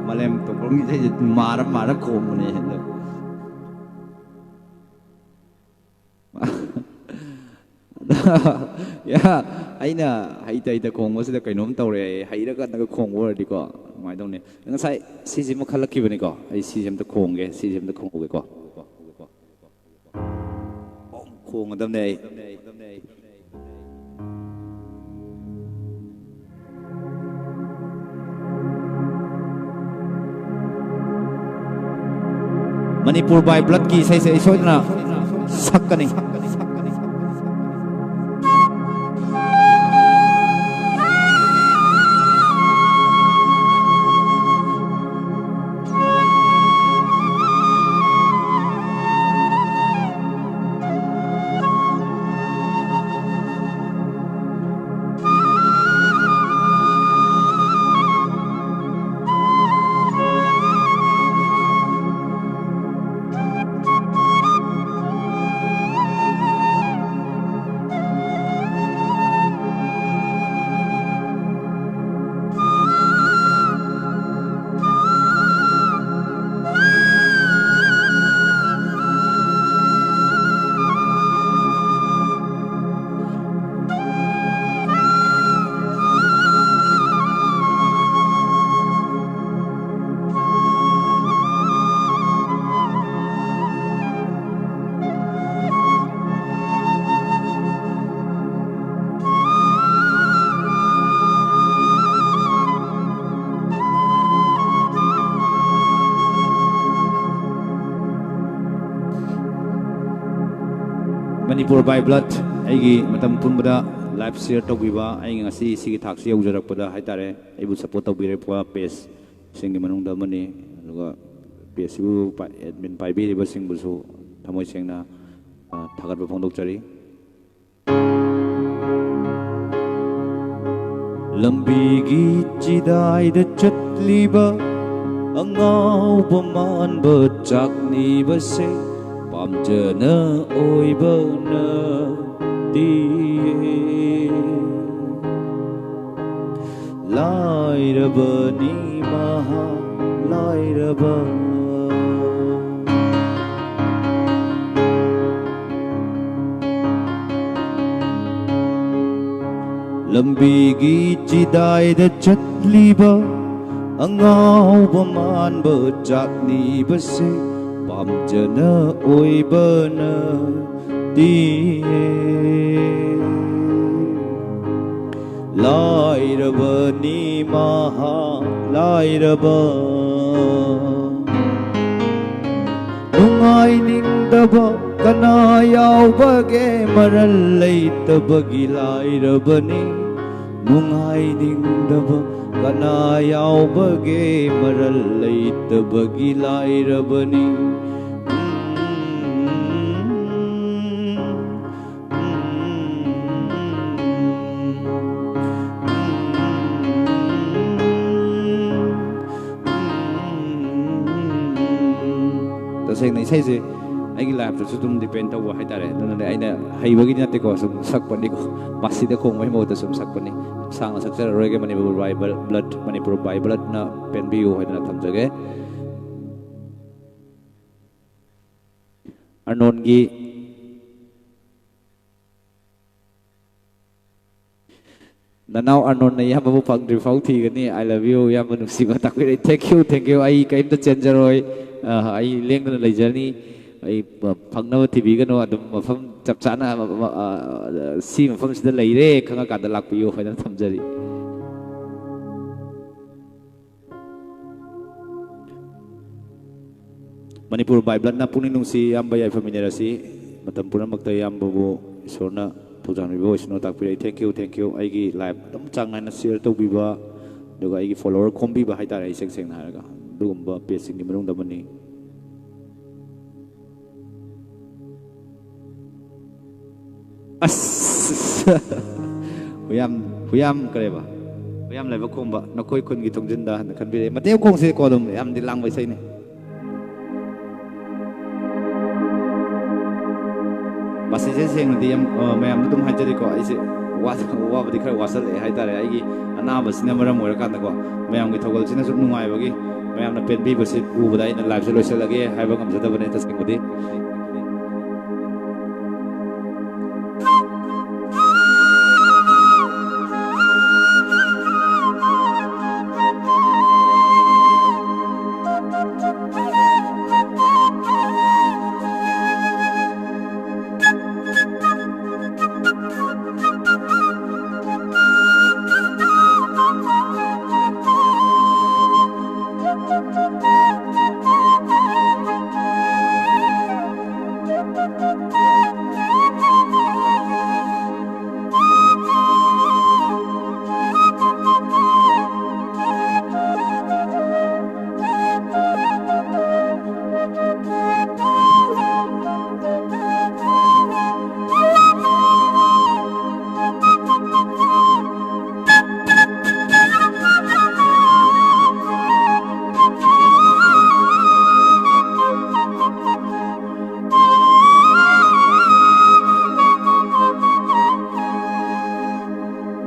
ꯃꯥꯂꯦꯝ ꯇꯣꯡꯕ꯭ꯔꯣꯝꯒꯤ ꯏꯁꯩꯁꯦ ꯃꯥꯔ ꯃꯥꯔ ꯈꯣꯡꯕꯅꯦ ꯑꯗꯣ꯫ ꯌꯥ, ꯑꯩꯅ ꯍꯩꯇ ꯍꯩꯇ ꯈꯣꯡꯕꯁꯤꯗ ꯀꯩꯅꯣꯝ ꯇꯧꯔꯦ꯫ ꯍꯩꯔꯀꯥꯟꯗꯒ ꯈꯣꯡꯕ ꯑꯣꯏꯔꯗꯤꯀꯣ ꯀꯃꯥꯏꯅ ꯇꯧꯅꯤ? ꯉꯁꯥꯏ ꯁꯤꯁꯤꯃ ꯈꯜꯂꯛꯈꯤꯕꯅꯤꯀꯣ, ꯑꯩ ꯁꯤꯁꯦ ꯑꯝꯇ ꯈꯣꯡꯒꯦ, ꯁꯤꯁꯦ ꯑꯝꯇ ꯈꯣꯡꯍꯧꯒꯦꯀꯣ꯫ ꯈꯣꯡꯒꯗꯕꯅꯦ ꯑꯩ꯫ ꯃꯅꯤꯄꯨꯔ ꯕꯥꯏ ꯕ꯭ꯂꯠꯀꯤ ꯏꯁꯩꯁꯦ ꯑꯩ ꯁꯣꯏꯗꯅ ꯁꯛꯀꯅꯤ꯫ Manipur by Blood ꯑꯩꯒꯤ ꯃꯇꯝ ꯄꯨꯝꯕꯗ live share ꯇꯧꯕꯤꯕ, ꯑꯩ ꯉꯁꯤ ꯁꯤꯒꯤ ꯊꯥꯛꯁꯤ ꯌꯧꯖꯔꯛꯄꯗ ꯍꯥꯏꯇꯥꯔꯦ, ꯑꯩꯕꯨ support ꯇꯧꯕꯤꯔꯛꯄ page ꯁꯤꯡꯒꯤ ꯃꯅꯨꯡꯗ ꯑꯃꯅꯤ꯫ ꯑꯗꯨꯒ page ꯁꯤꯕꯨ ꯄꯥꯏ-, admin ꯄꯥꯏꯕꯤꯔꯤꯕꯁꯤꯡꯕꯨꯁꯨ ꯊꯃꯣꯏ ꯁꯦꯡꯅ, ꯑ, ꯊꯥꯒꯠꯄ ꯐꯣꯡꯗꯣꯛꯆꯔꯤ꯫ ꯂꯝꯕꯤꯒꯤ ꯆꯤꯗꯥꯏꯗ ꯆꯠꯂꯤꯕ ꯑꯉꯥꯎꯕ ꯃꯥꯟꯕ ꯆꯥꯛꯅꯤꯕꯁꯦ ꯄꯥꯝꯖꯅ ꯑꯣꯏꯕ ꯅꯠꯇꯤꯌꯦ꯫ ꯂꯥꯏꯔꯕꯅꯤ ꯃꯍꯥꯛ ꯂꯥꯏꯔꯕ꯫ ꯂꯝꯕꯤꯒꯤ ꯆꯤꯗꯥꯏꯗ ꯆꯠꯂꯤꯕ ꯑꯉꯥꯎꯕ ꯃꯥꯟꯕ ꯆꯥꯛꯅꯤꯕꯁꯦ ꯄꯥꯝꯖꯅ ꯑꯣꯏꯕ ꯅꯠꯇꯤꯌꯦ꯫ ꯂꯥꯏꯔꯕꯅꯤ ꯃꯍꯥꯛ ꯂꯥꯏꯔꯕ꯫ ꯅꯨꯡꯉꯥꯏꯅꯤꯡꯗꯕ ꯀꯅꯥ ꯌꯥꯎꯕꯒꯦ? ꯃꯔꯜ ꯂꯩꯇꯕꯒꯤ ꯂꯥꯏꯔꯕꯅꯤ꯫ ꯅꯨꯡꯉꯥꯏꯅꯤꯡꯗꯕ ꯀꯅꯥ ꯌꯥꯎꯕꯒꯦ? ꯃꯔꯜ ꯂꯩꯇꯕꯒꯤ ꯂꯥꯏꯔꯕꯅꯤ꯫ ꯇꯁꯦꯡꯅ ꯏꯁꯩꯁꯦ ꯑꯩꯒꯤ life ꯇꯁꯨ ꯑꯗꯨꯝ depend ꯇꯧꯕ ꯍꯥꯏꯇꯥꯔꯦ꯫ ꯑꯗꯨꯅꯅꯦ ꯑꯩꯅ ꯍꯩꯕꯒꯤꯗꯤ ꯅꯠꯇꯦꯀꯣ, ꯁꯨꯝ ꯁꯛꯄꯅꯤꯀꯣ꯫ ꯃꯁꯤꯗ ꯈꯣꯡꯕꯒꯤ ꯃꯍꯨꯠꯇ ꯁꯨꯝ ꯁꯛꯄꯅꯤ꯫ ꯁꯥꯡꯅ ꯁꯛꯆꯔꯔꯣꯏꯒꯦ꯫ Manipur by Blood, Manipur by Blood ꯅ ꯄꯦꯟꯕꯤꯌꯨ ꯍꯥꯏꯗꯅ ꯊꯝꯖꯒꯦ꯫ ꯑꯔꯅꯣꯟꯒꯤ ꯅꯅꯥꯎ ꯑꯔꯅꯣꯟꯅ ꯏꯌꯥꯝꯕꯕꯨ ꯐꯪꯗ꯭ꯔꯤ ꯐꯥꯎ ꯊꯤꯒꯅꯤ꯫ I love you, ꯏꯌꯥꯝꯕ ꯅꯨꯡꯁꯤꯕ ꯇꯥꯛꯄꯤꯔꯛꯏ꯫ Thank you, thank you꯫ ꯑꯩ ꯀꯔꯤꯝꯇ ꯆꯦꯟꯖꯔꯣꯏ꯫ ꯑ, ꯑꯩ ꯂꯦꯡꯗꯅ ꯂꯩꯖꯔꯅꯤ꯫ ꯑꯩ ꯐ-, ꯐꯪꯅꯕ ꯊꯤꯕꯤꯒꯅꯨ꯫ ꯑꯗꯨꯝ ꯃꯐꯝ ꯆꯞ ꯆꯥꯅ, ꯑ, ꯑ, ꯁꯤ ꯃꯐꯝꯁꯤꯗ ꯂꯩꯔꯦ ꯈꯪꯉꯀꯥꯟꯗ ꯂꯥꯛꯄꯤꯌꯨ ꯍꯥꯏꯅ ꯊꯝꯖꯔꯤ꯫ Manipur by Blood ꯅ ꯄꯨꯛꯅꯤꯡ ꯅꯨꯡꯁꯤ ꯏꯌꯥꯝꯕ, ꯌꯥꯏꯐꯃꯤꯟꯅꯔꯁꯤ꯫ ꯃꯇꯝ ꯄꯨꯝꯅꯃꯛꯇ ꯏꯌꯥꯝꯕꯕꯨ ꯏꯁꯣꯔꯅ ꯊꯧꯖꯥꯟꯕꯤꯕ ꯑꯣꯏꯁꯅꯨ꯫ ꯇꯥꯛꯄꯤꯔꯛꯏ꯫ Thank you, thank you꯫ ꯑꯩꯒꯤ live ꯑꯗꯨꯝ ꯆꯥꯡ ꯅꯥꯏꯅ share ꯇꯧꯕꯤꯕ, ꯑꯗꯨꯒ ꯑꯩꯒꯤ follower ꯈꯣꯝꯕꯤꯕ ꯍꯥꯏꯇꯥꯔꯦ, ꯑꯩ ꯏꯁꯦꯡ ꯁꯦꯡꯅ ꯍꯥꯏꯔꯒ ꯑꯗꯨꯒꯨꯝꯕ pageꯁꯤꯡꯒꯤ ꯃꯅꯨꯡꯗ ꯑꯃꯅꯤ꯫ ꯑꯁ! ꯍꯨꯌꯥꯝ, ꯍꯨꯌꯥꯝ ꯀꯔꯦꯕ? ꯍꯨꯌꯥꯝ ꯂꯥꯏꯕꯛ ꯈꯣꯝꯕ, ꯅꯈꯣꯏ ꯈꯨꯟꯒꯤ ꯊꯣꯡꯖꯤꯟꯗ ꯍꯥꯏꯅ ꯈꯟꯕꯤꯔꯛꯑꯦ꯫ ꯃꯇꯦꯛ ꯈꯣꯡꯁꯦꯀꯣ, ꯑꯗꯨꯝ ꯌꯥꯝꯗꯤ ꯂꯥꯡꯕ ꯏꯁꯩꯅꯤ꯫ ꯃꯁꯤꯁꯦ ꯁꯦꯡꯅꯗꯤ ꯌꯥꯝ, ꯑ, ꯃꯌꯥꯝꯗ ꯑꯗꯨꯝ ꯍꯥꯏꯖꯔꯤꯀꯣ, ꯑꯩꯁꯦ ꯋꯥ-, ꯋꯥꯕꯗꯤ ꯈꯔ ꯋꯥꯁꯜꯂꯛꯑꯦ ꯍꯥꯏꯇꯥꯔꯦ, ꯑꯩꯒꯤ ꯑꯅꯥꯕꯁꯤꯅ ꯃꯔꯝ ꯑꯣꯏꯔꯀꯥꯟꯗꯀꯣ꯫ ꯃꯌꯥꯝꯒꯤ ꯊꯧꯒꯜꯁꯤꯅ ꯁꯨꯝ ꯅꯨꯡꯉꯥꯏꯕꯒꯤ, ꯃꯌꯥꯝꯅ ꯄꯦꯟꯕꯤꯕꯁꯤ ꯎꯕꯗ ꯑꯩꯅ liveꯁꯦ ꯂꯣꯏꯁꯤꯜꯂꯒꯦ ꯍꯥꯏꯕ ꯉꯝꯖꯗꯕꯅꯦ ꯇꯁꯦꯡꯕꯗꯤ꯫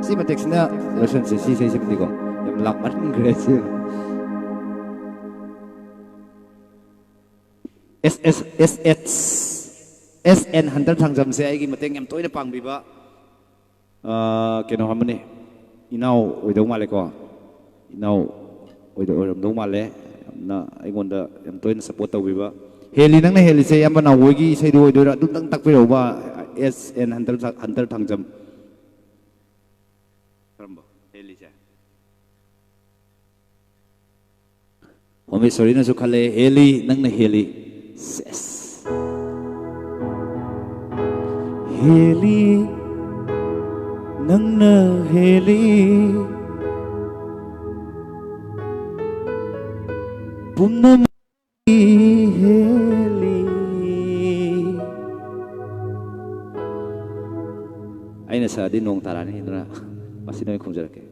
ꯁꯤ ꯃꯇꯦꯛꯁꯤꯅ ꯂꯣꯏꯁꯟꯁꯤ, ꯁꯤ ꯏꯁꯩꯁꯤꯃꯗꯤꯀꯣ꯫ ꯌꯥꯝ ꯂꯥꯡꯃꯟꯈ꯭ꯔꯦ ꯁꯤ꯫ ꯑꯦꯁ ꯑꯦꯁ ꯑꯦꯁ ꯑꯦꯁ ꯑꯦꯁ ꯑꯦꯟ ꯍꯟꯇꯔ ꯊꯥꯡꯖꯝꯁꯦ ꯑꯩꯒꯤ ꯃꯇꯦꯡ ꯌꯥꯝ ꯇꯣꯏꯅ ꯄꯥꯡꯕꯤꯕ, ꯑꯥ, ꯀꯩꯅꯣ ꯑꯃꯅꯤ, ꯏꯅꯥꯎ ꯑꯣꯏꯗꯧ ꯃꯥꯜꯂꯦꯀꯣ, ꯏꯅꯥꯎ ꯑꯣꯏꯗ-, ꯑꯣꯏꯔꯝꯗꯧ ꯃꯥꯜꯂꯦ꯫ ꯌꯥꯝꯅ ꯑꯩꯉꯣꯟꯗ ꯌꯥꯝ ꯇꯣꯏꯅ support ꯇꯧꯕꯤꯕ꯫ ꯍꯦꯜꯂꯤ, ꯅꯪꯅ ꯍꯦꯜꯂꯤꯁꯦ ꯏꯌꯥꯝꯕ ꯅꯥꯎꯕꯣꯏꯒꯤ ꯏꯁꯩꯗꯨ ꯑꯣꯏꯗꯣꯏꯔꯥ? ꯑꯗꯨꯝꯇꯪ ꯇꯥꯛꯄꯤꯔꯛꯎꯕ, ꯑꯦꯁ ꯑꯦꯟ ꯍꯟꯇꯔ ꯊꯥ-, ꯍꯟꯇꯔ ꯊꯥꯡꯖꯝ꯫ ꯀꯔꯝꯕ ꯍꯦꯜꯂꯤꯁꯦ? ꯍꯣꯃꯦꯁꯣꯔꯤꯅꯁꯨ ꯈꯜꯂꯦ, ꯍꯦꯜꯂꯤ, ꯅꯪꯅ ꯍꯦꯜꯂꯤ꯫ ꯁꯦꯁ꯫ ꯍꯦꯜꯂꯤ, ꯅꯪꯅ ꯍꯦꯜꯂꯤ, ꯄꯨꯝꯅꯃꯛ ꯍꯦꯜꯂꯤ꯫ ꯑꯩꯅ ꯁꯛꯑꯗꯤ ꯅꯣꯡ ꯇꯥꯔꯛꯑꯅꯤ, ꯑꯗꯨꯅ ꯃꯁꯤꯗ ꯑꯣꯏꯅ ꯈꯨꯝꯖꯔꯛꯀꯦ꯫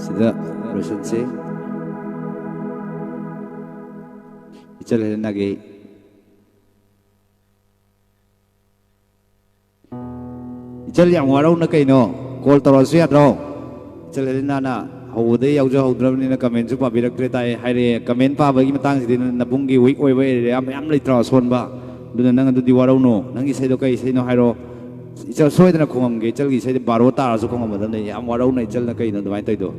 ꯁꯤꯗ ꯂꯣꯏꯁꯤꯟꯁꯤ꯫ ꯏꯆꯜ ꯍꯦꯂꯦꯅꯥꯒꯤ ꯏꯆꯜ, ꯌꯥꯝ ꯋꯥꯔꯧꯅ ꯀꯩꯅꯣ? ꯀꯣꯜ ꯇꯧꯔꯛꯑꯁꯨ ꯌꯥꯗ꯭ꯔꯣ? ꯏꯆꯜ ꯍꯦꯂꯤꯅꯥꯅ ꯍꯧꯕꯗꯩ ꯌꯥꯎꯖꯍꯧꯗ꯭ꯔꯕꯅꯤꯅ ꯀꯃꯦꯟꯁꯨ ꯄꯥꯕꯤꯔꯛꯇ꯭ꯔꯦ ꯇꯥꯏ ꯍꯥꯏꯔꯦ꯫ ꯀꯃꯦꯟ ꯄꯥꯕꯒꯤ ꯃꯇꯥꯡꯁꯤꯗꯤ ꯅ-, ꯅꯕꯨꯡꯒꯤ ꯋꯤꯛ ꯑꯣꯏꯕ ꯑꯦꯔꯤꯌꯥ ꯃꯌꯥꯝ ꯂꯩꯇ꯭ꯔꯣ ꯑꯁꯣꯟꯕ? ꯑꯗꯨꯅ ꯅꯪ ꯑꯗꯨꯗꯤ ꯋꯥꯔꯧꯅꯨ꯫ ꯅꯪꯒꯤ ꯏꯁꯩꯗꯣ ꯀꯩ ꯏꯁꯩꯅꯣ ꯍꯥꯏꯔꯣ꯫ ꯏꯆꯜ ꯁꯣꯏꯗꯅ ꯈꯣꯡꯉꯝꯒꯦ꯫ ꯏꯆꯜꯒꯤ ꯏꯁꯩꯗꯤ ꯕꯥꯔꯣ ꯇꯥꯔꯁꯨ ꯈꯣꯡꯉꯝꯃꯗꯕꯅꯦ꯫ ꯌꯥꯝ ꯋꯥꯔꯧꯅ ꯏꯆꯜꯅ ꯀꯩꯅꯣ ꯑꯗꯨꯃꯥꯏꯅ ꯇꯧꯔꯤꯗꯣ?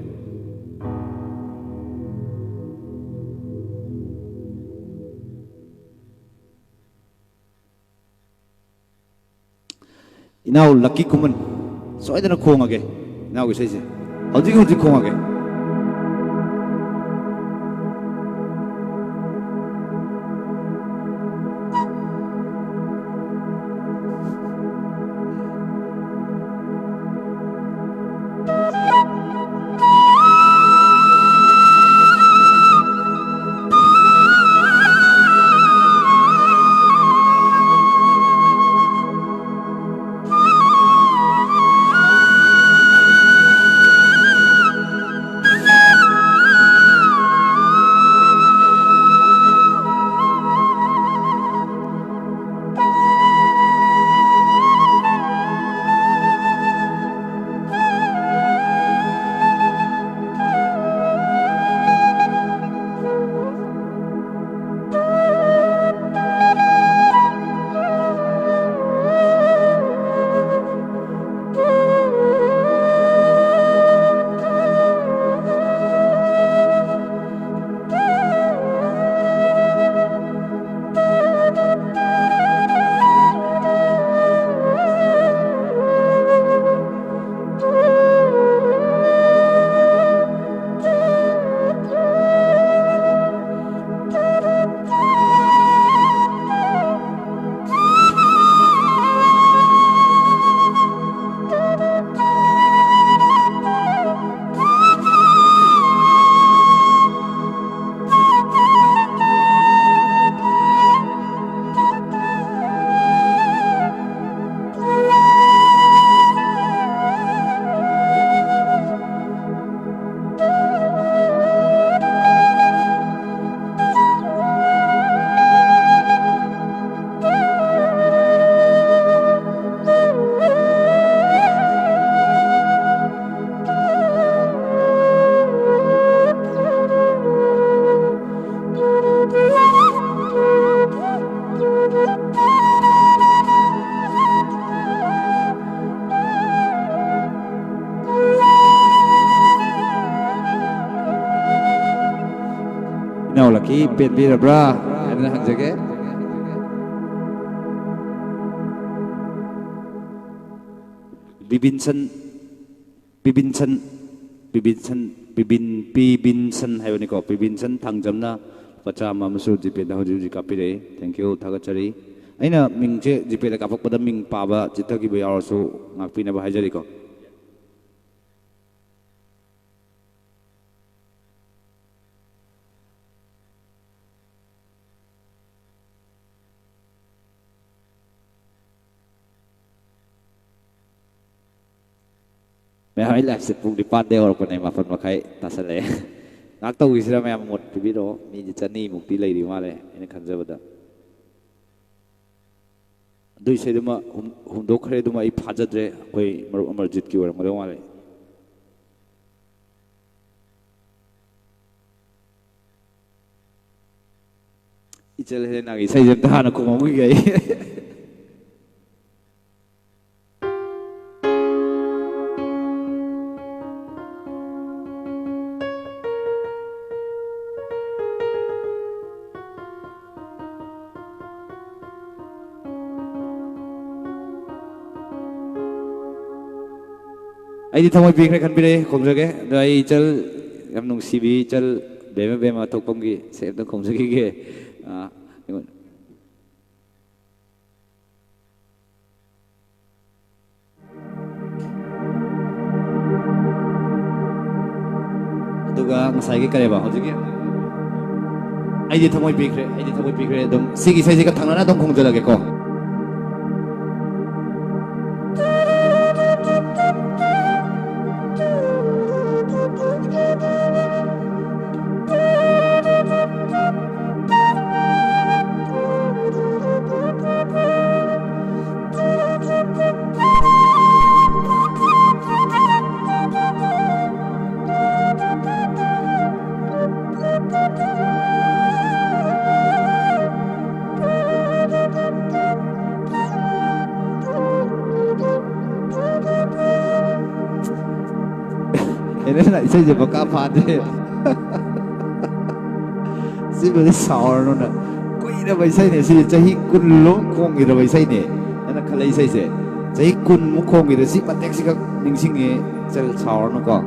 ꯏꯅꯥꯎ ꯂꯛꯀꯤ ꯈꯨꯃꯟ, ꯁꯣꯏꯗꯅ ꯈꯣꯡꯉꯒꯦ ꯏꯅꯥꯎꯒꯤ ꯏꯁꯩꯁꯦ꯫ ꯍꯧꯖꯤꯛ ꯍꯧꯖꯤꯛ ꯈꯣꯡꯉꯒꯦ꯫ ꯄꯦꯟꯕꯤꯔꯕ꯭ꯔꯥ ꯍꯥꯏꯗꯅ ꯍꯪꯖꯒꯦ꯫ ꯕꯤꯕꯤꯟꯁꯟ, ꯕꯤꯕꯤꯟꯁꯟ, ꯕꯤꯕꯤꯟꯁꯟ, ꯕꯤꯕꯤꯟ, ꯄꯤꯕꯤꯟꯁꯟ ꯍꯥꯏꯕꯅꯤꯀꯣ, ꯄꯤꯕꯤꯟꯁꯟ ꯊꯥꯡꯖꯝꯅ ꯂꯨꯄꯥ ꯆꯥꯝꯃ ꯑꯃꯁꯨ ꯖꯤꯄꯦꯗ ꯍꯧꯖꯤꯛ ꯍꯧꯖꯤꯛ ꯀꯥꯞꯄꯤꯔꯛꯏ꯫ Thank you, ꯊꯥꯒꯠꯆꯔꯤ꯫ ꯑꯩꯅ ꯃꯤꯡꯁꯦ ꯖꯤꯄꯦꯗ ꯀꯥꯞꯄꯛꯄꯗ ꯃꯤꯡ ꯄꯥꯕ ꯆꯤꯠꯊꯈꯤꯕ ꯌꯥꯎꯔꯁꯨ ꯉꯥꯛꯄꯤꯅꯕ ꯍꯥꯏꯖꯔꯤꯀꯣ꯫ ꯃꯌꯥꯝ, ꯑꯩ ꯂꯥꯏꯐꯁꯦ ꯄꯨꯡ ꯅꯤꯄꯥꯟꯗꯩ ꯍꯧꯔꯛꯄꯅꯦ, ꯃꯥꯄꯟ ꯃꯈꯥꯏ ꯇꯥꯁꯜꯂꯛꯑꯦ꯫ ꯉꯥꯏꯍꯥꯛ ꯇꯧꯈꯤꯁꯤꯔꯥ ꯃꯌꯥꯝ, ꯃꯣꯠ ꯄꯤꯕꯤꯔꯛꯑꯣ꯫ ꯃꯤꯗꯤ ꯆꯅꯤꯃꯨꯛꯇꯤ ꯂꯩꯔꯤ ꯃꯥꯜꯂꯦ ꯑꯩꯅ ꯈꯟꯖꯕꯗ꯫ ꯑꯗꯨ ꯏꯁꯩꯗꯨꯃ ꯍꯨꯝ-, ꯍꯨꯝꯗꯣꯛꯈ꯭ꯔꯦ, ꯑꯗꯨꯃ ꯑꯩ ꯐꯥꯖꯗ꯭ꯔꯦ꯫ ꯑꯩꯈꯣꯏ ꯃꯔꯨꯞ ꯑꯃꯔꯖꯤꯠꯀꯤ ꯑꯣꯏꯔꯝꯒꯗꯧ ꯃꯥꯜꯂꯦ꯫ ꯏꯆꯜ ꯍꯦꯂꯦꯅꯥꯒꯤ ꯏꯁꯩꯁꯦ ꯑꯝꯇ ꯍꯥꯟꯅ ꯈꯨꯝꯃꯝꯈꯤꯒꯦ ꯑꯩ꯫ ꯑꯩꯗꯤ ꯊꯃꯣꯏ ꯄꯦꯟꯈ꯭ꯔꯦ ꯈꯟꯕꯤꯔꯦ, ꯈꯣꯡꯖꯒꯦ꯫ ꯑꯗꯣ ꯑꯩ ꯏꯆꯜ, ꯌꯥꯝ ꯅꯨꯡꯁꯤꯕꯤ ꯏꯆꯜ ꯕꯦꯝꯃ ꯕꯦꯝꯃ ꯊꯣꯛꯄꯝꯒꯤ ꯏꯁꯩ ꯑꯝꯇ ꯈꯣꯡꯖꯈꯤꯒꯦ꯫ ꯑꯥ, ꯑꯩꯉꯣꯟ-, ꯑꯗꯨꯒ ꯉꯁꯥꯏꯒꯤ ꯀꯔꯤꯕ ꯍꯧꯖꯤꯛꯀꯤ, ꯑꯩꯗꯤ ꯊꯃꯣꯏ ꯄꯤꯈ꯭ꯔꯦ, ꯑꯩꯗꯤ ꯊꯃꯣꯏ ꯄꯤꯈ꯭ꯔꯦ꯫ ꯑꯗꯨꯝ ꯁꯤꯒꯤ ꯏꯁꯩꯁꯤꯒ ꯊꯪꯅꯅ ꯑꯗꯨꯝ ꯈꯣꯡꯖꯜꯂꯒꯦꯀꯣ꯫ ꯍꯦꯂꯦꯅꯥ ꯏꯁꯩꯁꯦ ꯃꯀꯥ ꯐꯥꯗꯦ꯫ ꯁꯤꯕꯨꯗꯤ ꯁꯥꯎꯔꯅꯨꯅ꯫ ꯀꯨꯏꯔꯕ ꯏꯁꯩꯅꯦ ꯁꯤꯗꯤ, ꯆꯍꯤ ꯀꯨꯟ ꯂꯣꯝ ꯈꯣꯡꯈꯤꯗ꯭ꯔꯕ ꯏꯁꯩꯅꯦ꯫ ꯅꯪꯅ ꯈꯜꯂꯛꯏ ꯏꯁꯩꯁꯦ ꯆꯍꯤ ꯀꯨꯟꯃꯨꯛ ꯈꯣꯡꯈꯤꯗ꯭ꯔꯦ꯫ ꯁꯤ ꯃꯇꯦꯛꯁꯤꯈꯛ ꯅꯤꯡꯁꯤꯡꯉꯦ꯫ ꯆꯜ ꯁꯥꯎꯔꯅꯨꯀꯣ꯫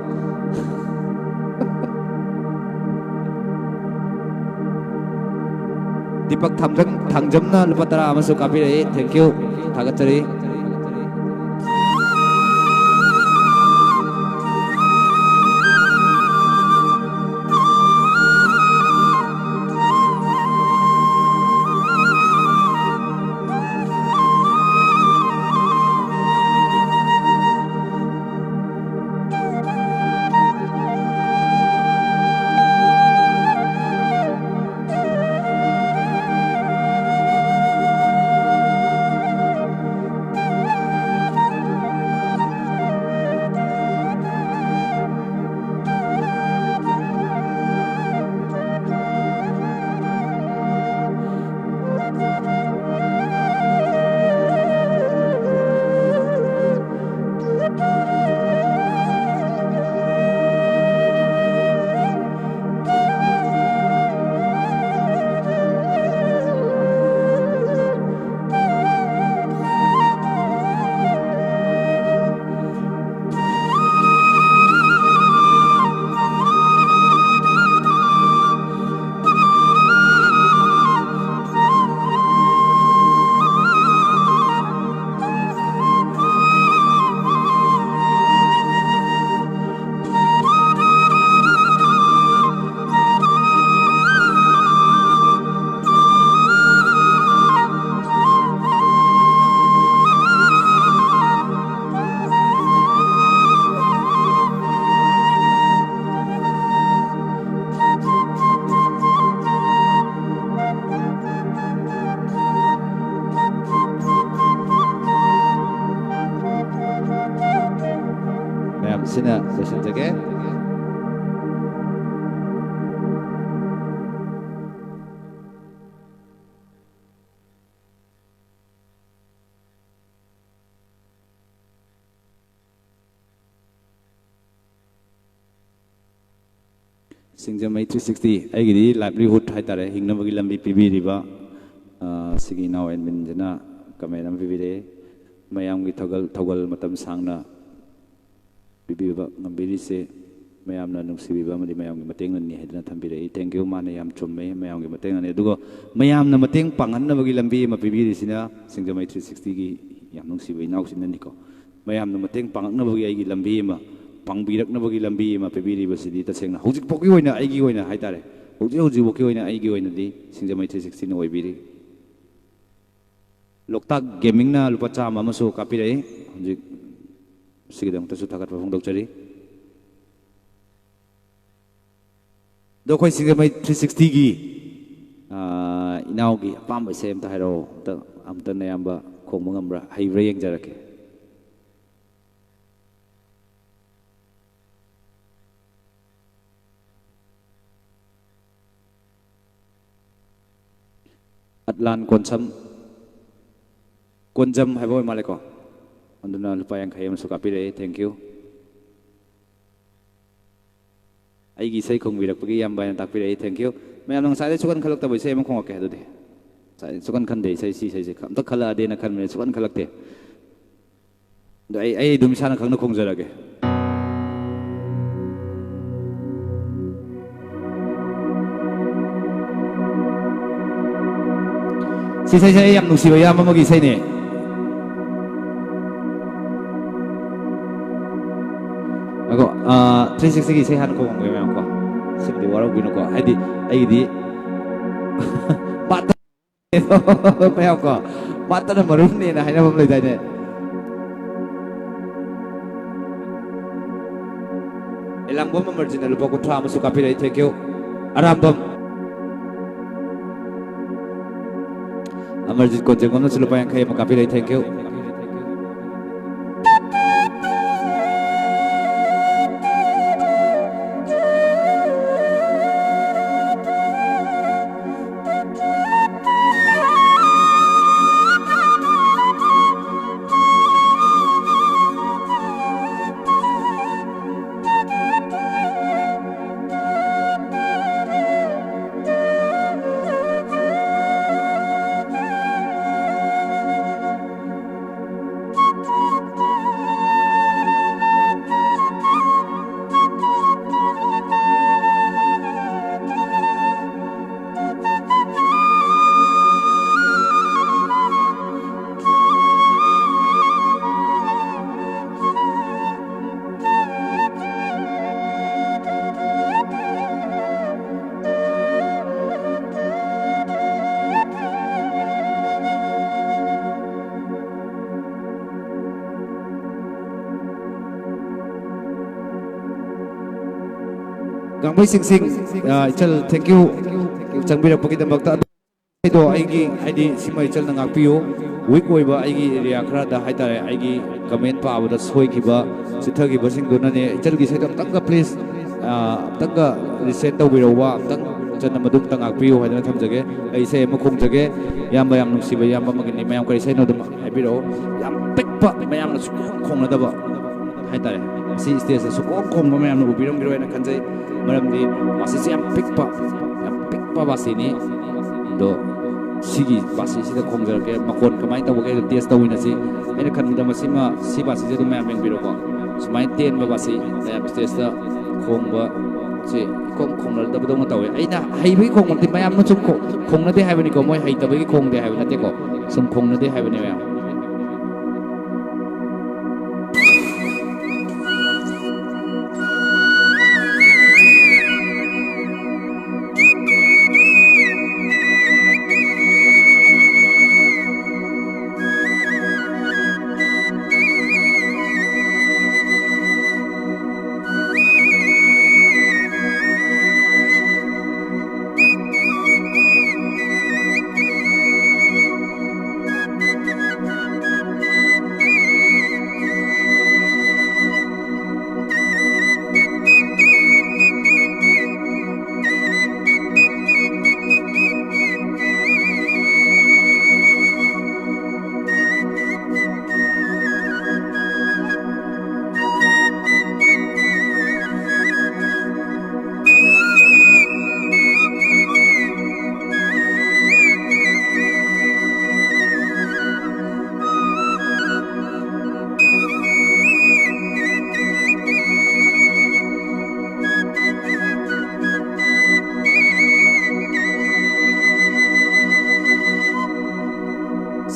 ꯗꯤꯄꯛ ꯊꯥꯡꯖꯝ, ꯊꯥꯡꯖꯝꯅ ꯂꯨꯄꯥ ꯇꯔꯥ ꯑꯃꯁꯨ ꯀꯥꯞꯄꯤꯔꯛꯏ꯫ Thank you꯫ ꯊꯥꯒꯠꯆꯔꯤ꯫ ꯃꯌꯥꯝ ꯁꯤꯅ ꯂꯣꯏꯁꯤꯟꯖꯒꯦ꯫ ꯁꯤꯡꯖꯃꯩ ꯊ꯭ꯔꯤ ꯁꯤꯛꯁꯇꯤ ꯑꯩꯒꯤꯗꯤ ꯂꯥꯏꯚꯂꯤꯍꯨꯗ ꯍꯥꯏꯇꯥꯔꯦ, ꯍꯤꯡꯅꯕꯒꯤ ꯂꯝꯕꯤ ꯄꯤꯕꯤꯔꯤꯕ, ꯑ, ꯁꯤꯒꯤ ꯏꯅꯥꯎ ꯑꯦꯗꯃꯤꯟꯁꯤꯅ ꯀꯃꯦꯟ ꯑꯃ ꯄꯤꯕꯤꯔꯛꯑꯦ꯫ ꯃꯌꯥꯝꯒꯤ ꯊꯧꯒꯜ, ꯊꯧꯒꯜ ꯃꯇꯝ ꯁꯥꯡꯅ ꯄꯤꯕꯤꯕ ꯉꯝꯕꯤꯔꯤꯁꯦ ꯃꯌꯥꯝꯅ ꯅꯨꯡꯁꯤꯕꯤꯕ ꯑꯃꯗꯤ ꯃꯌꯥꯝꯒꯤ ꯃꯇꯦꯡꯅꯅꯤ ꯍꯥꯏꯗꯨꯅ ꯊꯝꯕꯤꯔꯛꯏ꯫ Thank you, ꯃꯥꯅ ꯌꯥꯝ ꯆꯨꯝꯃꯦ, ꯃꯌꯥꯝꯒꯤ ꯃꯇꯦꯡꯅꯅꯤ꯫ ꯑꯗꯨꯒ ꯃꯌꯥꯝꯅ ꯃꯇꯦꯡ ꯄꯥꯡꯍꯟꯅꯕꯒꯤ ꯂꯝꯕꯤ ꯑꯃ ꯄꯤꯕꯤꯔꯤꯁꯤꯅ ꯁꯤꯡꯖꯃꯩ ꯊ꯭ꯔꯤ ꯁꯤꯛꯁꯇꯤꯒꯤ ꯌꯥꯝ ꯅꯨꯡꯁꯤꯕ ꯏꯅꯥꯎꯁꯤꯡꯅꯅꯤꯀꯣ꯫ ꯃꯌꯥꯝꯅ ꯃꯇꯦꯡ ꯄꯥꯡꯉꯛꯅꯕꯒꯤ ꯑꯩꯒꯤ ꯂꯝꯕꯤ ꯑꯃ, ꯄꯥꯡꯕꯤꯔꯛꯅꯕꯒꯤ ꯂꯝꯕꯤ ꯑꯃ ꯄꯤꯕꯤꯔꯤꯕꯁꯤꯗꯤ ꯇꯁꯦꯡꯅ ꯍꯧꯖꯤꯛ ꯐꯥꯎꯒꯤ ꯑꯣꯏꯅ ꯑꯩꯒꯤ ꯑꯣꯏꯅ ꯍꯥꯏꯇꯥꯔꯦ, ꯍꯧꯖꯤꯛ ꯍꯧꯖꯤꯛ ꯐꯥꯎꯒꯤ ꯑꯣꯏꯅ ꯑꯩꯒꯤ ꯑꯣꯏꯅꯗꯤ ꯁꯤꯡꯖꯃꯩ ꯊ꯭ꯔꯤ ꯁꯤꯛꯁꯇꯤꯅ ꯑꯣꯏꯕꯤꯔꯤ꯫ ꯂꯣꯛꯇꯥꯛ ꯒꯦꯃꯤꯡꯅ ꯂꯨꯄꯥ ꯆꯥꯝꯃ ꯑꯃꯁꯨ ꯀꯥꯞꯄꯤꯔꯛꯏ꯫ ꯍꯧꯖꯤꯛ ꯁꯤꯒꯤꯗꯃꯛꯇꯁꯨ ꯊꯥꯒꯠꯄ ꯐꯣꯡꯗꯣꯛꯆꯔꯤ꯫ ꯑꯗꯣ ꯑꯩꯈꯣꯏ ꯁꯤꯡꯖꯃꯩ ꯊ꯭ꯔꯤ ꯁꯤꯛꯁꯇꯤꯒꯤ, ꯑꯥ, ꯏꯅꯥꯎꯒꯤ ꯑꯄꯥꯝꯕ ꯏꯁꯩ ꯑꯝꯇ ꯍꯥꯏꯔꯛꯑꯣ꯫ ꯑꯝꯇ, ꯑꯝꯇ ꯅꯌꯥꯝꯕ ꯈꯣꯡꯕ ꯉꯝꯕ꯭ꯔꯥ? ꯍꯩꯕ꯭ꯔꯥ ꯌꯦꯡꯖꯔꯛꯀꯦ꯫ ꯑꯠꯂꯥꯟ ꯀꯣꯟꯁꯝ, ꯀꯣꯟꯖꯝ ꯍꯥꯏꯕ ꯑꯣꯏ ꯃꯥꯜꯂꯦꯀꯣ꯫ ꯑꯗꯨꯅ ꯂꯨꯄꯥ ꯌꯥꯡꯈꯩ ꯑꯃꯁꯨ ꯀꯥꯞꯄꯤꯔꯛꯑꯦ꯫ Thank you꯫ ꯑꯩꯒꯤ ꯏꯁꯩ ꯈꯣꯡꯕꯤꯔꯛꯄꯒꯤ ꯏꯌꯥꯝꯕ ꯍꯥꯏꯅ ꯇꯥꯛꯄꯤꯔꯛꯏ꯫ Thank you꯫ ꯃꯌꯥꯝꯅ ꯉꯁꯥꯏꯗꯩ ꯁꯨꯛꯈꯟ ꯈꯜꯂꯛꯇꯕ ꯏꯁꯩ ꯑꯃ ꯈꯣꯡꯉꯛꯀꯦ ꯑꯗꯨꯗꯤ꯫ ꯉꯁꯥꯏ ꯁꯨꯛꯈꯟ ꯈꯟꯗꯦ ꯏꯁꯩ, ꯁꯤ ꯏꯁꯩꯁꯦ ꯑꯝꯇ ꯈꯜꯂꯛꯑꯗꯤꯅ ꯈꯟꯕꯅꯦ, ꯁꯨꯛꯈꯟ ꯈꯜꯂꯛꯇꯦ꯫ ꯑꯗꯣ ꯑꯩ, ꯑꯩ ꯑꯗꯨꯝ ꯏꯁꯥꯅ ꯈꯪꯅ ꯈꯣꯡꯖꯔꯒꯦ꯫ ꯁꯤ ꯏꯁꯩꯁꯦ ꯑꯩ ꯌꯥꯝ ꯅꯨꯡꯁꯤꯕ ꯏꯌꯥꯝꯕ ꯑꯃꯒꯤ ꯏꯁꯩꯅꯦ꯫ ꯑꯗꯣ, ꯑꯥ, ꯊ꯭ꯔꯤ ꯁꯤꯛꯁꯇꯤꯒꯤ ꯏꯁꯩ ꯍꯥꯟꯅ ꯈꯣꯡꯉꯝꯒꯦ ꯃꯌꯥꯝ ꯀꯣ꯫ ꯁꯤꯃꯗꯤ ꯋꯥꯔꯧꯕꯤꯅꯨꯀꯣ꯫ ꯍꯥꯏꯗꯤ ꯑꯩꯒꯤꯗꯤ ꯄꯥꯠꯇ ꯃꯌꯥꯝ ꯀꯣ, ꯄꯥꯠꯇꯅ ꯃꯔꯨꯝꯅꯦꯅ ꯍꯥꯏꯅꯕ ꯑꯃ ꯂꯩꯗꯥꯏꯅꯦ? ꯑꯦꯂꯥꯡꯕꯝ ꯑꯃꯔꯖꯤꯠꯅ ꯂꯨꯄꯥ ꯀꯨꯟꯊ꯭ꯔꯥ ꯑꯃꯁꯨ ꯀꯥꯞꯄꯤꯔꯛꯏ꯫ Thank you꯫ ꯑꯔꯥꯝꯕꯝ꯫ ꯑꯃꯔꯖꯤꯠ ꯀꯣꯟꯖꯦꯡꯕꯝꯅꯁꯨ ꯂꯨꯄꯥ ꯌꯥꯡꯈꯩ ꯑꯃ ꯀꯥꯞꯄꯤꯔꯛꯏ꯫ Thank you꯫ ꯇꯥꯡꯕꯩ ꯁꯤꯡꯁꯤꯡ, ꯑ, ꯏꯆꯜ, thank you ꯆꯪꯕꯤꯔꯛꯄꯒꯤꯗꯃꯛꯇ꯫ ꯑꯗꯣ ꯑꯩꯒꯤ, ꯍꯥꯏꯗꯤ, ꯁꯤꯃ ꯏꯆꯜꯅ ꯉꯥꯛꯄꯤꯌꯨ꯫ Weak ꯑꯣꯏꯕ ꯑꯩꯒꯤ area ꯈꯔꯗ ꯍꯥꯏꯇꯥꯔꯦ, ꯑꯩꯒꯤ comment ꯄꯥꯕꯗ ꯁꯣꯏꯈꯤꯕ, ꯆꯤꯠꯊꯈꯤꯕꯁꯤꯡꯗꯨꯅꯅꯦ꯫ ꯏꯆꯜꯒꯤ ꯏꯁꯩꯗꯣ ꯑꯝꯇꯪꯒ please, ꯑ, ꯑꯝꯇꯪꯒ reset ꯇꯧꯕꯤꯔꯛꯎꯕ, ꯑꯝꯇꯪ ꯏꯆꯜꯅ ꯃꯗꯨꯝꯇ ꯉꯥꯛꯄꯤꯌꯨ ꯍꯥꯏꯗꯅ ꯊꯝꯖꯒꯦ꯫ ꯑꯩ ꯏꯁꯩ ꯑꯃ ꯈꯣꯡꯖꯒꯦ꯫ ꯏꯌꯥꯝꯕ, ꯌꯥꯝ ꯅꯨꯡꯁꯤꯕ ꯏꯌꯥꯝꯕ ꯑꯃꯒꯤꯅꯤ, ꯃꯌꯥꯝ ꯀꯔꯤ ꯏꯁꯩꯅꯣ ꯑꯗꯨꯝ ꯍꯥꯏꯕꯤꯔꯛꯑꯣ꯫ ꯌꯥꯝ ꯄꯤꯛꯄ, ꯃꯌꯥꯝꯅ ꯁꯨꯛꯈꯣꯡ ꯈꯣꯡꯅꯗꯕ ꯍꯥꯏꯇꯥꯔꯦ꯫ ꯃꯁꯤ stageꯇ ꯁꯨꯛꯈꯣꯡ ꯈꯣꯡꯕ ꯃꯌꯥꯝꯅ ꯎꯕꯤꯔꯝꯈꯤꯔꯣꯏ ꯍꯥꯏꯅ ꯈꯟꯖꯩ꯫ ꯃꯔꯝꯗꯤ ꯕꯥꯁꯤꯁꯦ ꯌꯥꯝ ꯄꯤꯛꯄ, ꯌꯥꯝ ꯄꯤꯛꯄ ꯕꯥꯁꯤꯅꯤ꯫ ꯑꯗꯣ ꯁꯤꯒꯤ ꯕꯥꯁꯤꯁꯤꯗ ꯈꯣꯡꯖꯔꯛꯀꯦ꯫ ꯃꯈꯣꯟ ꯀꯃꯥꯏꯅ ꯇꯧꯕꯒꯦ ꯍꯥꯏꯗꯣ test ꯇꯧꯃꯤꯟꯅꯁꯤ꯫ ꯑꯩꯅ ꯈꯟꯕꯗ ꯃꯁꯤꯃ, ꯁꯤ ꯕꯥꯁꯤꯁꯦ ꯑꯗꯨꯝ ꯃꯌꯥꯝ ꯌꯦꯡꯕꯤꯔꯣꯀꯣ꯫ ꯁꯨꯃꯥꯏꯅ ꯇꯦꯟꯕ ꯕꯥꯁꯤ ꯃꯌꯥꯝ stageꯇ ꯈꯣꯡꯕ ꯁꯤ ꯏꯈꯣꯡ ꯈꯣꯡꯅꯗꯕꯗꯧꯅ ꯇꯧꯋꯦ꯫ ꯑꯩꯅ ꯍꯩꯕꯒꯤ ꯈꯣꯡꯕ ꯅꯠꯇꯦ, ꯃꯌꯥꯝꯅ ꯁꯨꯝ ꯈꯣ-, ꯈꯣꯡꯅꯗꯦ ꯍꯥꯏꯕꯅꯤꯀꯣ, ꯃꯣꯏ ꯍꯩꯇꯕꯒꯤ ꯈꯣꯡꯗꯦ ꯍꯥꯏꯕ ꯅꯠꯇꯦꯀꯣ, ꯁꯨꯝ ꯈꯣꯡꯅꯗꯦ ꯍꯥꯏꯕꯅꯦ ꯃꯌꯥꯝ꯫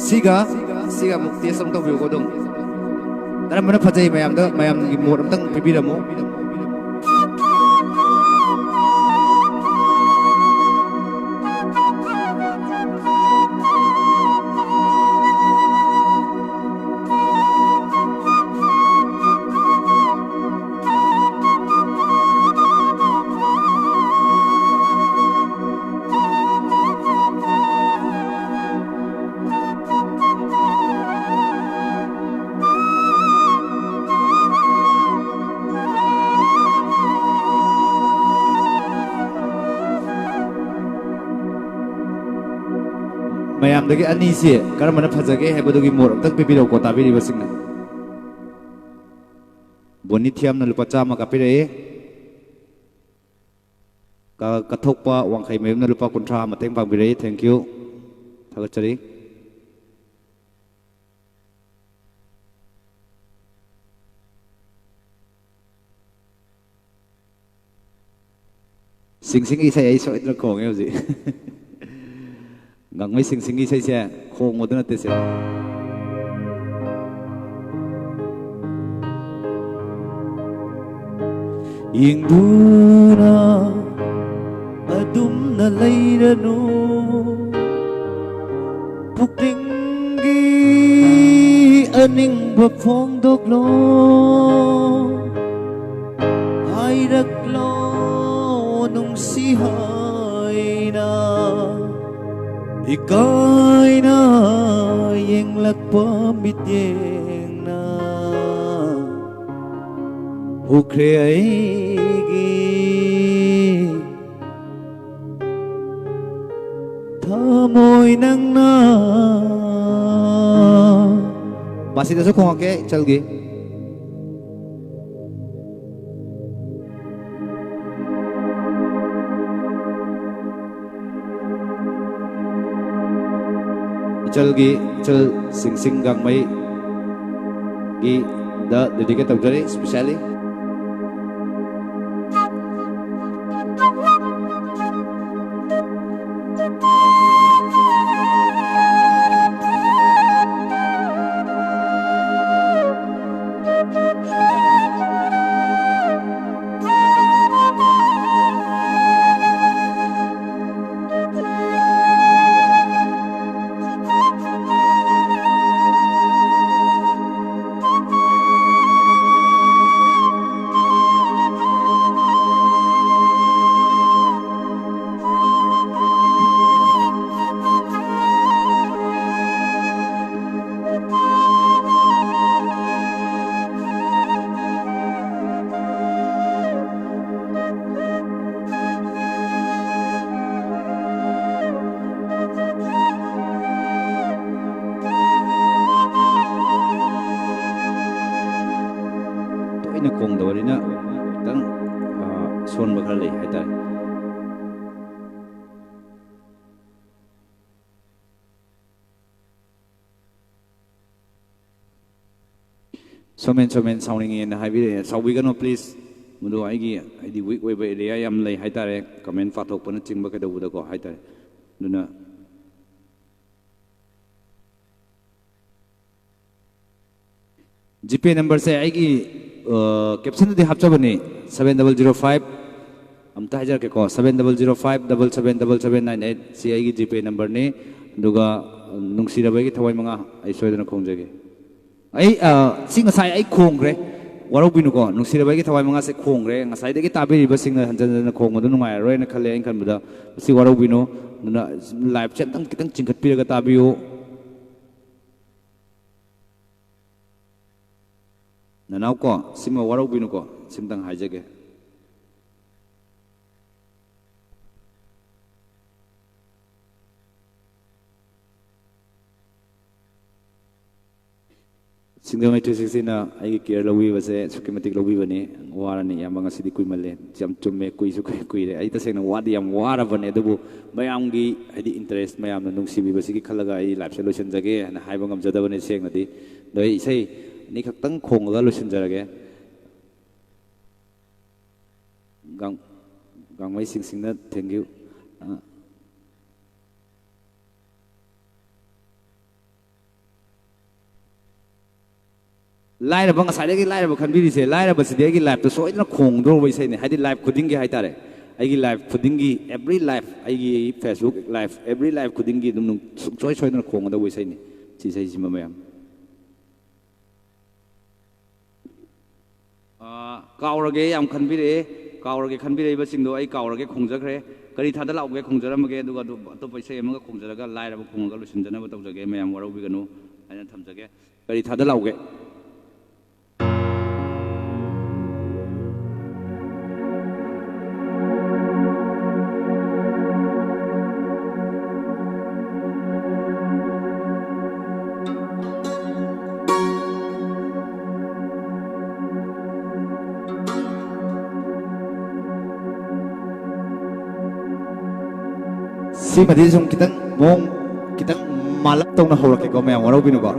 ꯁꯤꯒ, ꯁꯤꯒ ꯑꯃꯨꯛ test ꯑꯃꯨꯛ ꯇꯧꯕꯤꯌꯨꯀꯣ ꯑꯗꯨꯝ꯫ ꯀꯔꯝꯕꯅ ꯐꯖꯩ ꯃꯌꯥꯝꯗ, ꯃꯌꯥꯝꯒꯤ ꯃꯣꯠ ꯑꯝꯇꯪ ꯄꯤꯕꯤꯔꯝꯃꯨ꯫ ꯑꯗꯒꯤ ꯑꯅꯤꯁꯤ ꯀꯔꯝꯕꯅ ꯐꯖꯒꯦ ꯍꯥꯏꯕꯗꯨꯒꯤ ꯃꯣꯠ ꯑꯝꯇꯪ ꯄꯤꯕꯤꯔꯛꯎꯀꯣ, ꯇꯥꯕꯤꯔꯤꯕꯁꯤꯡꯅ꯫ ꯕꯣꯅꯤ ꯊꯤꯌꯥꯝꯅ ꯂꯨꯄꯥ ꯆꯥꯝꯃ ꯀꯥꯞꯄꯤꯔꯛꯑꯦ꯫ ꯀ-, ꯀꯠꯊꯣꯛꯄ ꯋꯥꯡꯈꯩ ꯃꯌꯨꯝꯅ ꯂꯨꯄꯥ ꯀꯨꯟꯊ꯭ꯔꯥ ꯃꯇꯦꯡ ꯄꯥꯡꯕꯤꯔꯛꯏ꯫ Thank you꯫ ꯊꯥꯒꯠꯆꯔꯤ꯫ ꯁꯤꯡꯁꯤꯡꯒꯤ ꯏꯁꯩ ꯑꯩ ꯁꯣꯏꯗꯅ ꯈꯣꯡꯉꯦ ꯍꯧꯖꯤꯛ꯫ ꯒꯥꯡꯃꯩ ꯁꯤꯡꯁꯤꯡꯒꯤ ꯏꯁꯩꯁꯦ ꯈꯣꯡꯕꯗꯨ ꯅꯠꯇꯦ ꯁꯦ꯫ ꯌꯦꯡꯗꯨꯅ ꯑꯗꯨꯝꯅ ꯂꯩꯔꯅꯨ, ꯄꯨꯛꯅꯤꯡꯒꯤ ꯑꯅꯤꯡꯕ ꯐꯣꯡꯗꯣꯛꯂꯣ, ꯍꯥꯏꯔꯛꯂꯣ ꯅꯨꯡꯁꯤ ꯍꯥꯏꯅ, ꯏꯀꯥꯏꯅ ꯌꯦꯡꯂꯛꯄ ꯃꯤꯠꯌꯦꯡꯅ ꯍꯨꯈ꯭ꯔꯦ ꯑꯩꯒꯤ ꯊꯃꯣꯏ ꯅꯪꯅ꯫ ꯃꯁꯤꯗꯁꯨ ꯈꯣꯡꯉꯛꯀꯦ, ꯏꯆꯜꯒꯤ꯫ ꯏꯆꯜꯒꯤ, ꯏꯆꯜ ꯁꯤꯡꯁꯤꯡ ꯒꯥꯡꯃꯩꯒꯤ ꯗ dedicate ꯇꯧꯖꯔꯤ, specially꯫ ꯈꯔ ꯂꯩ ꯍꯥꯏꯇꯥꯔꯦ꯫ ꯁꯣꯃꯦꯟ, ꯁꯣꯃꯦꯟ ꯁꯥꯎꯅꯤꯡꯉꯦꯅ ꯍꯥꯏꯕꯤꯔꯛꯑꯦ꯫ ꯁꯥꯎꯕꯤꯒꯅꯨ please꯫ ꯃꯗꯨ ꯑꯩꯒꯤ ꯍꯥꯏꯗꯤ weak ꯑꯣꯏꯕ area ꯌꯥꯝ ꯂꯩ ꯍꯥꯏꯇꯥꯔꯦ, comment ꯄꯥꯊꯣꯛꯄꯅꯆꯤꯡꯕ ꯀꯩꯗꯧꯕꯗꯀꯣ ꯍꯥꯏꯇꯥꯔꯦ꯫ ꯑꯗꯨꯅ GPay numberꯁꯦ ꯑꯩꯒꯤ, ꯑ, captionꯗꯗꯤ ꯍꯥꯞꯆꯕꯅꯤ, seven double zero five꯫ ꯑꯝꯇ ꯍꯥꯏꯖꯔꯛꯀꯦꯀꯣ, seven double zero five double seven double seven nine eight꯫ ꯁꯤ ꯑꯩꯒꯤ GPay numberꯅꯤ꯫ ꯑꯗꯨꯒ, ꯑ, ꯅꯨꯡꯁꯤꯔꯕ ꯑꯩꯒꯤ ꯊꯋꯥꯏ ꯃꯉꯥ, ꯑꯩ ꯁꯣꯏꯗꯅ ꯈꯣꯡꯖꯒꯦ꯫ ꯑꯩ, ꯑ, ꯁꯤ ꯉꯁꯥꯏ ꯑꯩ ꯈꯣꯡꯈ꯭ꯔꯦ, ꯋꯥꯔꯧꯕꯤꯅꯨꯀꯣ꯫ ꯅꯨꯡꯁꯤꯔꯕ ꯑꯩꯒꯤ ꯊꯋꯥꯏ ꯃꯉꯥꯁꯦ ꯈꯣꯡꯈ꯭ꯔꯦ꯫ ꯉꯁꯥꯏꯗꯒꯤ ꯇꯥꯕꯤꯔꯤꯕꯁꯤꯡꯅ ꯍꯟꯖꯟ ꯍꯟꯖꯟꯅ ꯈꯣꯡꯕꯗꯣ ꯅꯨꯡꯉꯥꯏꯔꯔꯣꯏꯅ ꯈꯜꯂꯦ ꯑꯩꯅ ꯈꯟꯕꯗ꯫ ꯃꯁꯤ ꯋꯥꯔꯧꯕꯤꯅꯨ꯫ ꯑꯗꯨꯅ liveꯁꯦ ꯑꯝꯇꯪ ꯈꯤꯇꯪ ꯆꯤꯡꯈꯠꯄꯤꯔꯒ ꯇꯥꯕꯤꯌꯨ꯫ ꯅꯅꯥꯎ ꯀꯣ, ꯁꯤꯃ ꯋꯥꯔꯧꯕꯤꯅꯨꯀꯣ, ꯁꯤꯝꯇꯪ ꯍꯥꯏꯖꯒꯦ꯫ ꯁꯤꯡꯖꯃꯩ three sixtyꯅ ꯑꯩꯒꯤ care ꯂꯧꯕꯤꯕꯁꯦ ꯑꯁꯨꯛꯀꯤ ꯃꯇꯤꯛ ꯂꯧꯕꯤꯕꯅꯤ꯫ ꯋꯥꯔꯅꯤ ꯏꯌꯥꯝꯕ, ꯉꯁꯤꯗꯤ ꯀꯨꯏꯃꯜꯂꯦ꯫ ꯌꯥꯝ ꯆꯨꯝꯃꯦ, ꯀꯨꯏꯁꯨ ꯀꯨꯏ-, ꯀꯨꯏꯔꯦ꯫ ꯑꯩ ꯇꯁꯦꯡꯅ ꯋꯥꯗꯤ ꯌꯥꯝ ꯋꯥꯔꯕꯅꯦ, ꯑꯗꯨꯕꯨ ꯃꯌꯥꯝꯒꯤ ꯍꯥꯏꯗꯤ interest, ꯃꯌꯥꯝꯅ ꯅꯨꯡꯁꯤꯕꯤꯕꯁꯤꯒꯤ ꯈꯜꯂꯒ ꯑꯩ liveꯁꯦ ꯂꯣꯏꯁꯤꯟꯖꯒꯦ ꯍꯥꯏꯅ ꯍꯥꯏꯕ ꯉꯝꯖꯗꯕꯅꯤ ꯁꯦꯡꯅꯗꯤ꯫ ꯑꯗꯣ ꯑꯩ ꯏꯁꯩ ꯑꯅꯤꯈꯛꯇꯪ ꯈꯣꯡꯉꯒ ꯂꯣꯏꯁꯤꯟꯖꯔꯒꯦ꯫ ꯒꯥꯡ-, ꯒꯥꯡꯃꯩ ꯁꯤꯡꯁꯤꯡꯅ thank you꯫ ꯑ, ꯂꯥꯏꯔꯕ, ꯉꯁꯥꯏꯗꯒꯤ ꯂꯥꯏꯔꯕ ꯈꯟꯕꯤꯔꯤꯁꯦ, ꯂꯥꯏꯔꯕꯁꯤꯗꯤ ꯑꯩꯒꯤ liveꯇ ꯁꯣꯏꯗꯅ ꯈꯣꯡꯗꯧꯔꯕ ꯏꯁꯩꯅꯤ꯫ ꯍꯥꯏꯗꯤ live ꯈꯨꯗꯤꯡꯒꯤ ꯍꯥꯏꯇꯥꯔꯦ, ꯑꯩꯒꯤ live ꯈꯨꯗꯤꯡꯒꯤ, every live, ꯑꯩꯒꯤ Facebook live, every live ꯈꯨꯗꯤꯡꯒꯤ ꯑꯗꯨꯝ ꯅꯨꯡ-, ꯁꯨꯡꯁꯣꯏ ꯁꯣꯏꯗꯅ ꯈꯣꯡꯒꯗꯧꯕ ꯏꯁꯩꯅꯤ ꯁꯤ ꯏꯁꯩꯁꯤꯃ ꯃꯌꯥꯝ꯫ ꯑꯥ, ꯀꯥꯎꯔꯒꯦ ꯌꯥꯝ ꯈꯟꯕꯤꯔꯛꯑꯦ꯫ ꯀꯥꯎꯔꯒꯦ ꯈꯟꯕꯤꯔꯛꯏꯕꯁꯤꯡꯗꯣ ꯑꯩ ꯀꯥꯎꯔꯒꯦ ꯈꯣꯡꯖꯈ꯭ꯔꯦ꯫ ꯀꯔꯤ ꯊꯥꯗ ꯂꯥꯛꯎꯒꯦ ꯈꯣꯡꯖꯔꯝꯃꯒꯦ, ꯑꯗꯨꯒ ꯑꯗꯨ ꯑꯇꯣꯞꯄ ꯏꯁꯩ ꯑꯃꯒ ꯈꯣꯡꯖꯔꯒ ꯂꯥꯏꯔꯕ ꯈꯣꯡꯉꯒ ꯂꯣꯏꯁꯤꯟꯖꯅꯕ ꯇꯧꯖꯒꯦ꯫ ꯃꯌꯥꯝ ꯋꯥꯔꯧꯕꯤꯒꯅꯨ ꯍꯥꯏꯅ ꯊꯝꯖꯒꯦ꯫ ꯀꯔꯤ ꯊꯥꯗ ꯂꯥꯛꯎꯒꯦ? ꯁꯤꯃꯗꯤ ꯁꯨꯝ ꯈꯤꯇꯪ ꯃꯑꯣꯡ ꯈꯤꯇꯪ ꯃꯥꯜꯂꯞ ꯇꯧꯅ ꯍꯧꯔꯛꯀꯦꯀꯣ, ꯃꯌꯥꯝ ꯋꯥꯔꯧꯕꯤꯅꯨꯀꯣ꯫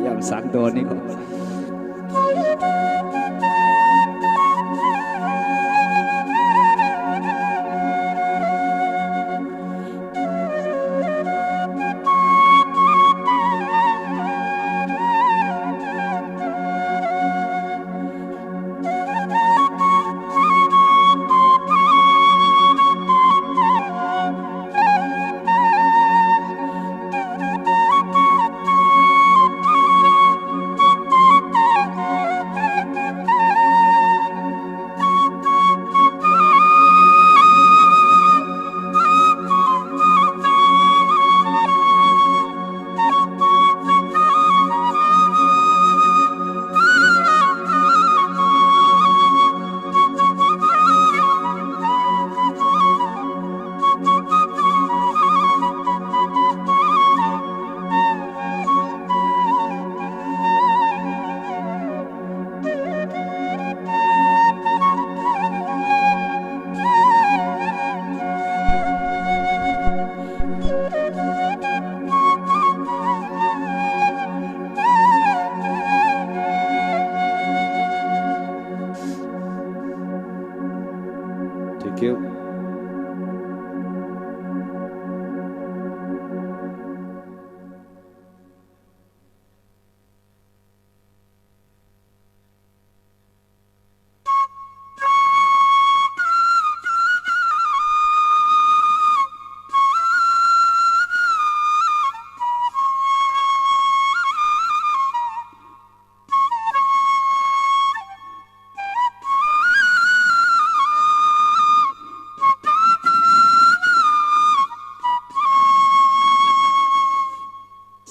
ꯌꯥꯝ ꯁꯥꯡꯗꯣꯛꯑꯅꯤꯀꯣ꯫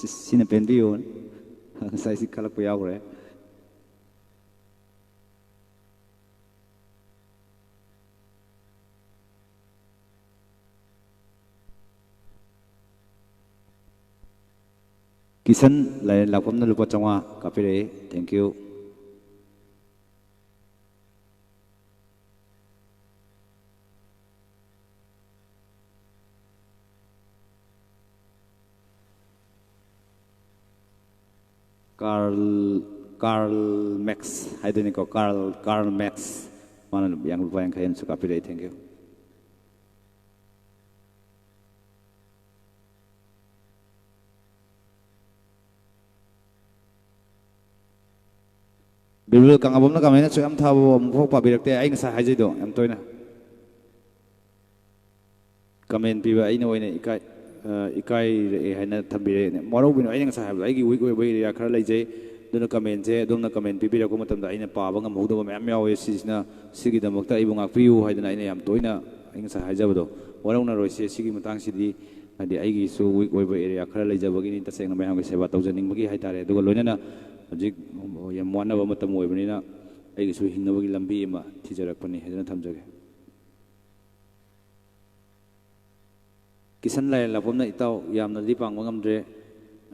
ꯁꯤꯅ ꯄꯦꯟꯕꯤꯌꯨ꯫ ꯉꯁꯥꯏꯁꯤ ꯀꯜꯂꯛꯄ ꯌꯥꯎꯈ꯭ꯔꯦ꯫ ꯀꯤꯁꯟ ꯂꯥꯏꯔꯦꯟ ꯂꯥꯛꯐꯝꯅ ꯂꯨꯄꯥ ꯆꯥꯝꯃꯉꯥ ꯀꯥꯞꯄꯤꯔꯛꯏ꯫ Thank you꯫ Karl, Karl Marx ꯍꯥꯏꯗꯣꯏꯅꯤꯀꯣ, ꯀꯥꯔꯜ, ꯀꯥꯔꯜ ꯃꯦꯛꯁ꯫ ꯃꯥꯅ ꯂꯨꯄꯥ ꯌꯥꯡ-, ꯂꯨꯄꯥ ꯌꯥꯡꯈꯩ ꯑꯃꯁꯨ ꯀꯥꯞꯄꯤꯔꯛꯏ꯫ Thank you꯫ ꯕꯤꯔꯕꯜ ꯀꯪꯂꯥꯕꯝꯅ ꯀꯃꯦꯟ ꯑꯁꯨꯛ ꯌꯥꯝ ꯊꯥꯕ ꯑꯃꯨꯛꯐꯥꯎ ꯄꯥꯕꯤꯔꯛꯇꯦ꯫ ꯑꯩ ꯉꯁꯥꯏ ꯍꯥꯏꯖꯩꯗꯣ ꯌꯥꯝ ꯇꯣꯏꯅ꯫ ꯀꯃꯦꯟ ꯄꯤꯕ ꯑꯩꯅ ꯑꯣꯏꯅ ꯏꯀꯥꯏ-, ꯑ, ꯏꯀꯥꯏꯔꯛꯑꯦ ꯍꯥꯏꯅ ꯊꯝꯕꯤꯔꯛꯑꯦ꯫ ꯃꯔꯨ ꯑꯣꯏꯅ ꯑꯩꯅ ꯉꯁꯥꯏ ꯍꯥꯏꯕꯗꯣ ꯑꯩꯒꯤ ꯋꯤꯛ ꯑꯣꯏꯕ ꯑꯦꯔꯤꯌꯥ ꯈꯔ ꯂꯩꯖꯩ꯫ ꯑꯗꯨꯅ ꯀꯃꯦꯟꯁꯦ ꯑꯗꯣꯝꯅ ꯀꯃꯦꯟ ꯄꯤꯕꯤꯔꯛꯄ ꯃꯇꯝꯗ ꯑꯩꯅ ꯄꯥꯕ ꯉꯝꯍꯧꯗꯕ ꯃꯌꯥꯝ ꯌꯥꯎꯋꯦ꯫ ꯁꯤꯁꯤꯅ, ꯁꯤꯒꯤꯗꯃꯛꯇ ꯑꯩꯕꯨ ꯉꯥꯛꯄꯤꯌꯨ ꯍꯥꯏꯗꯅ ꯑꯩꯅ ꯌꯥꯝ ꯇꯣꯏꯅ ꯑꯩ ꯉꯁꯥꯏ ꯍꯥꯏꯖꯕꯗꯣ ꯋꯥꯔꯧꯅꯔꯣꯏꯁꯦ꯫ ꯁꯤꯒꯤ ꯃꯇꯥꯡꯁꯤꯗꯤ ꯍꯥꯏꯗꯤ ꯑꯩꯒꯤꯁꯨ ꯋꯤꯛ ꯑꯣꯏꯕ ꯑꯦꯔꯤꯌꯥ ꯈꯔ ꯂꯩꯖꯕꯒꯤꯅꯤ꯫ ꯇꯁꯦꯡꯅ ꯃꯌꯥꯝꯒꯤ ꯁꯦꯕꯥ ꯇꯧꯖꯅꯤꯡꯕꯒꯤ ꯍꯥꯏꯇꯥꯔꯦ꯫ ꯑꯗꯨꯒ ꯂꯣꯏꯅꯅ ꯍꯧꯖꯤꯛ ꯌꯥꯝ ꯋꯥꯅꯕ ꯃꯇꯝ ꯑꯣꯏꯕꯅꯤꯅ ꯑꯩꯒꯤꯁꯨ ꯍꯤꯡꯅꯕꯒꯤ ꯂꯝꯕꯤ ꯑꯃ ꯊꯤꯖꯔꯛꯄꯅꯤ ꯍꯥꯏꯗꯨꯅ ꯊꯝꯖꯒꯦ꯫ ꯀꯤꯁꯟ ꯂꯥꯏꯔꯦꯟ ꯂꯥꯛꯄꯝꯅ, "ꯏꯇꯥꯎ, ꯌꯥꯝꯅꯗꯤ ꯄꯥꯡꯕ ꯉꯝꯗ꯭ꯔꯦ꯫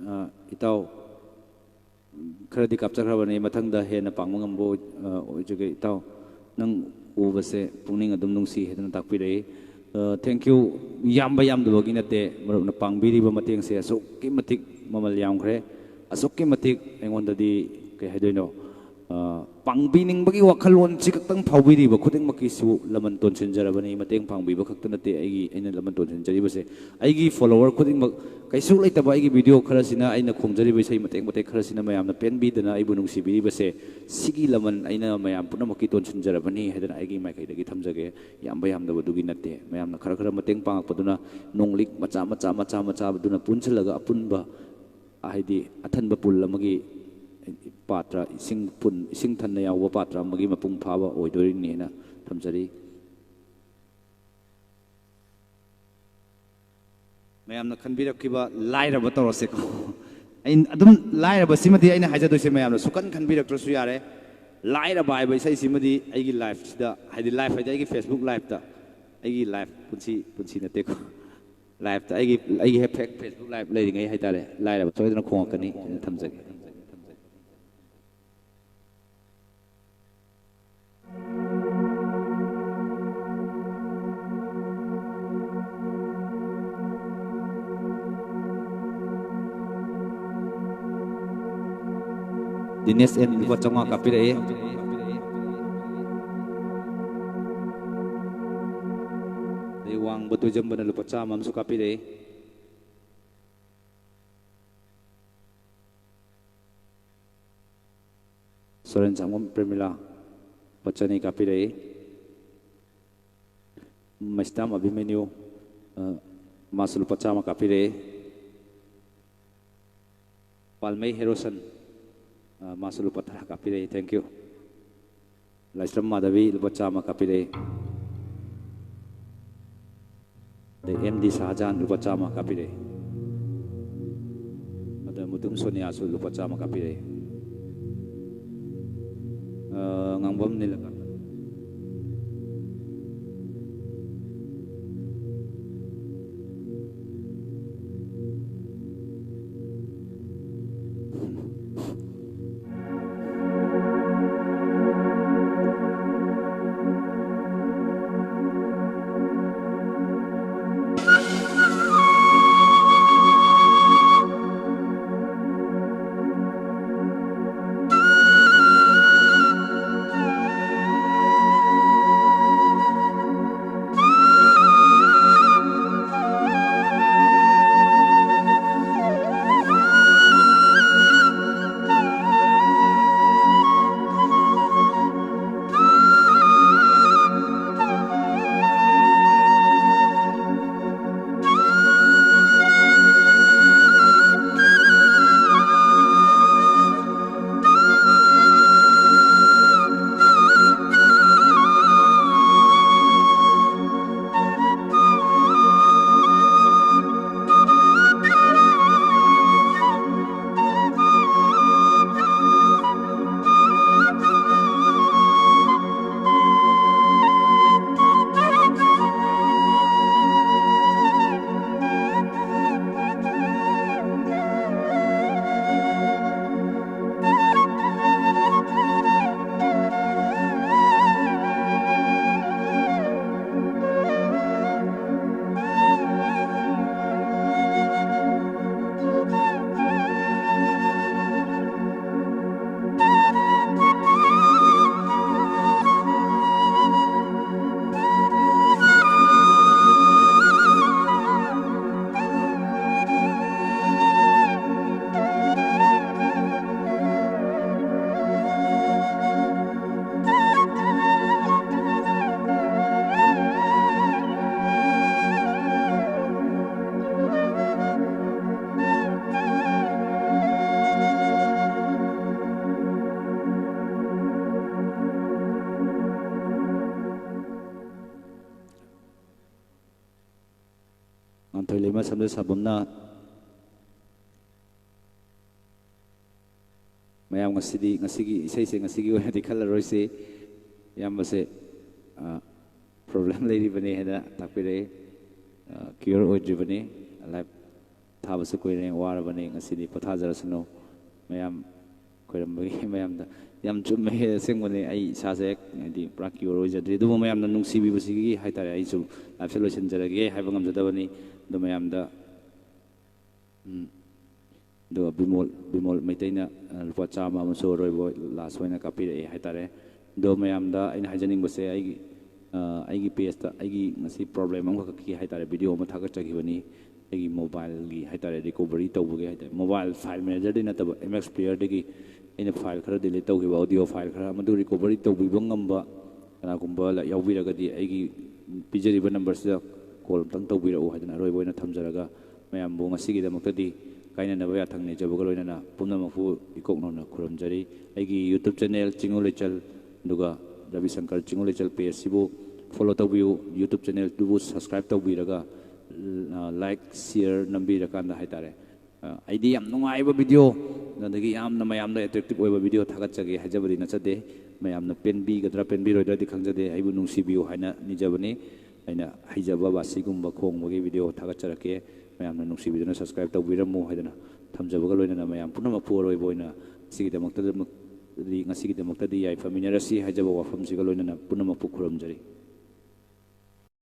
ꯑ, ꯏꯇꯥꯎ, ꯈꯔꯗꯤ ꯀꯥꯞꯆꯈ꯭ꯔꯕꯅꯤ꯫ ꯃꯊꯪꯗ ꯍꯦꯟꯅ ꯄꯥꯡꯕ ꯉꯝꯕ ꯑꯣꯏ-, ꯑ, ꯑꯣꯏꯖꯒꯦ ꯏꯇꯥꯎ꯫ ꯅꯪ ꯎꯕꯁꯦ ꯄꯨꯛꯅꯤꯡ ꯑꯗꯨꯝ ꯅꯨꯡꯁꯤ" ꯍꯥꯏꯗꯨꯅ ꯇꯥꯛꯄꯤꯔꯛꯏ꯫ ꯑ, thank you꯫ ꯌꯥꯝꯕ ꯌꯥꯝꯗꯕꯒꯤ ꯅꯠꯇꯦ, ꯃꯔꯨꯞꯅ ꯄꯥꯡꯕꯤꯔꯤꯕ ꯃꯇꯦꯡꯁꯦ ꯑꯁꯨꯛꯀꯤ ꯃꯇꯤꯛ ꯃꯃꯜ ꯌꯥꯝꯈ꯭ꯔꯦ꯫ ꯑꯁꯨꯛꯀꯤ ꯃꯇꯤꯛ ꯑꯩꯉꯣꯟꯗꯗꯤ, ꯀꯩ ꯍꯥꯏꯗꯣꯏꯅꯣ, ꯑ, ꯄꯥꯡꯕꯤꯅꯤꯡꯕꯒꯤ ꯋꯥꯈꯜꯂꯣꯟꯁꯤ ꯈꯛꯇꯪ ꯐꯥꯎꯕꯤꯔꯤꯕ ꯈꯨꯗꯤꯡꯃꯛꯀꯤꯁꯨ ꯂꯃꯟ ꯇꯣꯟꯁꯤꯟꯖꯔꯕꯅꯤ꯫ ꯃꯇꯦꯡ ꯄꯥꯡꯕꯤꯕ ꯈꯛꯇ ꯅꯠꯇꯦ ꯑꯩꯒꯤ, ꯑꯩꯅ ꯂꯃꯟ ꯇꯣꯟꯁꯤꯟꯖꯔꯤꯕꯁꯦ꯫ ꯑꯩꯒꯤ follower ꯈꯨꯗꯤꯡꯃꯛ, ꯀꯩꯁꯨ ꯂꯩꯇꯕ ꯑꯩꯒꯤ video ꯈꯔꯁꯤꯅ, ꯑꯩꯅ ꯈꯣꯡꯖꯔꯤꯕ ꯏꯁꯩ ꯃꯇꯦꯛ ꯃꯇꯦꯛ ꯈꯔꯁꯤꯅ ꯃꯌꯥꯝꯅ ꯄꯦꯟꯕꯤꯗꯅ ꯑꯩꯕꯨ ꯅꯨꯡꯁꯤꯕꯤꯔꯤꯕꯁꯦ, ꯁꯤꯒꯤ ꯂꯃꯟ ꯑꯩꯅ ꯃꯌꯥꯝ ꯄꯨꯝꯅꯃꯛꯀꯤ ꯇꯣꯟꯁꯤꯟꯖꯔꯕꯅꯤ ꯍꯥꯏꯗꯅ ꯑꯩꯒꯤ ꯃꯥꯏꯀꯩꯗꯒꯤ ꯊꯝꯖꯒꯦ꯫ ꯌꯥꯝꯕ ꯌꯥꯝꯗꯕꯗꯨꯒꯤ ꯅꯠꯇꯦ꯫ ꯃꯌꯥꯝꯅ ꯈꯔ ꯈꯔ ꯃꯇꯦꯡ ꯄꯥꯡꯉꯛꯄꯗꯨꯅ ꯅꯣꯡꯂꯤꯛ ꯃꯆꯥ ꯃꯆꯥ ꯃꯆꯥ ꯃꯆꯥ ꯑꯗꯨꯅ ꯄꯨꯟꯁꯤꯜꯂꯒ ꯑꯄꯨꯟꯕ ꯍꯥꯏꯗꯤ ꯑꯊꯟꯕ ꯄꯨꯜ ꯑꯃꯒꯤ ꯄꯥꯇ꯭ꯔ, ꯏꯁꯤꯡ ꯄꯨꯟ-, ꯏꯁꯤꯡ ꯊꯟꯅ ꯌꯥꯎꯕ ꯄꯥꯇ꯭ꯔ ꯑꯃꯒꯤ ꯃꯄꯨꯡ ꯐꯥꯕ ꯑꯣꯏꯗꯣꯔꯤꯅꯦꯅ ꯊꯝꯖꯔꯤ꯫ ꯃꯌꯥꯝꯅ ꯈꯟꯕꯤꯔꯛꯈꯤꯕ ꯂꯥꯏꯔꯕ ꯇꯧꯔꯁꯦꯀꯣ꯫ ꯑꯩ ꯑꯗꯨꯝ ꯂꯥꯏꯔꯕꯁꯤꯃꯗꯤ ꯑꯩꯅ ꯍꯥꯏꯖꯗꯣꯏꯁꯦ, ꯃꯌꯥꯝꯅ ꯁꯨꯛꯈꯟ ꯈꯟꯕꯤꯔꯛꯇ꯭ꯔꯁꯨ ꯌꯥꯔꯦ꯫ ꯂꯥꯏꯔꯕ ꯍꯥꯏꯕ ꯏꯁꯩꯁꯤꯃꯗꯤ ꯑꯩꯒꯤ ꯂꯥꯏꯐꯁꯤꯗ, ꯍꯥꯏꯗꯤ ꯂꯥꯏꯐ ꯍꯥꯏꯗꯤ ꯑꯩꯒꯤ ꯐꯦꯁꯕꯨꯛ ꯂꯥꯏꯐꯇ, ꯑꯩꯒꯤ ꯂꯥꯏꯐ ꯄꯨꯟꯁꯤ, ꯄꯨꯟꯁꯤ ꯅꯠꯇꯦꯀꯣ, ꯂꯥꯏꯐꯇ ꯑꯩꯒꯤ, ꯑꯩꯒꯤ ꯍꯦꯛ ꯐꯦꯛ ꯐꯦꯁꯕꯨꯛ ꯂꯥꯏꯐ ꯂꯩꯔꯤꯉꯩ ꯍꯥꯏꯇꯥꯔꯦ, ꯂꯥꯏꯔꯕ ꯁꯣꯏꯗꯅ ꯈꯣꯡꯉꯛꯀꯅꯤ ꯍꯥꯏꯅ ꯊꯝꯖꯒꯦ꯫ ꯗꯤꯅꯦꯁ ꯑꯦꯟ ꯂꯨꯄꯥ ꯆꯥꯝꯃꯉꯥ ꯀꯥꯞꯄꯤꯔꯛꯑꯦ꯫ ꯑꯗꯩ ꯋꯥꯡꯕ ꯇꯣꯏꯖꯝꯕꯅ ꯂꯨꯄꯥ ꯆꯥꯝꯃ ꯑꯃꯁꯨ ꯀꯥꯞꯄꯤꯔꯛꯑꯦ꯫ ꯁꯣꯔꯦꯟ ꯁꯪꯕꯝ ꯄ꯭ꯔꯦꯃꯤꯂꯥ ꯂꯨꯄꯥ ꯆꯅꯤ ꯀꯥꯞꯄꯤꯔꯛꯏ꯫ ꯃꯩꯁꯇꯥꯝ ꯑꯚꯤꯃꯟꯌꯨ, ꯑ, ꯃꯥꯁꯨ ꯂꯨꯄꯥ ꯆꯥꯝꯃ ꯀꯥꯞꯄꯤꯔꯛꯏ꯫ ꯄꯥꯜꯃꯩ ꯍꯦꯔꯣꯁꯟ, ꯑ, ꯃꯥꯁꯨ ꯂꯨꯄꯥ ꯇꯔꯥ ꯀꯥꯞꯄꯤꯔꯛꯏ꯫ Thank you꯫ ꯂꯥꯏꯁ꯭ꯔꯝ ꯃꯥꯙꯕꯤ ꯂꯨꯄꯥ ꯆꯥꯝꯃ ꯀꯥꯞꯄꯤꯔꯛꯏ꯫ ꯑꯗꯩ ꯑꯦꯝ ꯗꯤ ꯁꯍꯥꯖꯥꯟ ꯂꯨꯄꯥ ꯆꯥꯝꯃ ꯀꯥꯞꯄꯤꯔꯛꯏ꯫ ꯑꯗ ꯃꯨꯇꯨꯝ ꯁꯣꯅꯤꯌꯥꯁꯨ ꯂꯨꯄꯥ ꯆꯥꯝꯃ ꯀꯥꯞꯄꯤꯔꯛꯏ꯫ ꯑ, ꯉꯥꯡꯕꯝ ꯅꯤꯂꯀꯥꯟꯇ꯫ ꯁꯝꯖ ꯁꯥꯕꯝꯅ ꯃꯌꯥꯝ ꯉꯁꯤꯗꯤ, ꯉꯁꯤꯒꯤ ꯏꯁꯩꯁꯦ ꯉꯁꯤꯒꯤ ꯑꯣꯏꯅꯗꯤ ꯈꯜꯂꯔꯣꯏꯁꯤ꯫ ꯏꯌꯥꯝꯕꯁꯦ ꯄ꯭ꯔꯣꯕ꯭ꯂꯦꯝ ꯂꯩꯔꯤꯕꯅꯤ ꯍꯥꯏꯅ ꯇꯥꯛꯄꯤꯔꯛꯏ꯫ ꯀ꯭ꯌꯣꯔ ꯑꯣꯏꯗ꯭ꯔꯤꯕꯅꯤ꯫ ꯂꯥꯏꯞ ꯊꯥꯕꯁꯨ ꯀꯨꯏꯔꯦ, ꯋꯥꯔꯕꯅꯤ꯫ ꯉꯁꯤꯗꯤ ꯄꯣꯊꯥꯖꯔꯁꯅꯨ꯫ ꯃꯌꯥꯝ ꯈꯣꯏꯔꯝꯕꯒꯤ ꯃꯌꯥꯝꯗ ꯌꯥꯝ ꯆꯨꯝꯃꯦ꯫ ꯑꯁꯦꯡꯕꯅꯤ, ꯑꯩ ꯏꯁꯥꯁꯦ ꯍꯦꯛ ꯍꯥꯏꯗꯤ ꯄꯨꯔꯥ ꯀ꯭ꯌꯣꯔ ꯑꯣꯏꯖꯗ꯭ꯔꯤ, ꯑꯗꯨꯕꯨ ꯃꯌꯥꯝꯅ ꯅꯨꯡꯁꯤꯕꯤꯕꯁꯤꯒꯤ ꯍꯥꯏꯇꯥꯔꯦ ꯑꯩꯁꯨ ꯂꯥꯏꯞꯁꯦ ꯂꯣꯏꯁꯤꯟꯖꯔꯒꯦ ꯍꯥꯏꯕ ꯉꯝꯖꯗꯕꯅꯤ꯫ ꯑꯗꯨ ꯃꯌꯥꯝꯗ ꯎꯝ꯫ ꯑꯗꯨꯒ ꯕꯤꯃꯣꯜ, ꯕꯤꯃꯣꯜ ꯃꯩꯇꯩꯅ, ꯑ, ꯂꯨꯄꯥ ꯆꯥꯝꯃ ꯑꯃꯁꯨ ꯑꯔꯣꯏꯕ ꯂꯥꯁ ꯑꯣꯏꯅ ꯀꯥꯞꯄꯤꯔꯛꯑꯦ ꯍꯥꯏꯇꯥꯔꯦ꯫ ꯑꯗꯣ ꯃꯌꯥꯝꯗ ꯑꯩꯅ ꯍꯥꯏꯖꯅꯤꯡꯕꯁꯦ, ꯑꯩꯒꯤ, ꯑ, ꯑꯩꯒꯤ ꯄꯦꯖꯇ ꯑꯩꯒꯤ ꯉꯁꯤ ꯄ꯭ꯔꯣꯕ꯭ꯂꯦꯝ ꯑꯃꯈꯛꯀꯤ ꯍꯥꯏꯇꯥꯔꯦ ꯚꯤꯗꯤꯑꯣ ꯑꯃ ꯊꯥꯒꯠꯆꯈꯤꯕꯅꯤ꯫ ꯑꯩꯒꯤ ꯃꯣꯕꯥꯏꯜꯒꯤ ꯍꯥꯏꯇꯥꯔꯦ ꯔꯤꯀꯣꯕꯔꯤ ꯇꯧꯕꯒꯤ ꯍꯥꯏꯇꯥꯔꯦ, ꯃꯣꯕꯥꯏꯜ ꯐꯥꯏꯜ ꯃꯦꯅꯦꯖꯔꯗꯤ ꯅꯠꯇꯕ, ꯑꯦꯝ ꯑꯦꯛꯁ ꯄ꯭ꯂꯦꯌꯔꯗꯒꯤ ꯑꯩꯅ ꯐꯥꯏꯜ ꯈꯔ ꯗꯤꯂꯤꯠ ꯇꯧꯈꯤꯕ, ꯑꯣꯗꯤꯑꯣ ꯐꯥꯏꯜ ꯈꯔ, ꯃꯗꯨ ꯔꯤꯀꯣꯕꯔꯤ ꯇꯧꯕꯤꯕ ꯉꯝꯕ ꯀꯅꯥꯒꯨꯝꯕ ꯂ-, ꯌꯥꯎꯕꯤꯔꯒꯗꯤ ꯑꯩꯒꯤ ꯄꯤꯖꯔꯤꯕ ꯅꯝꯕꯔꯁꯤꯗ ꯀꯣꯜ ꯑꯝꯇꯪ ꯇꯧꯕꯤꯔꯛꯎ ꯍꯥꯏꯗꯅ ꯑꯔꯣꯏꯕ ꯑꯣꯏꯅ ꯊꯝꯖꯔꯒ, ꯃꯌꯥꯝꯕꯨ ꯉꯁꯤꯒꯤꯗꯃꯛꯇꯗꯤ ꯀꯥꯏꯅꯅꯕ ꯌꯥꯊꯪ ꯅꯤꯖꯕꯒ ꯂꯣꯏꯅꯅ ꯄꯨꯝꯅꯃꯛꯄꯨ ꯏꯀꯣꯛ ꯅꯧꯅ ꯈꯨꯔꯨꯝꯖꯔꯤ꯫ ꯑꯩꯒꯤ YouTube ꯆꯦꯅꯦꯜ ꯆꯤꯡꯉꯨ ꯂꯩꯆꯜ, ꯑꯗꯨꯒ ꯔꯕꯤꯁꯪꯀꯔ ꯆꯤꯡꯉꯨ ꯂꯩꯆꯜ ꯄꯦꯖꯁꯤꯕꯨ ꯐꯣꯂꯣ ꯇꯧꯕꯤꯌꯨ꯫ YouTube ꯆꯦꯅꯦꯜꯗꯨꯕꯨ ꯁꯕꯁꯀ꯭ꯔꯥꯏꯕ ꯇꯧꯕꯤꯔꯒ, ꯑ, ꯂꯥꯏꯛ, ꯁꯤꯌꯔ ꯅꯝꯕꯤꯔꯀꯥꯟꯗ ꯍꯥꯏꯇꯥꯔꯦ, ꯑ, ꯑꯩꯗꯤ ꯌꯥꯝ ꯅꯨꯡꯉꯥꯏꯕ ꯚꯤꯗꯤꯑꯣ, ꯑꯗꯒꯤ ꯌꯥꯝꯅ ꯃꯌꯥꯝꯗ ꯑꯦꯇ꯭ꯔꯦꯛꯇꯤꯞ ꯑꯣꯏꯕ ꯚꯤꯗꯤꯑꯣ ꯊꯥꯒꯠꯆꯒꯦ ꯍꯥꯏꯖꯕꯗꯤ ꯅꯠꯆꯗꯦ꯫ ꯃꯌꯥꯝꯅ ꯄꯦꯟꯕꯤꯒꯗ꯭ꯔꯥ ꯄꯦꯟꯕꯤꯔꯣꯏꯗ꯭ꯔꯥꯗꯤ ꯈꯪꯖꯗꯦ, ꯑꯩꯕꯨ ꯅꯨꯡꯁꯤꯕꯤꯌꯨ ꯍꯥꯏꯅ ꯅꯤꯖꯕꯅꯤ꯫ ꯑꯩꯅ ꯍꯩꯖꯕ ꯕꯥꯁꯤꯒꯨꯝꯕ ꯈꯣꯡꯕꯒꯤ ꯚꯤꯗꯤꯑꯣ ꯊꯥꯒꯠꯆꯔꯛꯀꯦ꯫ ꯃꯌꯥꯝꯅ ꯅꯨꯡꯁꯤꯕꯤꯗꯨꯅ ꯁꯕꯁꯀ꯭ꯔꯥꯏꯕ ꯇꯧꯕꯤꯔꯝꯃꯨ ꯍꯥꯏꯗꯅ ꯊꯝꯖꯕꯒ ꯂꯣꯏꯅꯅ ꯃꯌꯥꯝ ꯄꯨꯝꯅꯃꯛꯄꯨ ꯑꯔꯣꯏꯕ ꯑꯣꯏꯅ ꯉꯁꯤꯒꯤꯗꯃꯛꯇꯗꯤ, ꯉꯁꯤꯒꯤꯗꯃꯛꯇꯗꯤ ꯌꯥꯏꯐꯃꯤꯟꯅꯔꯁꯤ ꯍꯥꯏꯖꯕ ꯋꯥꯐꯝꯁꯤꯒ ꯂꯣꯏꯅꯅ ꯄꯨꯝꯅꯃꯛꯄꯨ ꯈꯨꯔꯨꯝꯖꯔꯤ꯫